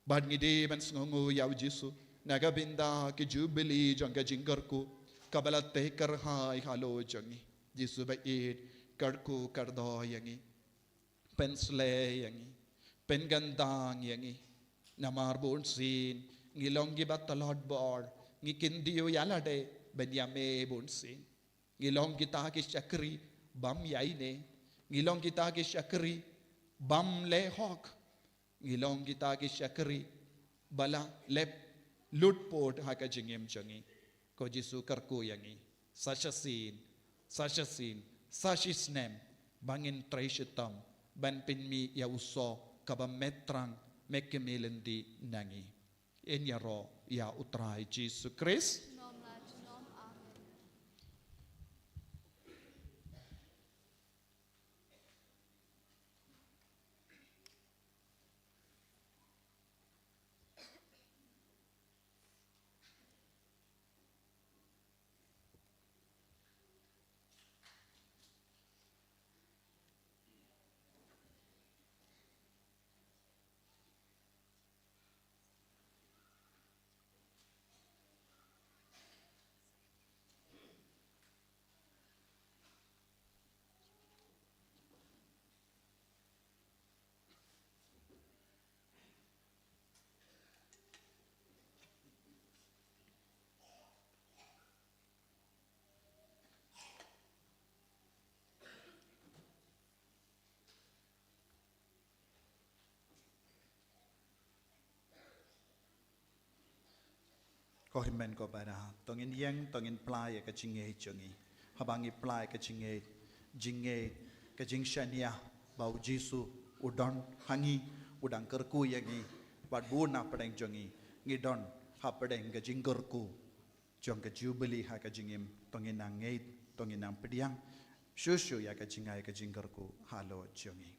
Bad ngi dei ban sngewnguh ïa u Jisu na ka bynta ki jubili jong ka jingkyrkhu kaba la tei kyrhai halor jong ngi. Jisu ba ïeit, kyrkhu kyrdoh ïa ngi, pynsleh ïa ngi, pynkyndang ïa ngi. Namar bunsien ngi long kiba tlot bor, ngi kyntiew ïa lade ban ïa me bunsien. Ngi long kita ki shakri bym ïaineh, ngi long kita ki shakri bym leh hok, ngi long kita ki shakri ba la leh lutpot ha ka jingim jong ngi. Ko Jisu, kyrkhu ïa ngi sa shisien, sa shisien, sa shisnem, ba ngin trei shitom ban pynmih ïa u soh kaba me thrang, me kmie lynti na ngi. Ngin ïaroh ïa u Trai Jisu Khrist. Ko hynmen ko para, to ngin ïeng, to ngin plie ïa ka jingngeit jong ngi. Haba ngi plie ïa ka jingngeit, jingngeit, ka jingshaniah ba U Jisu u don ha ngi, u dang kyrkhu ïa ngi, bad bun na pdeng jong ngi, ngi don ha pdeng ka jingkyrkhu jong ka Jubili ha ka jingim, to ngin nang ngeit, to ngin nang pdiang shuh shuh ïa ka jingai ka jingkyrkhu halor jong ngi.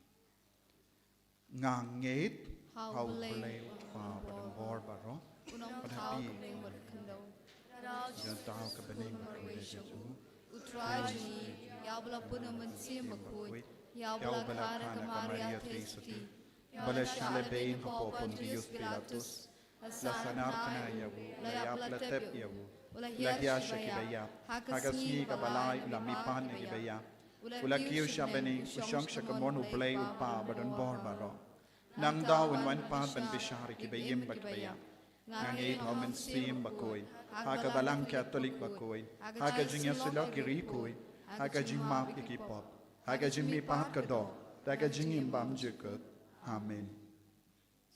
Nga ngeit ha U Blei U Kpa badonbor baroh, u nongthaw ka bneng bad ka khyndew, u nongthaw ka bneng bad ka khyndew, u Trai jong ngi, ïa uba la pun u Mynsiem Bakhuid, ïa uba la khar ha ka Maria Theisotti, ba la shah lehbeiñ hapoh Pontius Pilatus, la sahnarphna ïa u, la ïap la tep ïa u, la hiar sha kiba ïap, ha ka sngi kaba lai u la mihpat na kiba ïap, u la kiew sha bneng, u shong sha kamon U Blei U Kpa badonbor baroh. Nangta un wan pat ban bishar ïa kiba im bad kiba ïap. Nga ngeit ha U Mynsiem Bakhuid, ha ka Balang Katholik bakhuid, ha ka jingïasyllok ïa ki riewkhuid, ha ka jingmap ïa ki pop, ha ka jingmihpat ka doh, ha ka jingim bymjukut. Amen.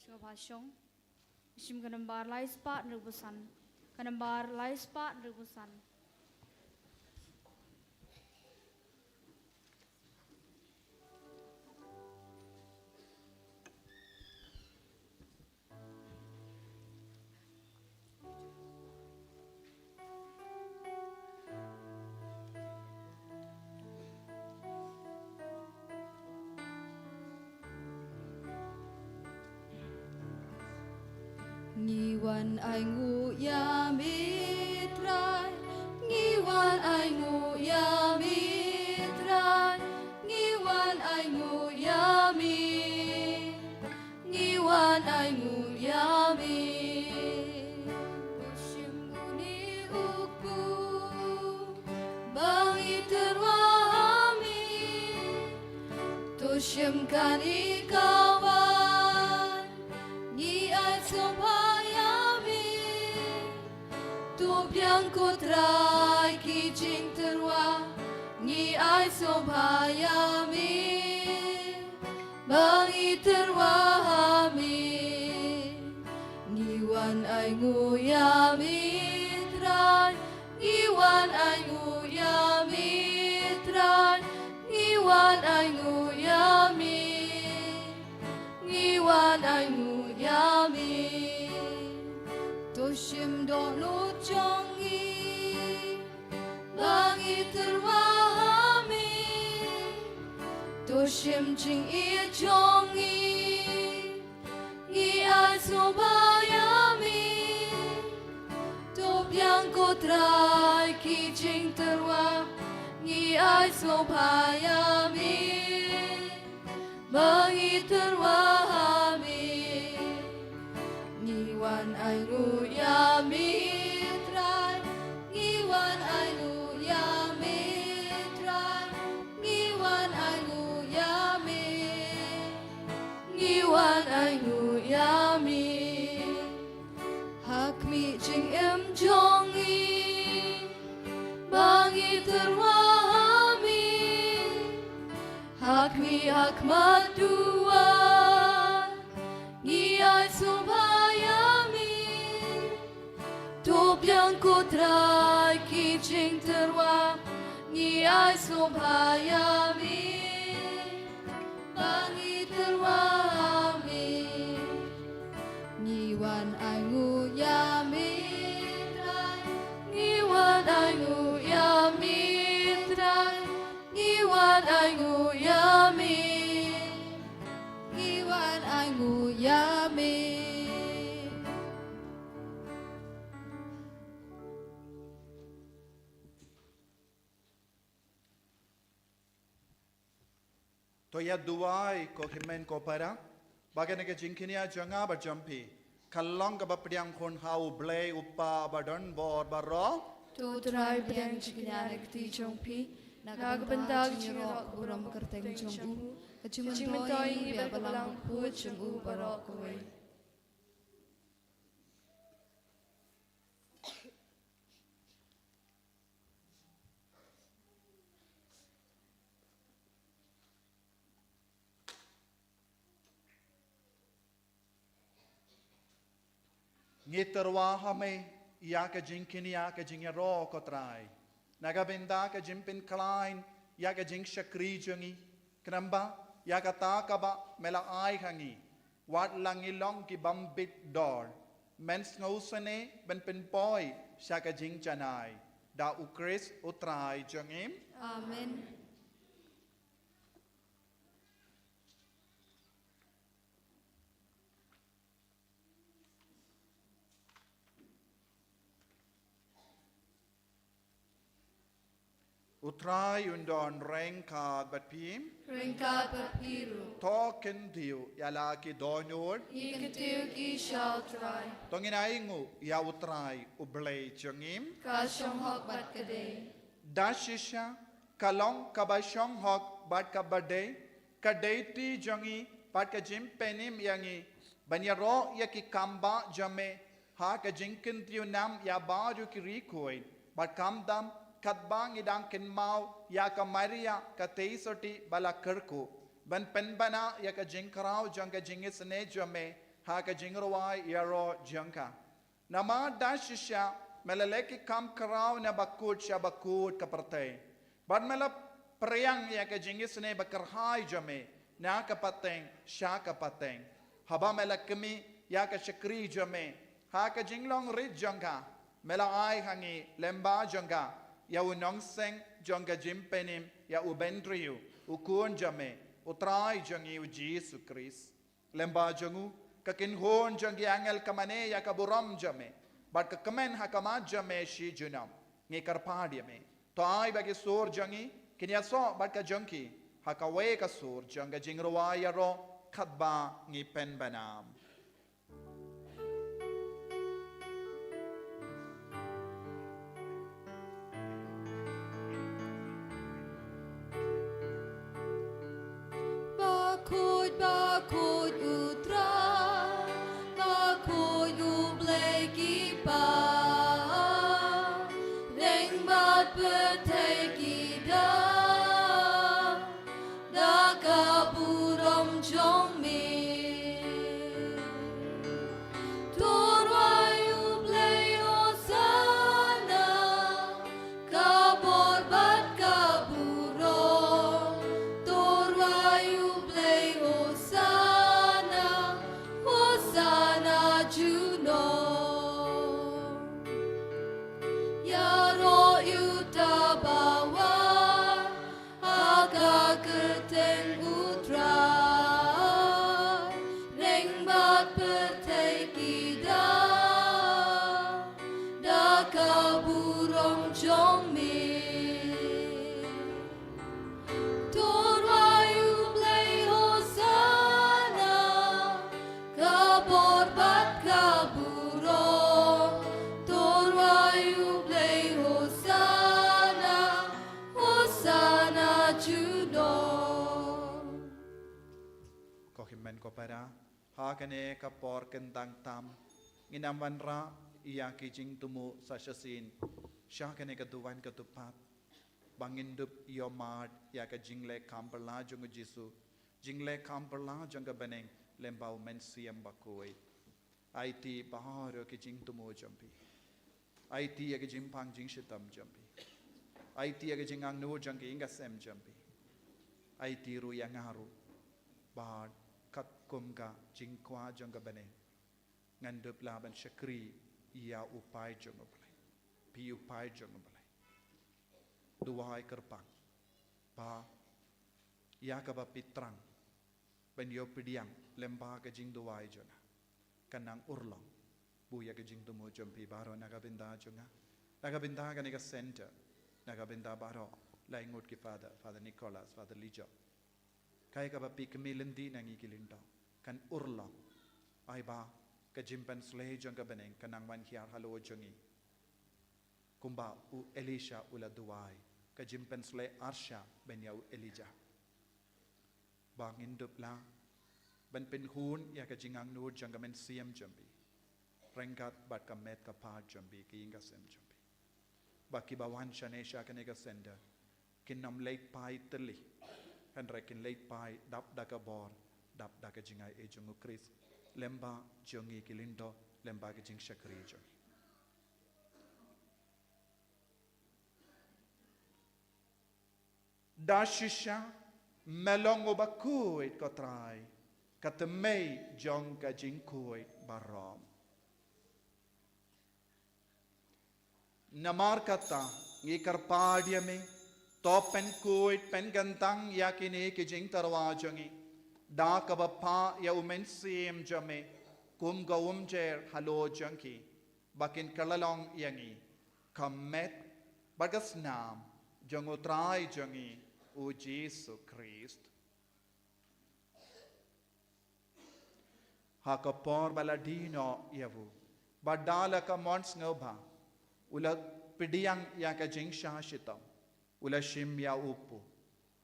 Sngewbha shong. Shim ka nambar lai spah hynriewphew san. Ka nambar lai spah hynriewphew san. Ngi wan ainguh ïa me Trai, ngi wan ainguh ïa me Trai, ngi wan ainguh ïa me. Ngi wan ainguh ïa me. To shim une u kpu ba ngi tyrwa ha me. To shim kane ka waiñ, ngi ai sngewbha ïa me. To biang ko Trai ki jingtyrwa, ngi ai sngewbha ïa me. Ba ngi tyrwa ha me. Ngi wan ainguh ïa me Trai, ngi wan ainguh ïa me Trai, ngi wan ainguh ïa me. Ngi wan ainguh ïa me. To shim dohnud jong ngi ba ngi tyrwa ha me. To shim jingïeit jong ngi, ngi ai sngewbha ïa me. To biang ko Trai ki jingtyrwa, ngi ai sngewbha ïa me. Ba ngi tyrwa ha me. Ngi wan ainguh ïa me Trai. Ngi wan ainguh ïa me Trai. Ngi wan ainguh ïa me. Ngi wan ainguh ïa me. Ha khmih jingim jong ngi ba ngi tyrwa ha me. Ha khmih ha khmat duwar ngi ai sngewbha ïa me. To biang ko Trai ki jingtyrwa, ngi ai sngewbha ïa me. Ba ngi tyrwa ha me. Ngi wan ainguh ïa me Trai. Ngi wan ainguh ïa me Trai. Ngi wan ainguh ïa me. Ngi wan ainguh ïa me. To ïa duwai ko hynmen ko para, ba kane ka jingkñia jong nga bad jong phi kan long kaba pdiang khun ha U Blei U Kpa badonbor baroh. To Trai pdiang jingkñia na ka kti jong phi, na ka bynta ka jingïaroh ka burom kyrteng jong u, ka jingmyntoi ïa ka balang bakhuid jong u baroh kawei. Ngi tyrwa ha me, ïa ka jingkñia ka jingïaroh, ko Trai. Na ka bynta ka jingpynkhlaiñ ïa ka jingshakri jong ngi, khnang ba ïa kata kaba me la ai ha ngi, wat la ngi long ki bym bit dor, men sngewsynei ban pynpoi sha ka jingjanai. Da U Khrist U Trai jong ngi. Amen. U Trai un don ryngkat bad phi. Ryngkat bad phi ruh. To kyntiew ïa la ki dohnud. Ngi kyntiew ki sha U Trai. To ngin ainguh ïa U Trai U Blei jong ngi. Ka shong hok bad ka dei. Da shisha, ka long kaba shong hok bad kaba dei, ka dei ti jong ngi bad ka jingpynim ïa ngi ban ïaroh ïa ki kam ba jong me ha ka jingkyntiew nam ïa baroh ki riewkhuid, bad khamtam katba ngi dang kynmaw ïa ka Maria ka tei sotti ba la kyrkhu, ban pynbna ïa ka jingkhraw jong ka jingisynei jong me ha ka jingrwai ïaroh jong ka. Namar da shisha me la leh ki kam khraw na bakut sha bakut ka pyrthei, bad me la phriang ïa ka jingisynei bakyrhai jong me na ka pateng sha ka pateng. Haba me la khmih ïa ka shakri jong me ha ka jinglong rit jong ka, me la ai ha ngi lyngba jong ka ïa u nongseng jong ka jingpynim ïa U Bynriew, U Khun jong me, U Trai jong ngi U Jisu Khrist. Lyngba jong u, ka kynhun jong ki angel ka mane ïa ka burom jong me, bad ka kmen ha khmat jong me shi junom. Ngi kyrpad ïa me, to ai ba ki sur jong ngi kin ïasoh bad ka jong ki ha kawei ka sur jong ka jingrwai ïaroh katba ngi pynbna. Bakhuid, bakhuid U Trai, bakhuid U Blei ki paidbah, lyngba pyrthei ki dap da ka burom jong me. To rwai U Blei Hosana, ka bor bad ka burom. To rwai U Blei Hosana, Hosana junom. Ïaroh ïa uta bawan ha ka kyrteng U Trai, lyngba pyrthei ki dap da ka burom jong me. To rwai U Blei Hosana, ka bor bad ka burom. To rwai U Blei Hosana, Hosana junom. Ko hynmen ko para, ha kane ka por kyntang tam, ngin ym wanrah ïa ki jingthmu sa shisien sha kane ka duwan ka dupad, ba ngin dup ïohmad ïa ka jingleh kham phylla jong U Jisu, jingleh kham phylla jong ka bneng lyngba U Mynsiem Bakhuid. Aiti baroh ki jingthmu jong phi. Aiti ïa ki jingpang jingshitom jong phi. Aiti ïa ki jingangnud jong ki ïing ka sem jong phi. Aiti ruh ïa nga ruh, bad katkum ka jingkwah jong ka bneng, ngan dup lah ban shakri ïa u paid jong U Blei. Phi u paid jong U Blei. Duwai kyrpang ba ïa kaba phi thrang ban ïoh pdiang lyngba ka jingduwai jong nga, kan nang urlong bun ïa ki jingthmu jong phi baroh na ka bynta jong nga, na ka bynta kane ka center, na ka bynta baroh lai ngut ki father, Father Nicholas, Father Lijok. Kaei kaba phi khmih lynti na ngi ki lyngdoh, kan urlong. Ai ba ka jingpynshlei jong ka bneng kan nang wan hiar halor jong ngi. Kumba u Elisha u la duwai, ka jingpynshlei arshah ban ïa u Elijah. Ba ngin dup lah ban pynhun ïa ka jingangnud jong ka mynsiem jong phi, ryngkat bad ka met ka phad jong phi, ka ïing ka sem jong phi. Ba kiba wan shane sha kane ka center kin ym leit phai tylli, hynrei kin leit phai dap da ka bor, dap da ka jingai ei jong U Khrist, lyngba jong ngi ki lyngdoh, lyngba ka jingshakri jong ngi. Da shisha me long uba khuid, ko Trai, ka tymmen jong ka jingkhuid baroh. Namar kata, ngi kyrpad ïa me, to pynkhuid pynkyntang ïa kine ki jingtyrwa jong ngi, da kaba phah ïa u Mynsiem jong me kum ka umjer halor jong ki, ba kin kylla long ïa ngi ka met bad ka snam jong u Trai jong ngi, u Jisu Khrist. Ha ka por ba la die noh ïa u, bad da la ka mon sngewbha, u la pdiang ïa ka jingshah shitom, u la shim ïa u kpu,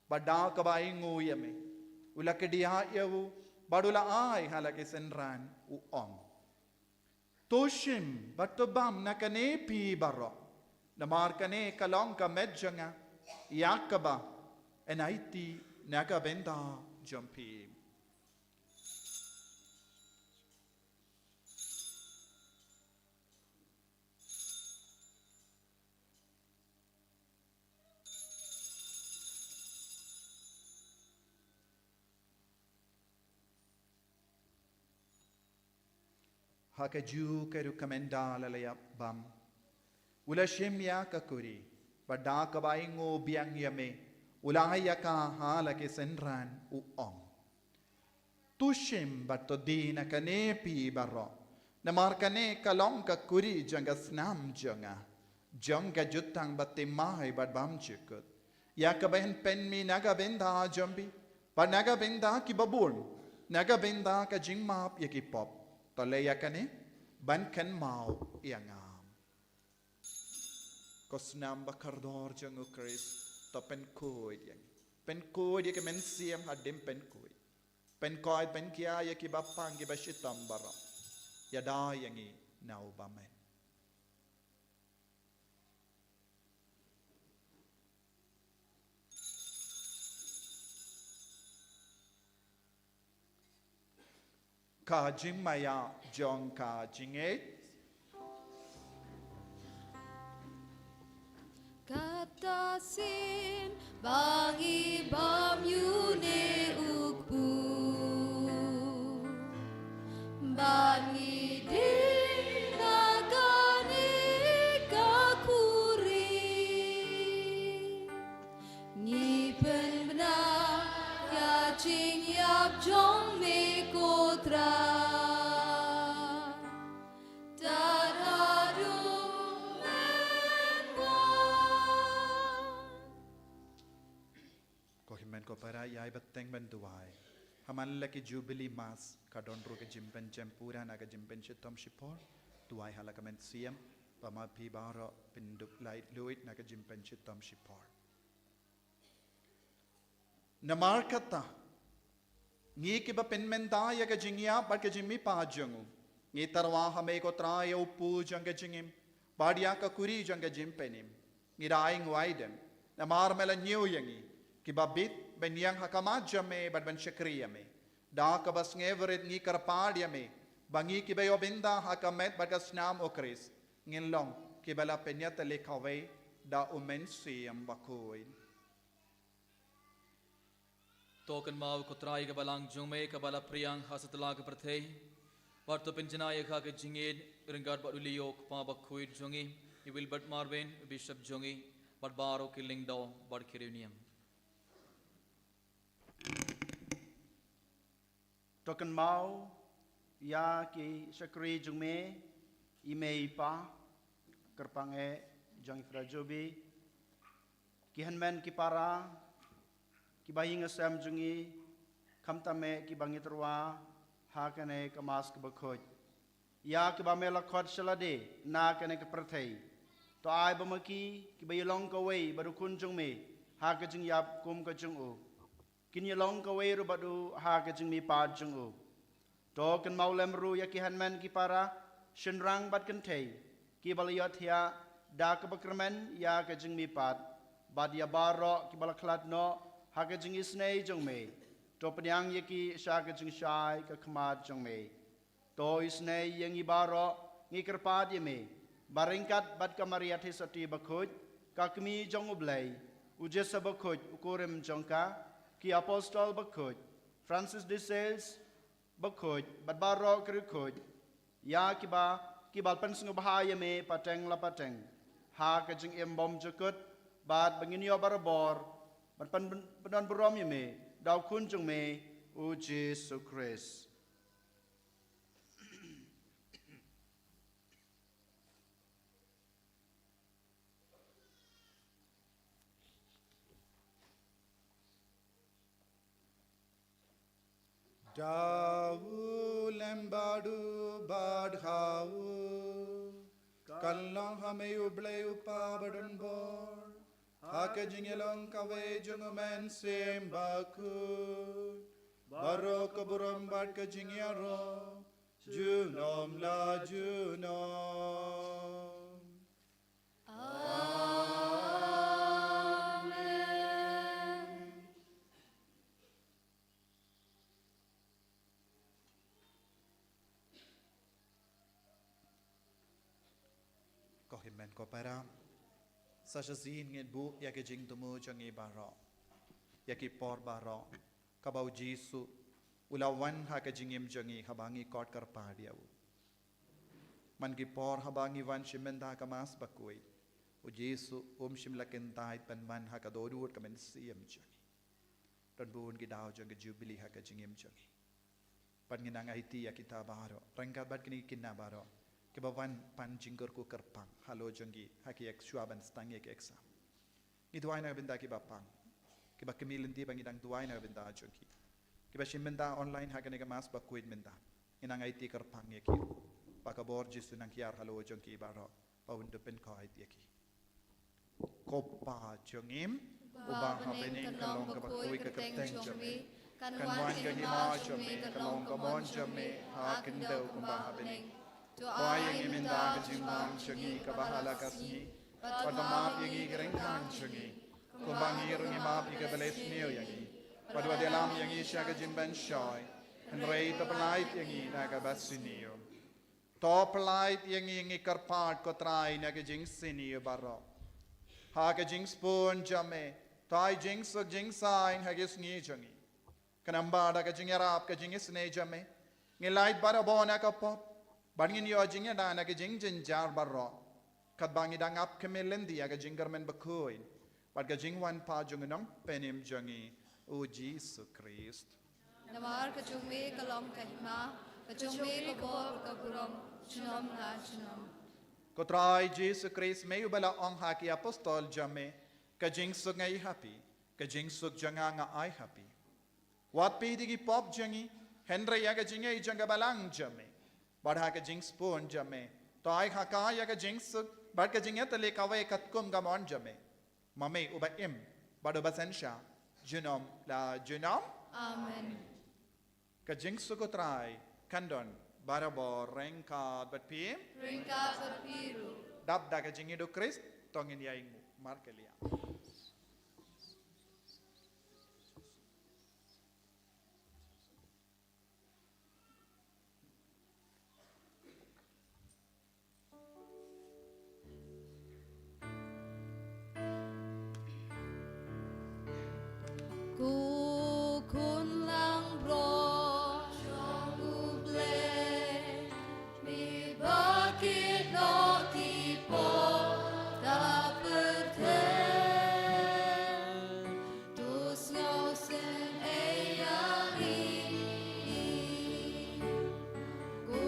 bad da kaba ainguh ïa me, u la kdiah ïa u, bad u la ai ha la ki synran, u ong: To shim bad to bam na kane phi baroh, namar kane ka long ka met jong nga, ïa kaba yn aiti na ka bynta jong phi. Ha kajuh ka ruh ka mynta la la ïap bam, u la shim ïa ka kuri, bad da kaba ainguh biang ïa me, u la ai ïa ka ha la ki synran, u ong: To shim bad to die na kane phi baroh, namar kane ka long ka kuri jong ka snam jong nga, jong ka jutang bathymmai bad bymjukut, ïa kaba yn pynmih na ka bynta jong phi bad na ka bynta kiba bun, na ka bynta ka jingmap ïa ki pop. To leh ïa kane ban kynmaw ïa nga. Ko snam ba kordor jong u Khrist, to pynkhuid ïa ngi. Pynkhuid ïa ki mynsiem hadien pynkhuid. Pynkhuid pynkhia ïa kiba pang kiba shitom baroh. Ïada ïa ngi na u bymman. Ka jingmaïa jong ka jingngeit. Kata sien ba ngi bam ïa une u kpu, ba ngi die na kane ka kuri. Ngi pynbna ïa ka jingïap jong me ko Trai. Tad haduh men wan. Ko hynmen ko para, ïai bteng ban duwai. Ha man la ki Jubilee Mass, ka don ruh ka jingpynjem pura na ka jingpynshitom shipor. Duwai ha la ka mynsiem, ba ma phi baroh phin dup laitluid na ka jingpynshitom shipor. Namar kata, ngi kiba pynmynta ïa ka jingïap bad ka jingmihpat jong u, ngi tyrwa ha me ko Trai ïa u kpu jong ka jingim, bad ïa ka kuri jong ka jingpynim. Ngi da ai nguaidem, namar me la ñiew ïa ngi, kiba bit, ban ïeng ha khmat jong me bad ban shakri ïa me. Da kaba sngewrit ngi kyrpad ïa me, ba ngi kiba ïoh bynta ha ka met bad ka snam u Khrist, ngin long kiba la pynïatylli kawei da u Mynsiem Bakhuid. To kynmaw ko Trai ka balang jong me kaba la phriang ha satlak ka pyrthei. Bad to pynjanai ïa ka ka jingngeit ryngkat bad u Leo u kpa bakhuid jong ngi, i Wilbert Marvin, u Bishop jong ngi, bad baroh ki lyngdoh bad ki riewniam. To kynmaw ïa ki shakri jong me, i mei i pa, kyrpang eh jong i Fra Jobi, ki hynmen ki para, kiba ïing ki sem jong ngi, khamtam eh kiba ngi tyrwa ha kane ka Mass kaba khuid. Ïa kiba me la khot sha lade na kane ka pyrthei. To ai ba ma ki, kiba ïalong kawei bad u Khun jong me ha ka jingïap kum ka jong u, kin ïalong kawei ruh bad u ha ka jingmihpat jong u. To kynmaw lem ruh ïa ki hynmen ki para, shynrang bad kynthei, kiba la ïohthiah da kaba kyrmen ïa ka jingmihpat, bad ïa baroh kiba la khlad noh ha ka jingisynei jong me. To pdiang ïa ki sha ka jingshai ka khmat jong me. To isynei ïa ngi baroh, ngi kyrpad ïa me, ba ryngkat bad ka Maria Theisotti bakhuid, ka Kmie jong U Blei, U Joseph Bakhuid, u kurim jong ka, ki apostol bakhuid, Francis de Sales Bakhuid, bad baroh ki riewkhuid, ïa kiba, kiba la pynsngewbha ïa me pateng la pateng ha ka jingim bymjukut, bad ba ngin ïoh barabor ban pyn-, pyndonburom ïa me da u Khun jong me, u Jisu Khrist. Da u lem bad u bad ha u, kan long ha me U Blei U Kpa badonbor, ha ka jingïalong kawei jong U Mynsiem Bakhuid, baroh ka burom bad ka jingïaroh junom la junom. Amen. Ko hynmen ko para, sa shisien ngin buh ïa ki jingthmu jong ngi baroh ïa ki por baroh kaba U Jisu u la wan ha ka jingim jong ngi haba ngi khot kyrpad ïa u. Man ki por haba ngi wan shim bynta ka Mass Bakhuid, U Jisu um shym la kyntait ban wan ha ka dohnud ka mynsiem jong ngi. Don bun ki daw jong ka Jubilee ha ka jingim jong ngi. Bad ngi nang aiti ïa kita baroh, ryngkat bad kine ki khynnah baroh kiba wan pan jingkyrkhu kyrpang halor jong ki ha ki ek-, shuwa ban sdang ïa ki exam. Ngi duwai na ka bynta kiba pang, kiba kmie lynti ba ngi dang duwai na ka bynta jong ki. Kiba shim bynta online ha kane ka Mass Bakhuid mynta, ngi nang aiti kyrpang ïa ki, ba ka bor Jisu nang hiar halor jong ki baroh, ba un da pynkhuid ïa ki. Ko Pa jong ngi uba ha bneng, kan long kaba khuid ka kyrteng jong me, kan wan ka hima jong me, kan long ka mon jong me ha khyndew kumba ha bneng. To ai ïa ngi mynta ka jingbam jong ngi kaba ha la ka sngi, bad to map ïa ngi ki ryngkang jong ngi, kumba ngi ruh ngi map ïa kiba la sniew ïa ngi, bad wat ïalam ïa ngi sha ka jingpynshoi, hynrei to pyllait ïa ngi na kaba sniew. To pyllait ïa ngi, ngi kyrpad ko Trai, na ka jingsniew baroh, ha ka jingspun jong me, to ai jingsuk jingsaiñ ha ki sngi jong ngi. Khnang ba da ka jingïarap ka jingisynei jong me, ngin lait barabor na ka pop, bad ngin ïoh jingïada na ka jingjynjar baroh, katba ngi dang ap kmie lynti ïa ka jingkyrmen bakhuid bad ka jingwan pat jong u Nongpynim jong ngi, U Jisu Khrist. Namar ka jong me ka long ka hima, ka jong me ka bor, ka burom, junom la junom. Ko Trai Jisu Khrist, me uba la ong ha ki apostol jong me, ka jingsuk nga ai ha phi, ka jingsuk jong nga nga ai ha phi. Wat peit ïa ki pop jong ngi, hynrei ïa ka jingngeit jong ka balang jong me. Bad ha ka jingspun jong me, to ai ha ka ïa ka jingsuk bad ka jingïatylli kawei katkum ka mon jong me, ma me uba im bad uba synshar junom la junom. Amen. Ka jingsuk U Trai kan don barabor ryngkat bad phi. Ryngkat bad phi ruh. Dap da ka jingïeit U Khrist, to ngin ïainguh markylliang. Ko khun langbrot jong U Blei, me ba kit noh ki pop ka pyrthei. To sngewsynei ïa ngi. Ko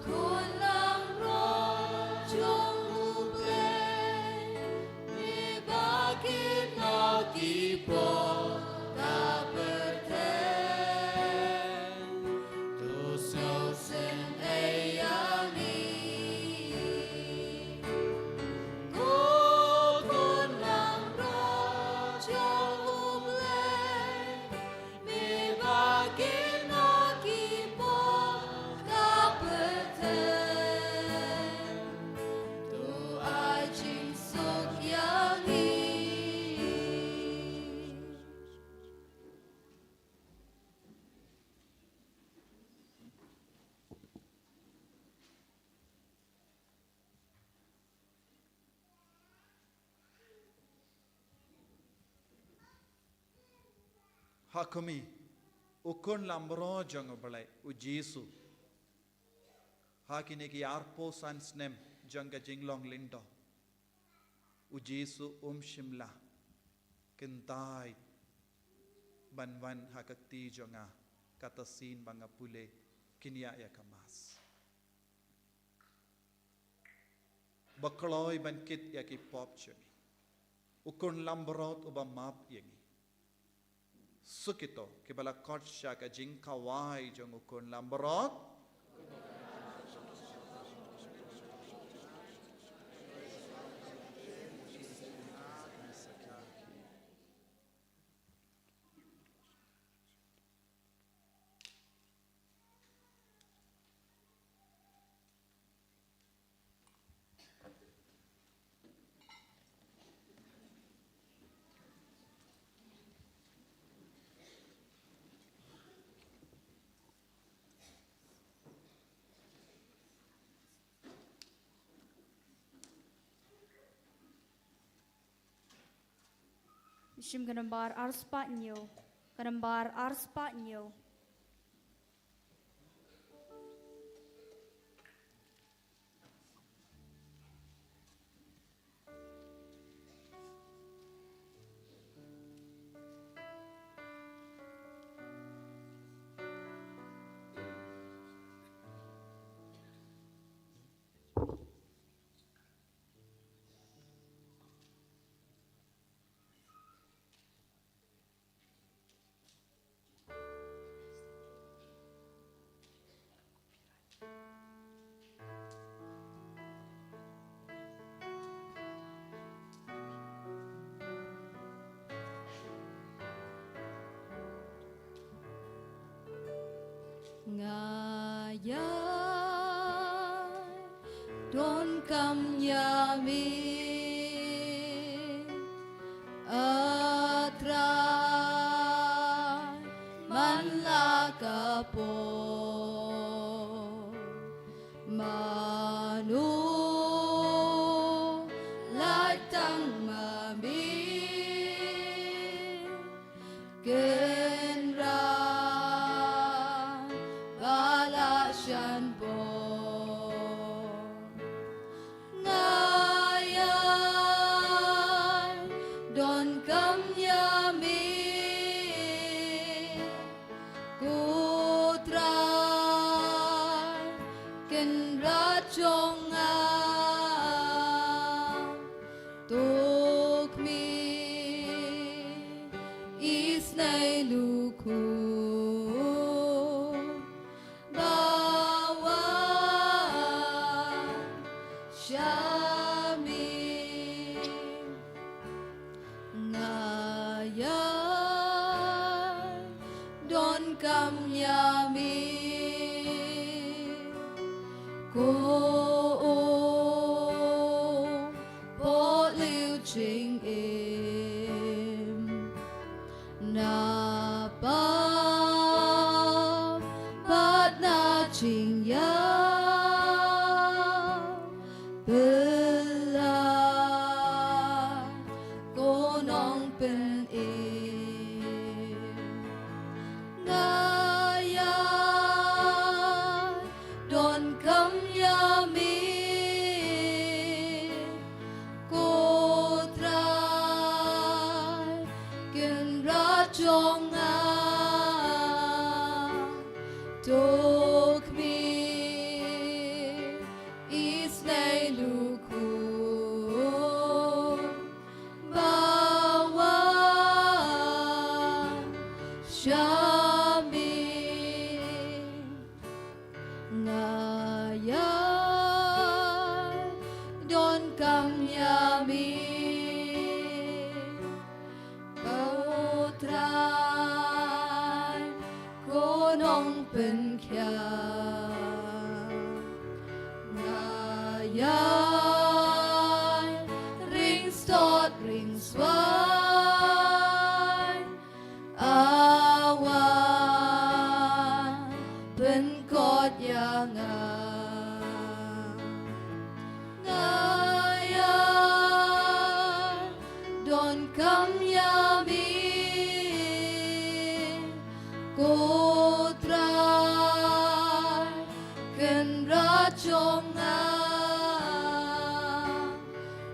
khun langbrot jong U Blei, me ba kit noh ki pop ka pyrthei. To sngewsynei ïa ngi. Ko khun langbrot jong U Blei, me ba kit noh ki pop ka pyrthei. To ai jingsuk ïa ngi. Kmie, u khun lamro jong U Blei, u Jisu. Ha kine ki arphew san snem jong ka jinglong lyngdoh, u Jisu um shym la kyntait ban wan ha ka kti jong nga, kata sien ba nga pule khyndiat ïa ka Mass. Ba kloi ban kit ïa ki pop jong ngi. U khun lamro uba map ïa ngi. Suk ito kiba la khot sha ka jingkhawai jong u khun lamro. Shim ka nambar arspah hynñiew. Ka nambar arspah hynñiew. Nga ïa donkam ïa me, A Trai, man la ka por. Mano lait tang ma me, Kynrad ba la shan bor. Nga ïa donkam ïa me, Ko Trai, Kynrad jong nga. To khmih, isynei lukhu ba wan sha me. Nga ïa donkam ïa me, ko u pohliew jingim, na pap bad na jingïap. Pynlait ko Nongpynim. Nga ïa donkam ïa me, Ko Trai, Kynrad jong nga. To khmih, isynei lukhu ba wan sha me. Nga ïa donkam ïa me, Ko Trai, ko Nongpynkhiah. Nga ïa ring stot ring swai, A wan pynkot ïa nga. Nga ïa donkam ïa me, Ko Trai, Kynrad jong nga,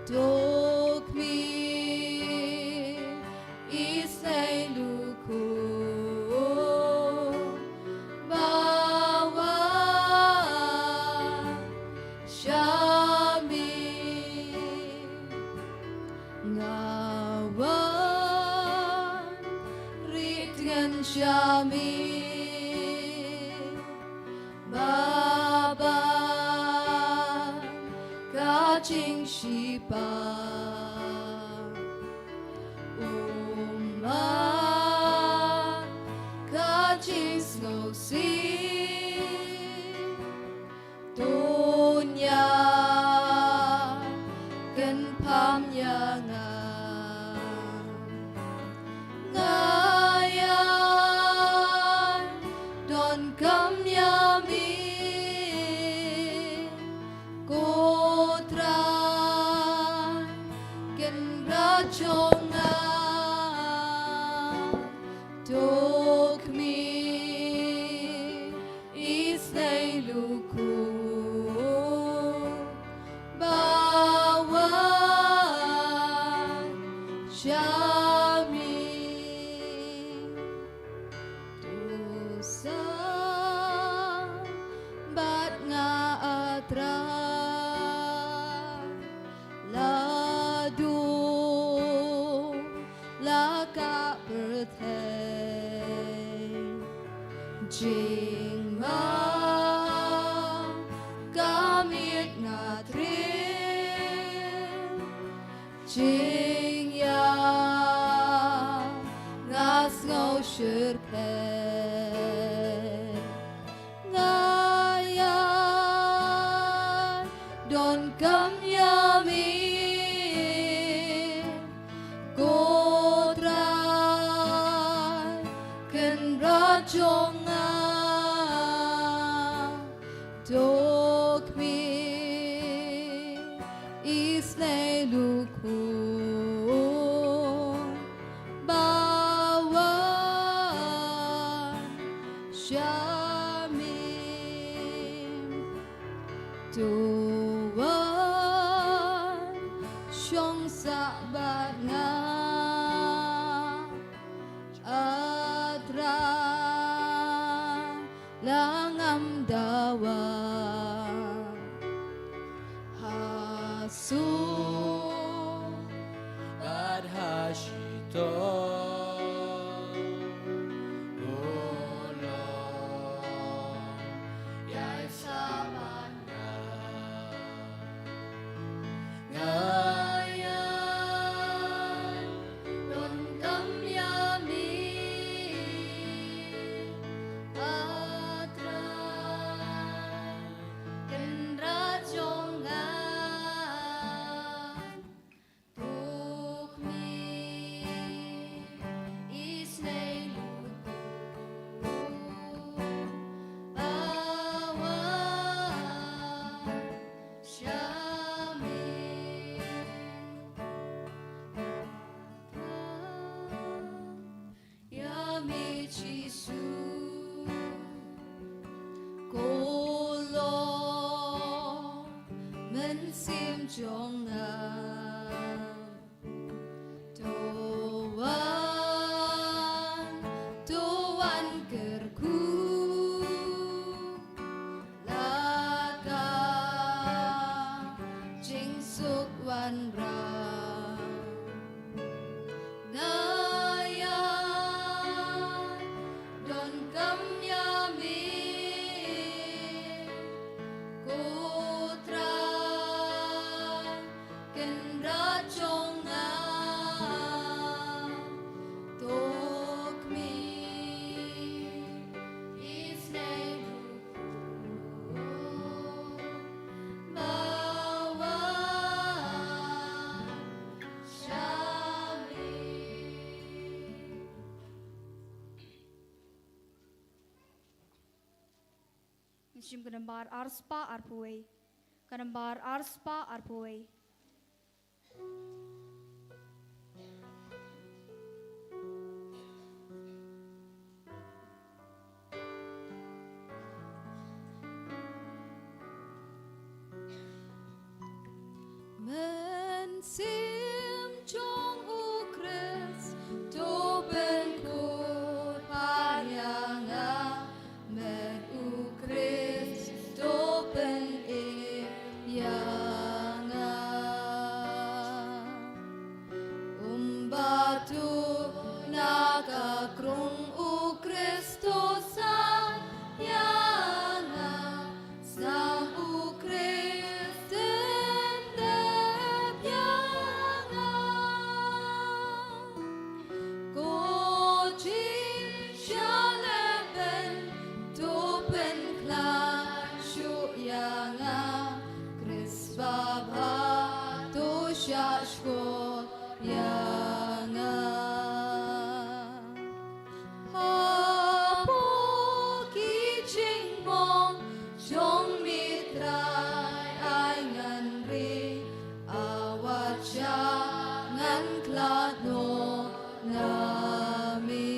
to khmih, isynei lyngkhuh, ba wan sha me. Nga wan rieh tngen sha me, ba bad ka jingshitom, um, ba bad ka jingsngewsih. To ïa kynpham ïa nga. Nga ïai donkam ïa me, ko Trai, Kynrad jong nga, to khmih, isynei lyngkhuh, ba wan sha me. To sah bad nga, A Trai, la dum la ka pyrthei. Jingma ka miet nga trei, jingïap nga sngew shyrkhei. Nga ïai donkam ïa me, ko Trai, Kynrad jong nga, to khmih, isynei lyngkhuh, ba wan sha me. To wan shong sah bad nga, A Trai, la ngam dawa. Ha suk bad ha shitom, oh Lord, ïai sah bad nga. Nga ïai donkam ïa me, A Trai, Kynrad jong nga, to khmih, isynei lyngkhuh, ba wan sha me. Ïa me Jisu, ko long mynsiem jong nga. To wan, to wan kyrkhu, la ka jingsuk wanrah. Nga ïai donkam ïa me, ko Trai, Kynrad jong nga, to khmih, isynei lyngkhuh, ba wan sha me. Ngi shim ka nambar arspah arphew wei. Ka nambar arspah arphew wei. Tu na ka krung u Kristo sa ïa nga, sa u Krist dep ïa nga. Ko jingshaleh ben to pynkhlaiñ shuh ïa nga, Krist babha to shah shkor ïa nga. Hapoh ki jingmong jong me Trai ai ngan ri, a wat shah ngan khlad noh na me.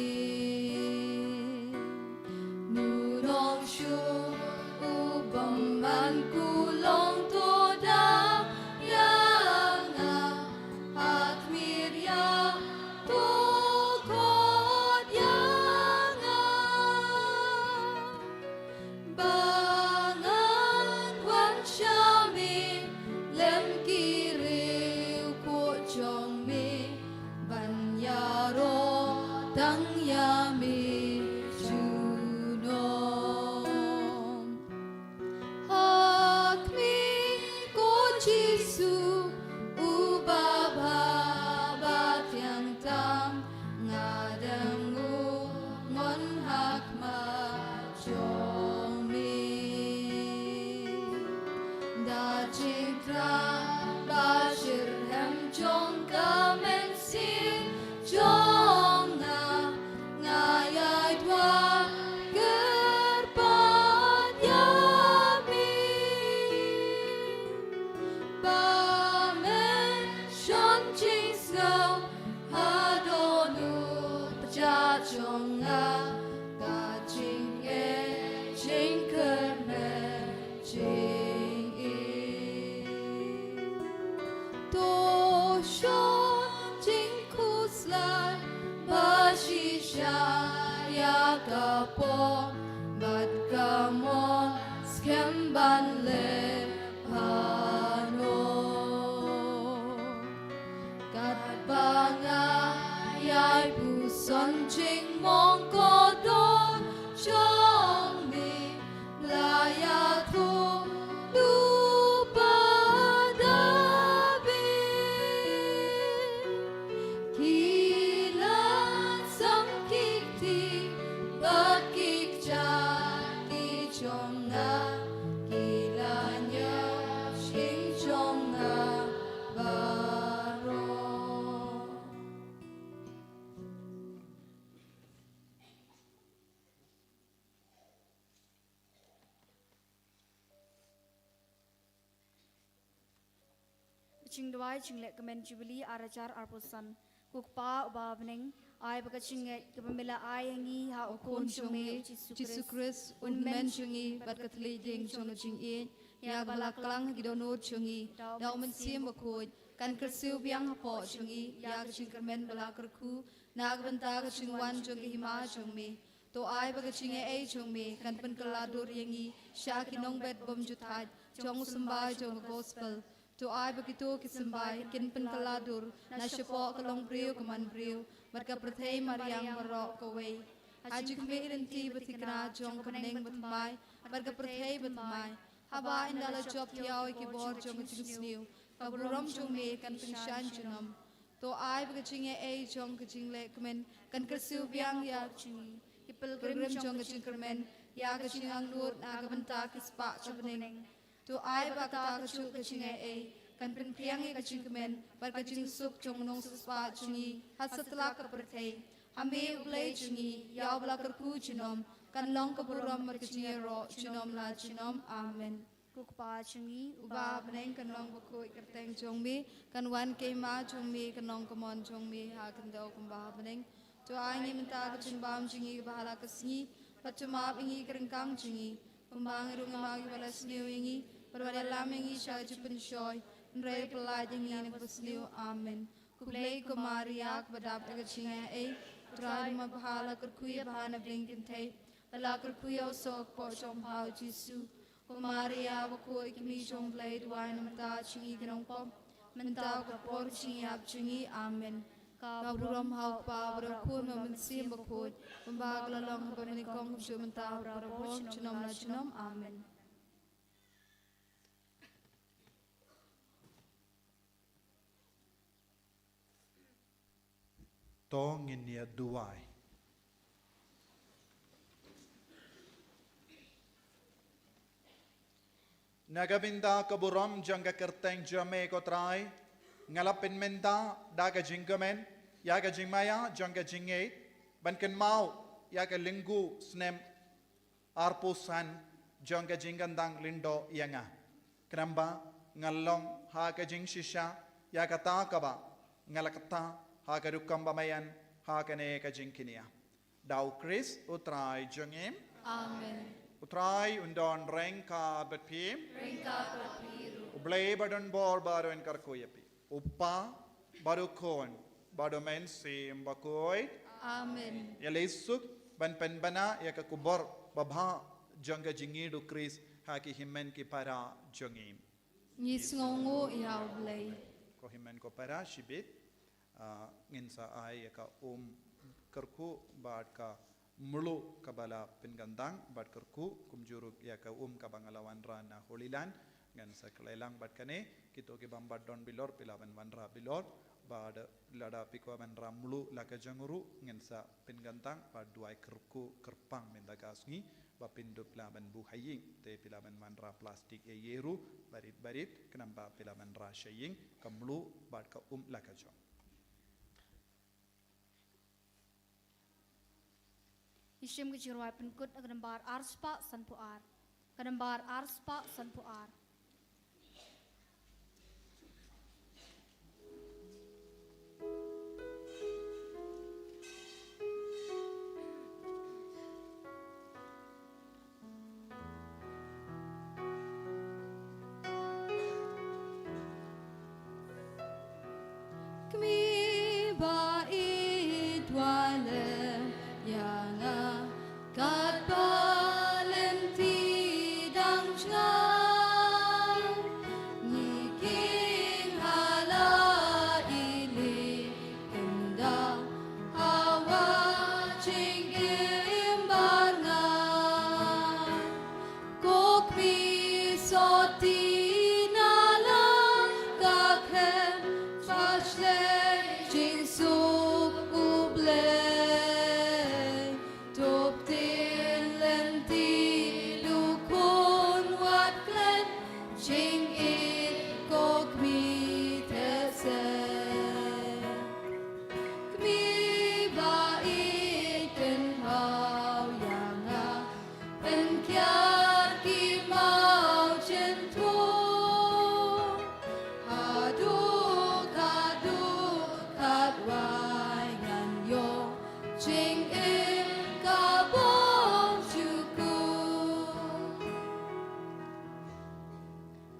Nongshun u bymman kulong to da ïa nga, ha khmih ïa to khot ïa nga. Ba ngan wan sha me lem ki riewkhuid jong me, ban ïaroh tang ïa me junom. Ha khmih ko Jisu, u babha ba thiang tam, nga dang u mon ha khmat jong me. Da jingkyrpad ba shitrhem jong ka mynsiem jong nga, nga ïai duwai kyrpad ïa me. Ba men shon jingsngew ha dohnud jong nga, ka jingeh jingkyrmen jingim. To shon jingkhuslai ba shisha ïa ka pop bad ka mon skhem ban leh pano. Katba nga ïai puson jingmong kordor jong me, la ïathuh lypa da beh. Ki la sam ki kti bad ki kjat ki jong nga, ki la ñiew shing jong nga baroh. Jingduwai jingleh kmen Jubili ar hajar arphew san. Ko Kpa uba ha bneng, ai ba ka jingngeit kaba me la ai ïa ngi ha u Khun jong me, Jisu Khrist, un men jong ngi bad ka thylliej dieng jong ka jingïeit, ïa kaba la klang ha ki dohnud jong ngi da u Mynsiem Bakhuid, kan kyrsiew biang hapoh jong ngi ïa ka jingkyrmen ba la kyrkhu na ka bynta ka jingwan jong ka hima jong me. To ai ba ka jingaiei jong me kan pynkylla dur ïa ngi sha ki nongbet bymjukut jong u symbai jong ka gospel. To ai ba kito ki symbai kin pynkylla dur na shapoh ka longbriew ka manbriew bad ka pyrthei mariang baroh kawei, ha jingkhmih lynti ba thikna jong ka bneng bathymmai bad ka pyrthei bathymmai. Haba ynda la jop thiaw ïa ki bor jong ka jingsniew, ka burom jong me kan tyngshaiñ junom. To ai ba ka jingaiei jong ka jingleh kmen kan kyrsiew biang ïa ki pilgrim jong ka jingkyrmen ïa ka jingangnud na ka bynta ki spah jong ka bneng. To ai ba kata kajuh ka jingaiei kan pynphriang ïa ka jingkmen bad ka jingsuk jong u nongsiewspah jong ngi ha satlak ka pyrthei. Ha me U Blei jong ngi, ïa uba la kyrkhu junom, kan long ka burom bad ka jingïaroh junom la junom. Amen. Ko Kpa jong ngi uba ha bneng, kan long bakhuid ka kyrteng jong me, kan wan ka hima jong me, kan long ka mon jong me ha khyndew kumba ha bneng. To ai ngi mynta ka jingbam jong ngi kaba ha la ka sngi, bad to map ïa ngi ka ryngkang jong ngi, kumba ngi ruh ngi map ïa kiba la sniew ïa ngi, bad wat ïalam ïa ngi sha ka jingpynshoi, hynrei pyllait ïa ngi na kaba sniew. Amen. Khublei ko Maria, kaba dap da ka jingaiei, U Trai u don bad me, la kyrkhu ïa phi ha ki khynnah kynthei, bad la kyrkhu ïa u soh ka kpoh jong phi U Jisu. Ko Maria bakhuid, ka Kmie jong U Blei, duwai namar kata jong ngi ki nongpop, mynta bad ha ka por jingïap jong ngi. Amen. Ka burom ha u Kpa bad u Khun bad u Mynsiem Bakhuid, kumba ka la long ha kaba nyngkong, kumjuh mynta, baroh ka por, junom la junom. Amen. To ngin ïa duwai. Na ka bynta ka burom jong ka kyrteng jong me ko Trai, nga la pynmynta da ka jingkmen ïa ka jingmaïa jong ka jingngeit ban kynmaw ïa ka lyngkhuh snem arphew san jong ka jingkyntang lyngdoh ïa nga. Khnang ba ngan long ha ka jingshisha ïa kata kaba nga la kata ha ka rukom ba maïan ha kane ka jingkñia. Da u Khrist u Trai jong ngi. Amen. U Trai un don ryngkat bad phi. Ryngkat bad phi ruh. U Blei ba don bor baroh un kyrkhu ïa phi. U Kpa bad u Khun bad u Mynsiem Bakhuid. Amen. Ïa leit suk ban pynbna ïa ka khubor babha jong ka jingïeid u Khrist ha ki hynmen ki para jong ngi. Ngi sngewnguh ïa u Blei. Ko hynmen ko para, shibit, ah, ngin sa ai ïa ka um kyrkhu bad ka mluh kaba la pynkyntang bad kyrkhu, kumjuh ruh ïa ka um kaba nga la wanrah na Holy Land. Ngan sa khlei lang bad kane, kito ki bym pat don bilor, phi lah ban wanrah bilor, bad lada phi kwah ban wanrah mluh la ka jong ruh, ngan sa pynkyntang bad duwai kyrkhu kyrpang mynta ka sngi, ba phin dup lah ban buh ha ïing, te phi lah ban wanrah plastik ïa ïa ruh, barit barit, khnang ba phi lah ban wanrah sha ïing, ka mluh bad ka um la ka jong. Ngi shim ka jingrwai pynkut na ka nambar ar spah sanphew ar. Ka nambar ar spah sanphew ar. Kmie ba ïeit, duwai lem ïa nga, katba lynti dang jngai. Ngi kheiñ ha la i lieh kynda ha wah jingim barngai. Ko Kmie, soti na la ka khlem, ba shlei jingsuk U Blei. To pynlynti, leh khun wat klet, jingïeit ko Kmie te se. Kmie ba ïeit, kynmaw ïa nga, pynkiar ki maw jynthung. Haduh, haduh katwai ngan ïoh jingim ka bymjukut.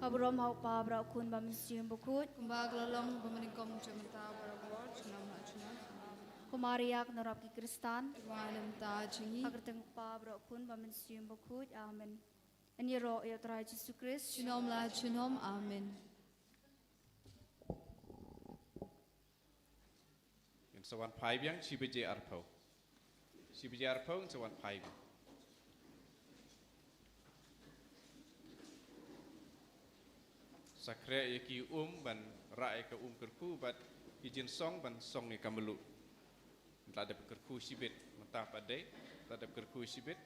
Ka burom ha u Kpa bad u Khun bad u Mynsiem Bakhuid. Kumba ka la long ha kaba nyngkong, kumjuh mynta, baroh ka por, junom la junom. Ko Maria ka nongrap ki Khristan, duwai lem ïa ka jong ngi. Ha ka kyrteng u Kpa bad u Khun bad u Mynsiem Bakhuid. Amen. Yn ïaroh ïa u Trai Jisu Khrist. Junom la junom. Amen. Ngin sa wan phai biang shi baje arphew. Shi baje arphew ngin sa wan phai biang. Sa khreh ïa ki um ban rah ïa ka um kyrkhu bad ki jingsong ban song ïa ka mluh. Mynta dep kyrkhu shibit, mynta pat dei, mynta dep kyrkhu shibit.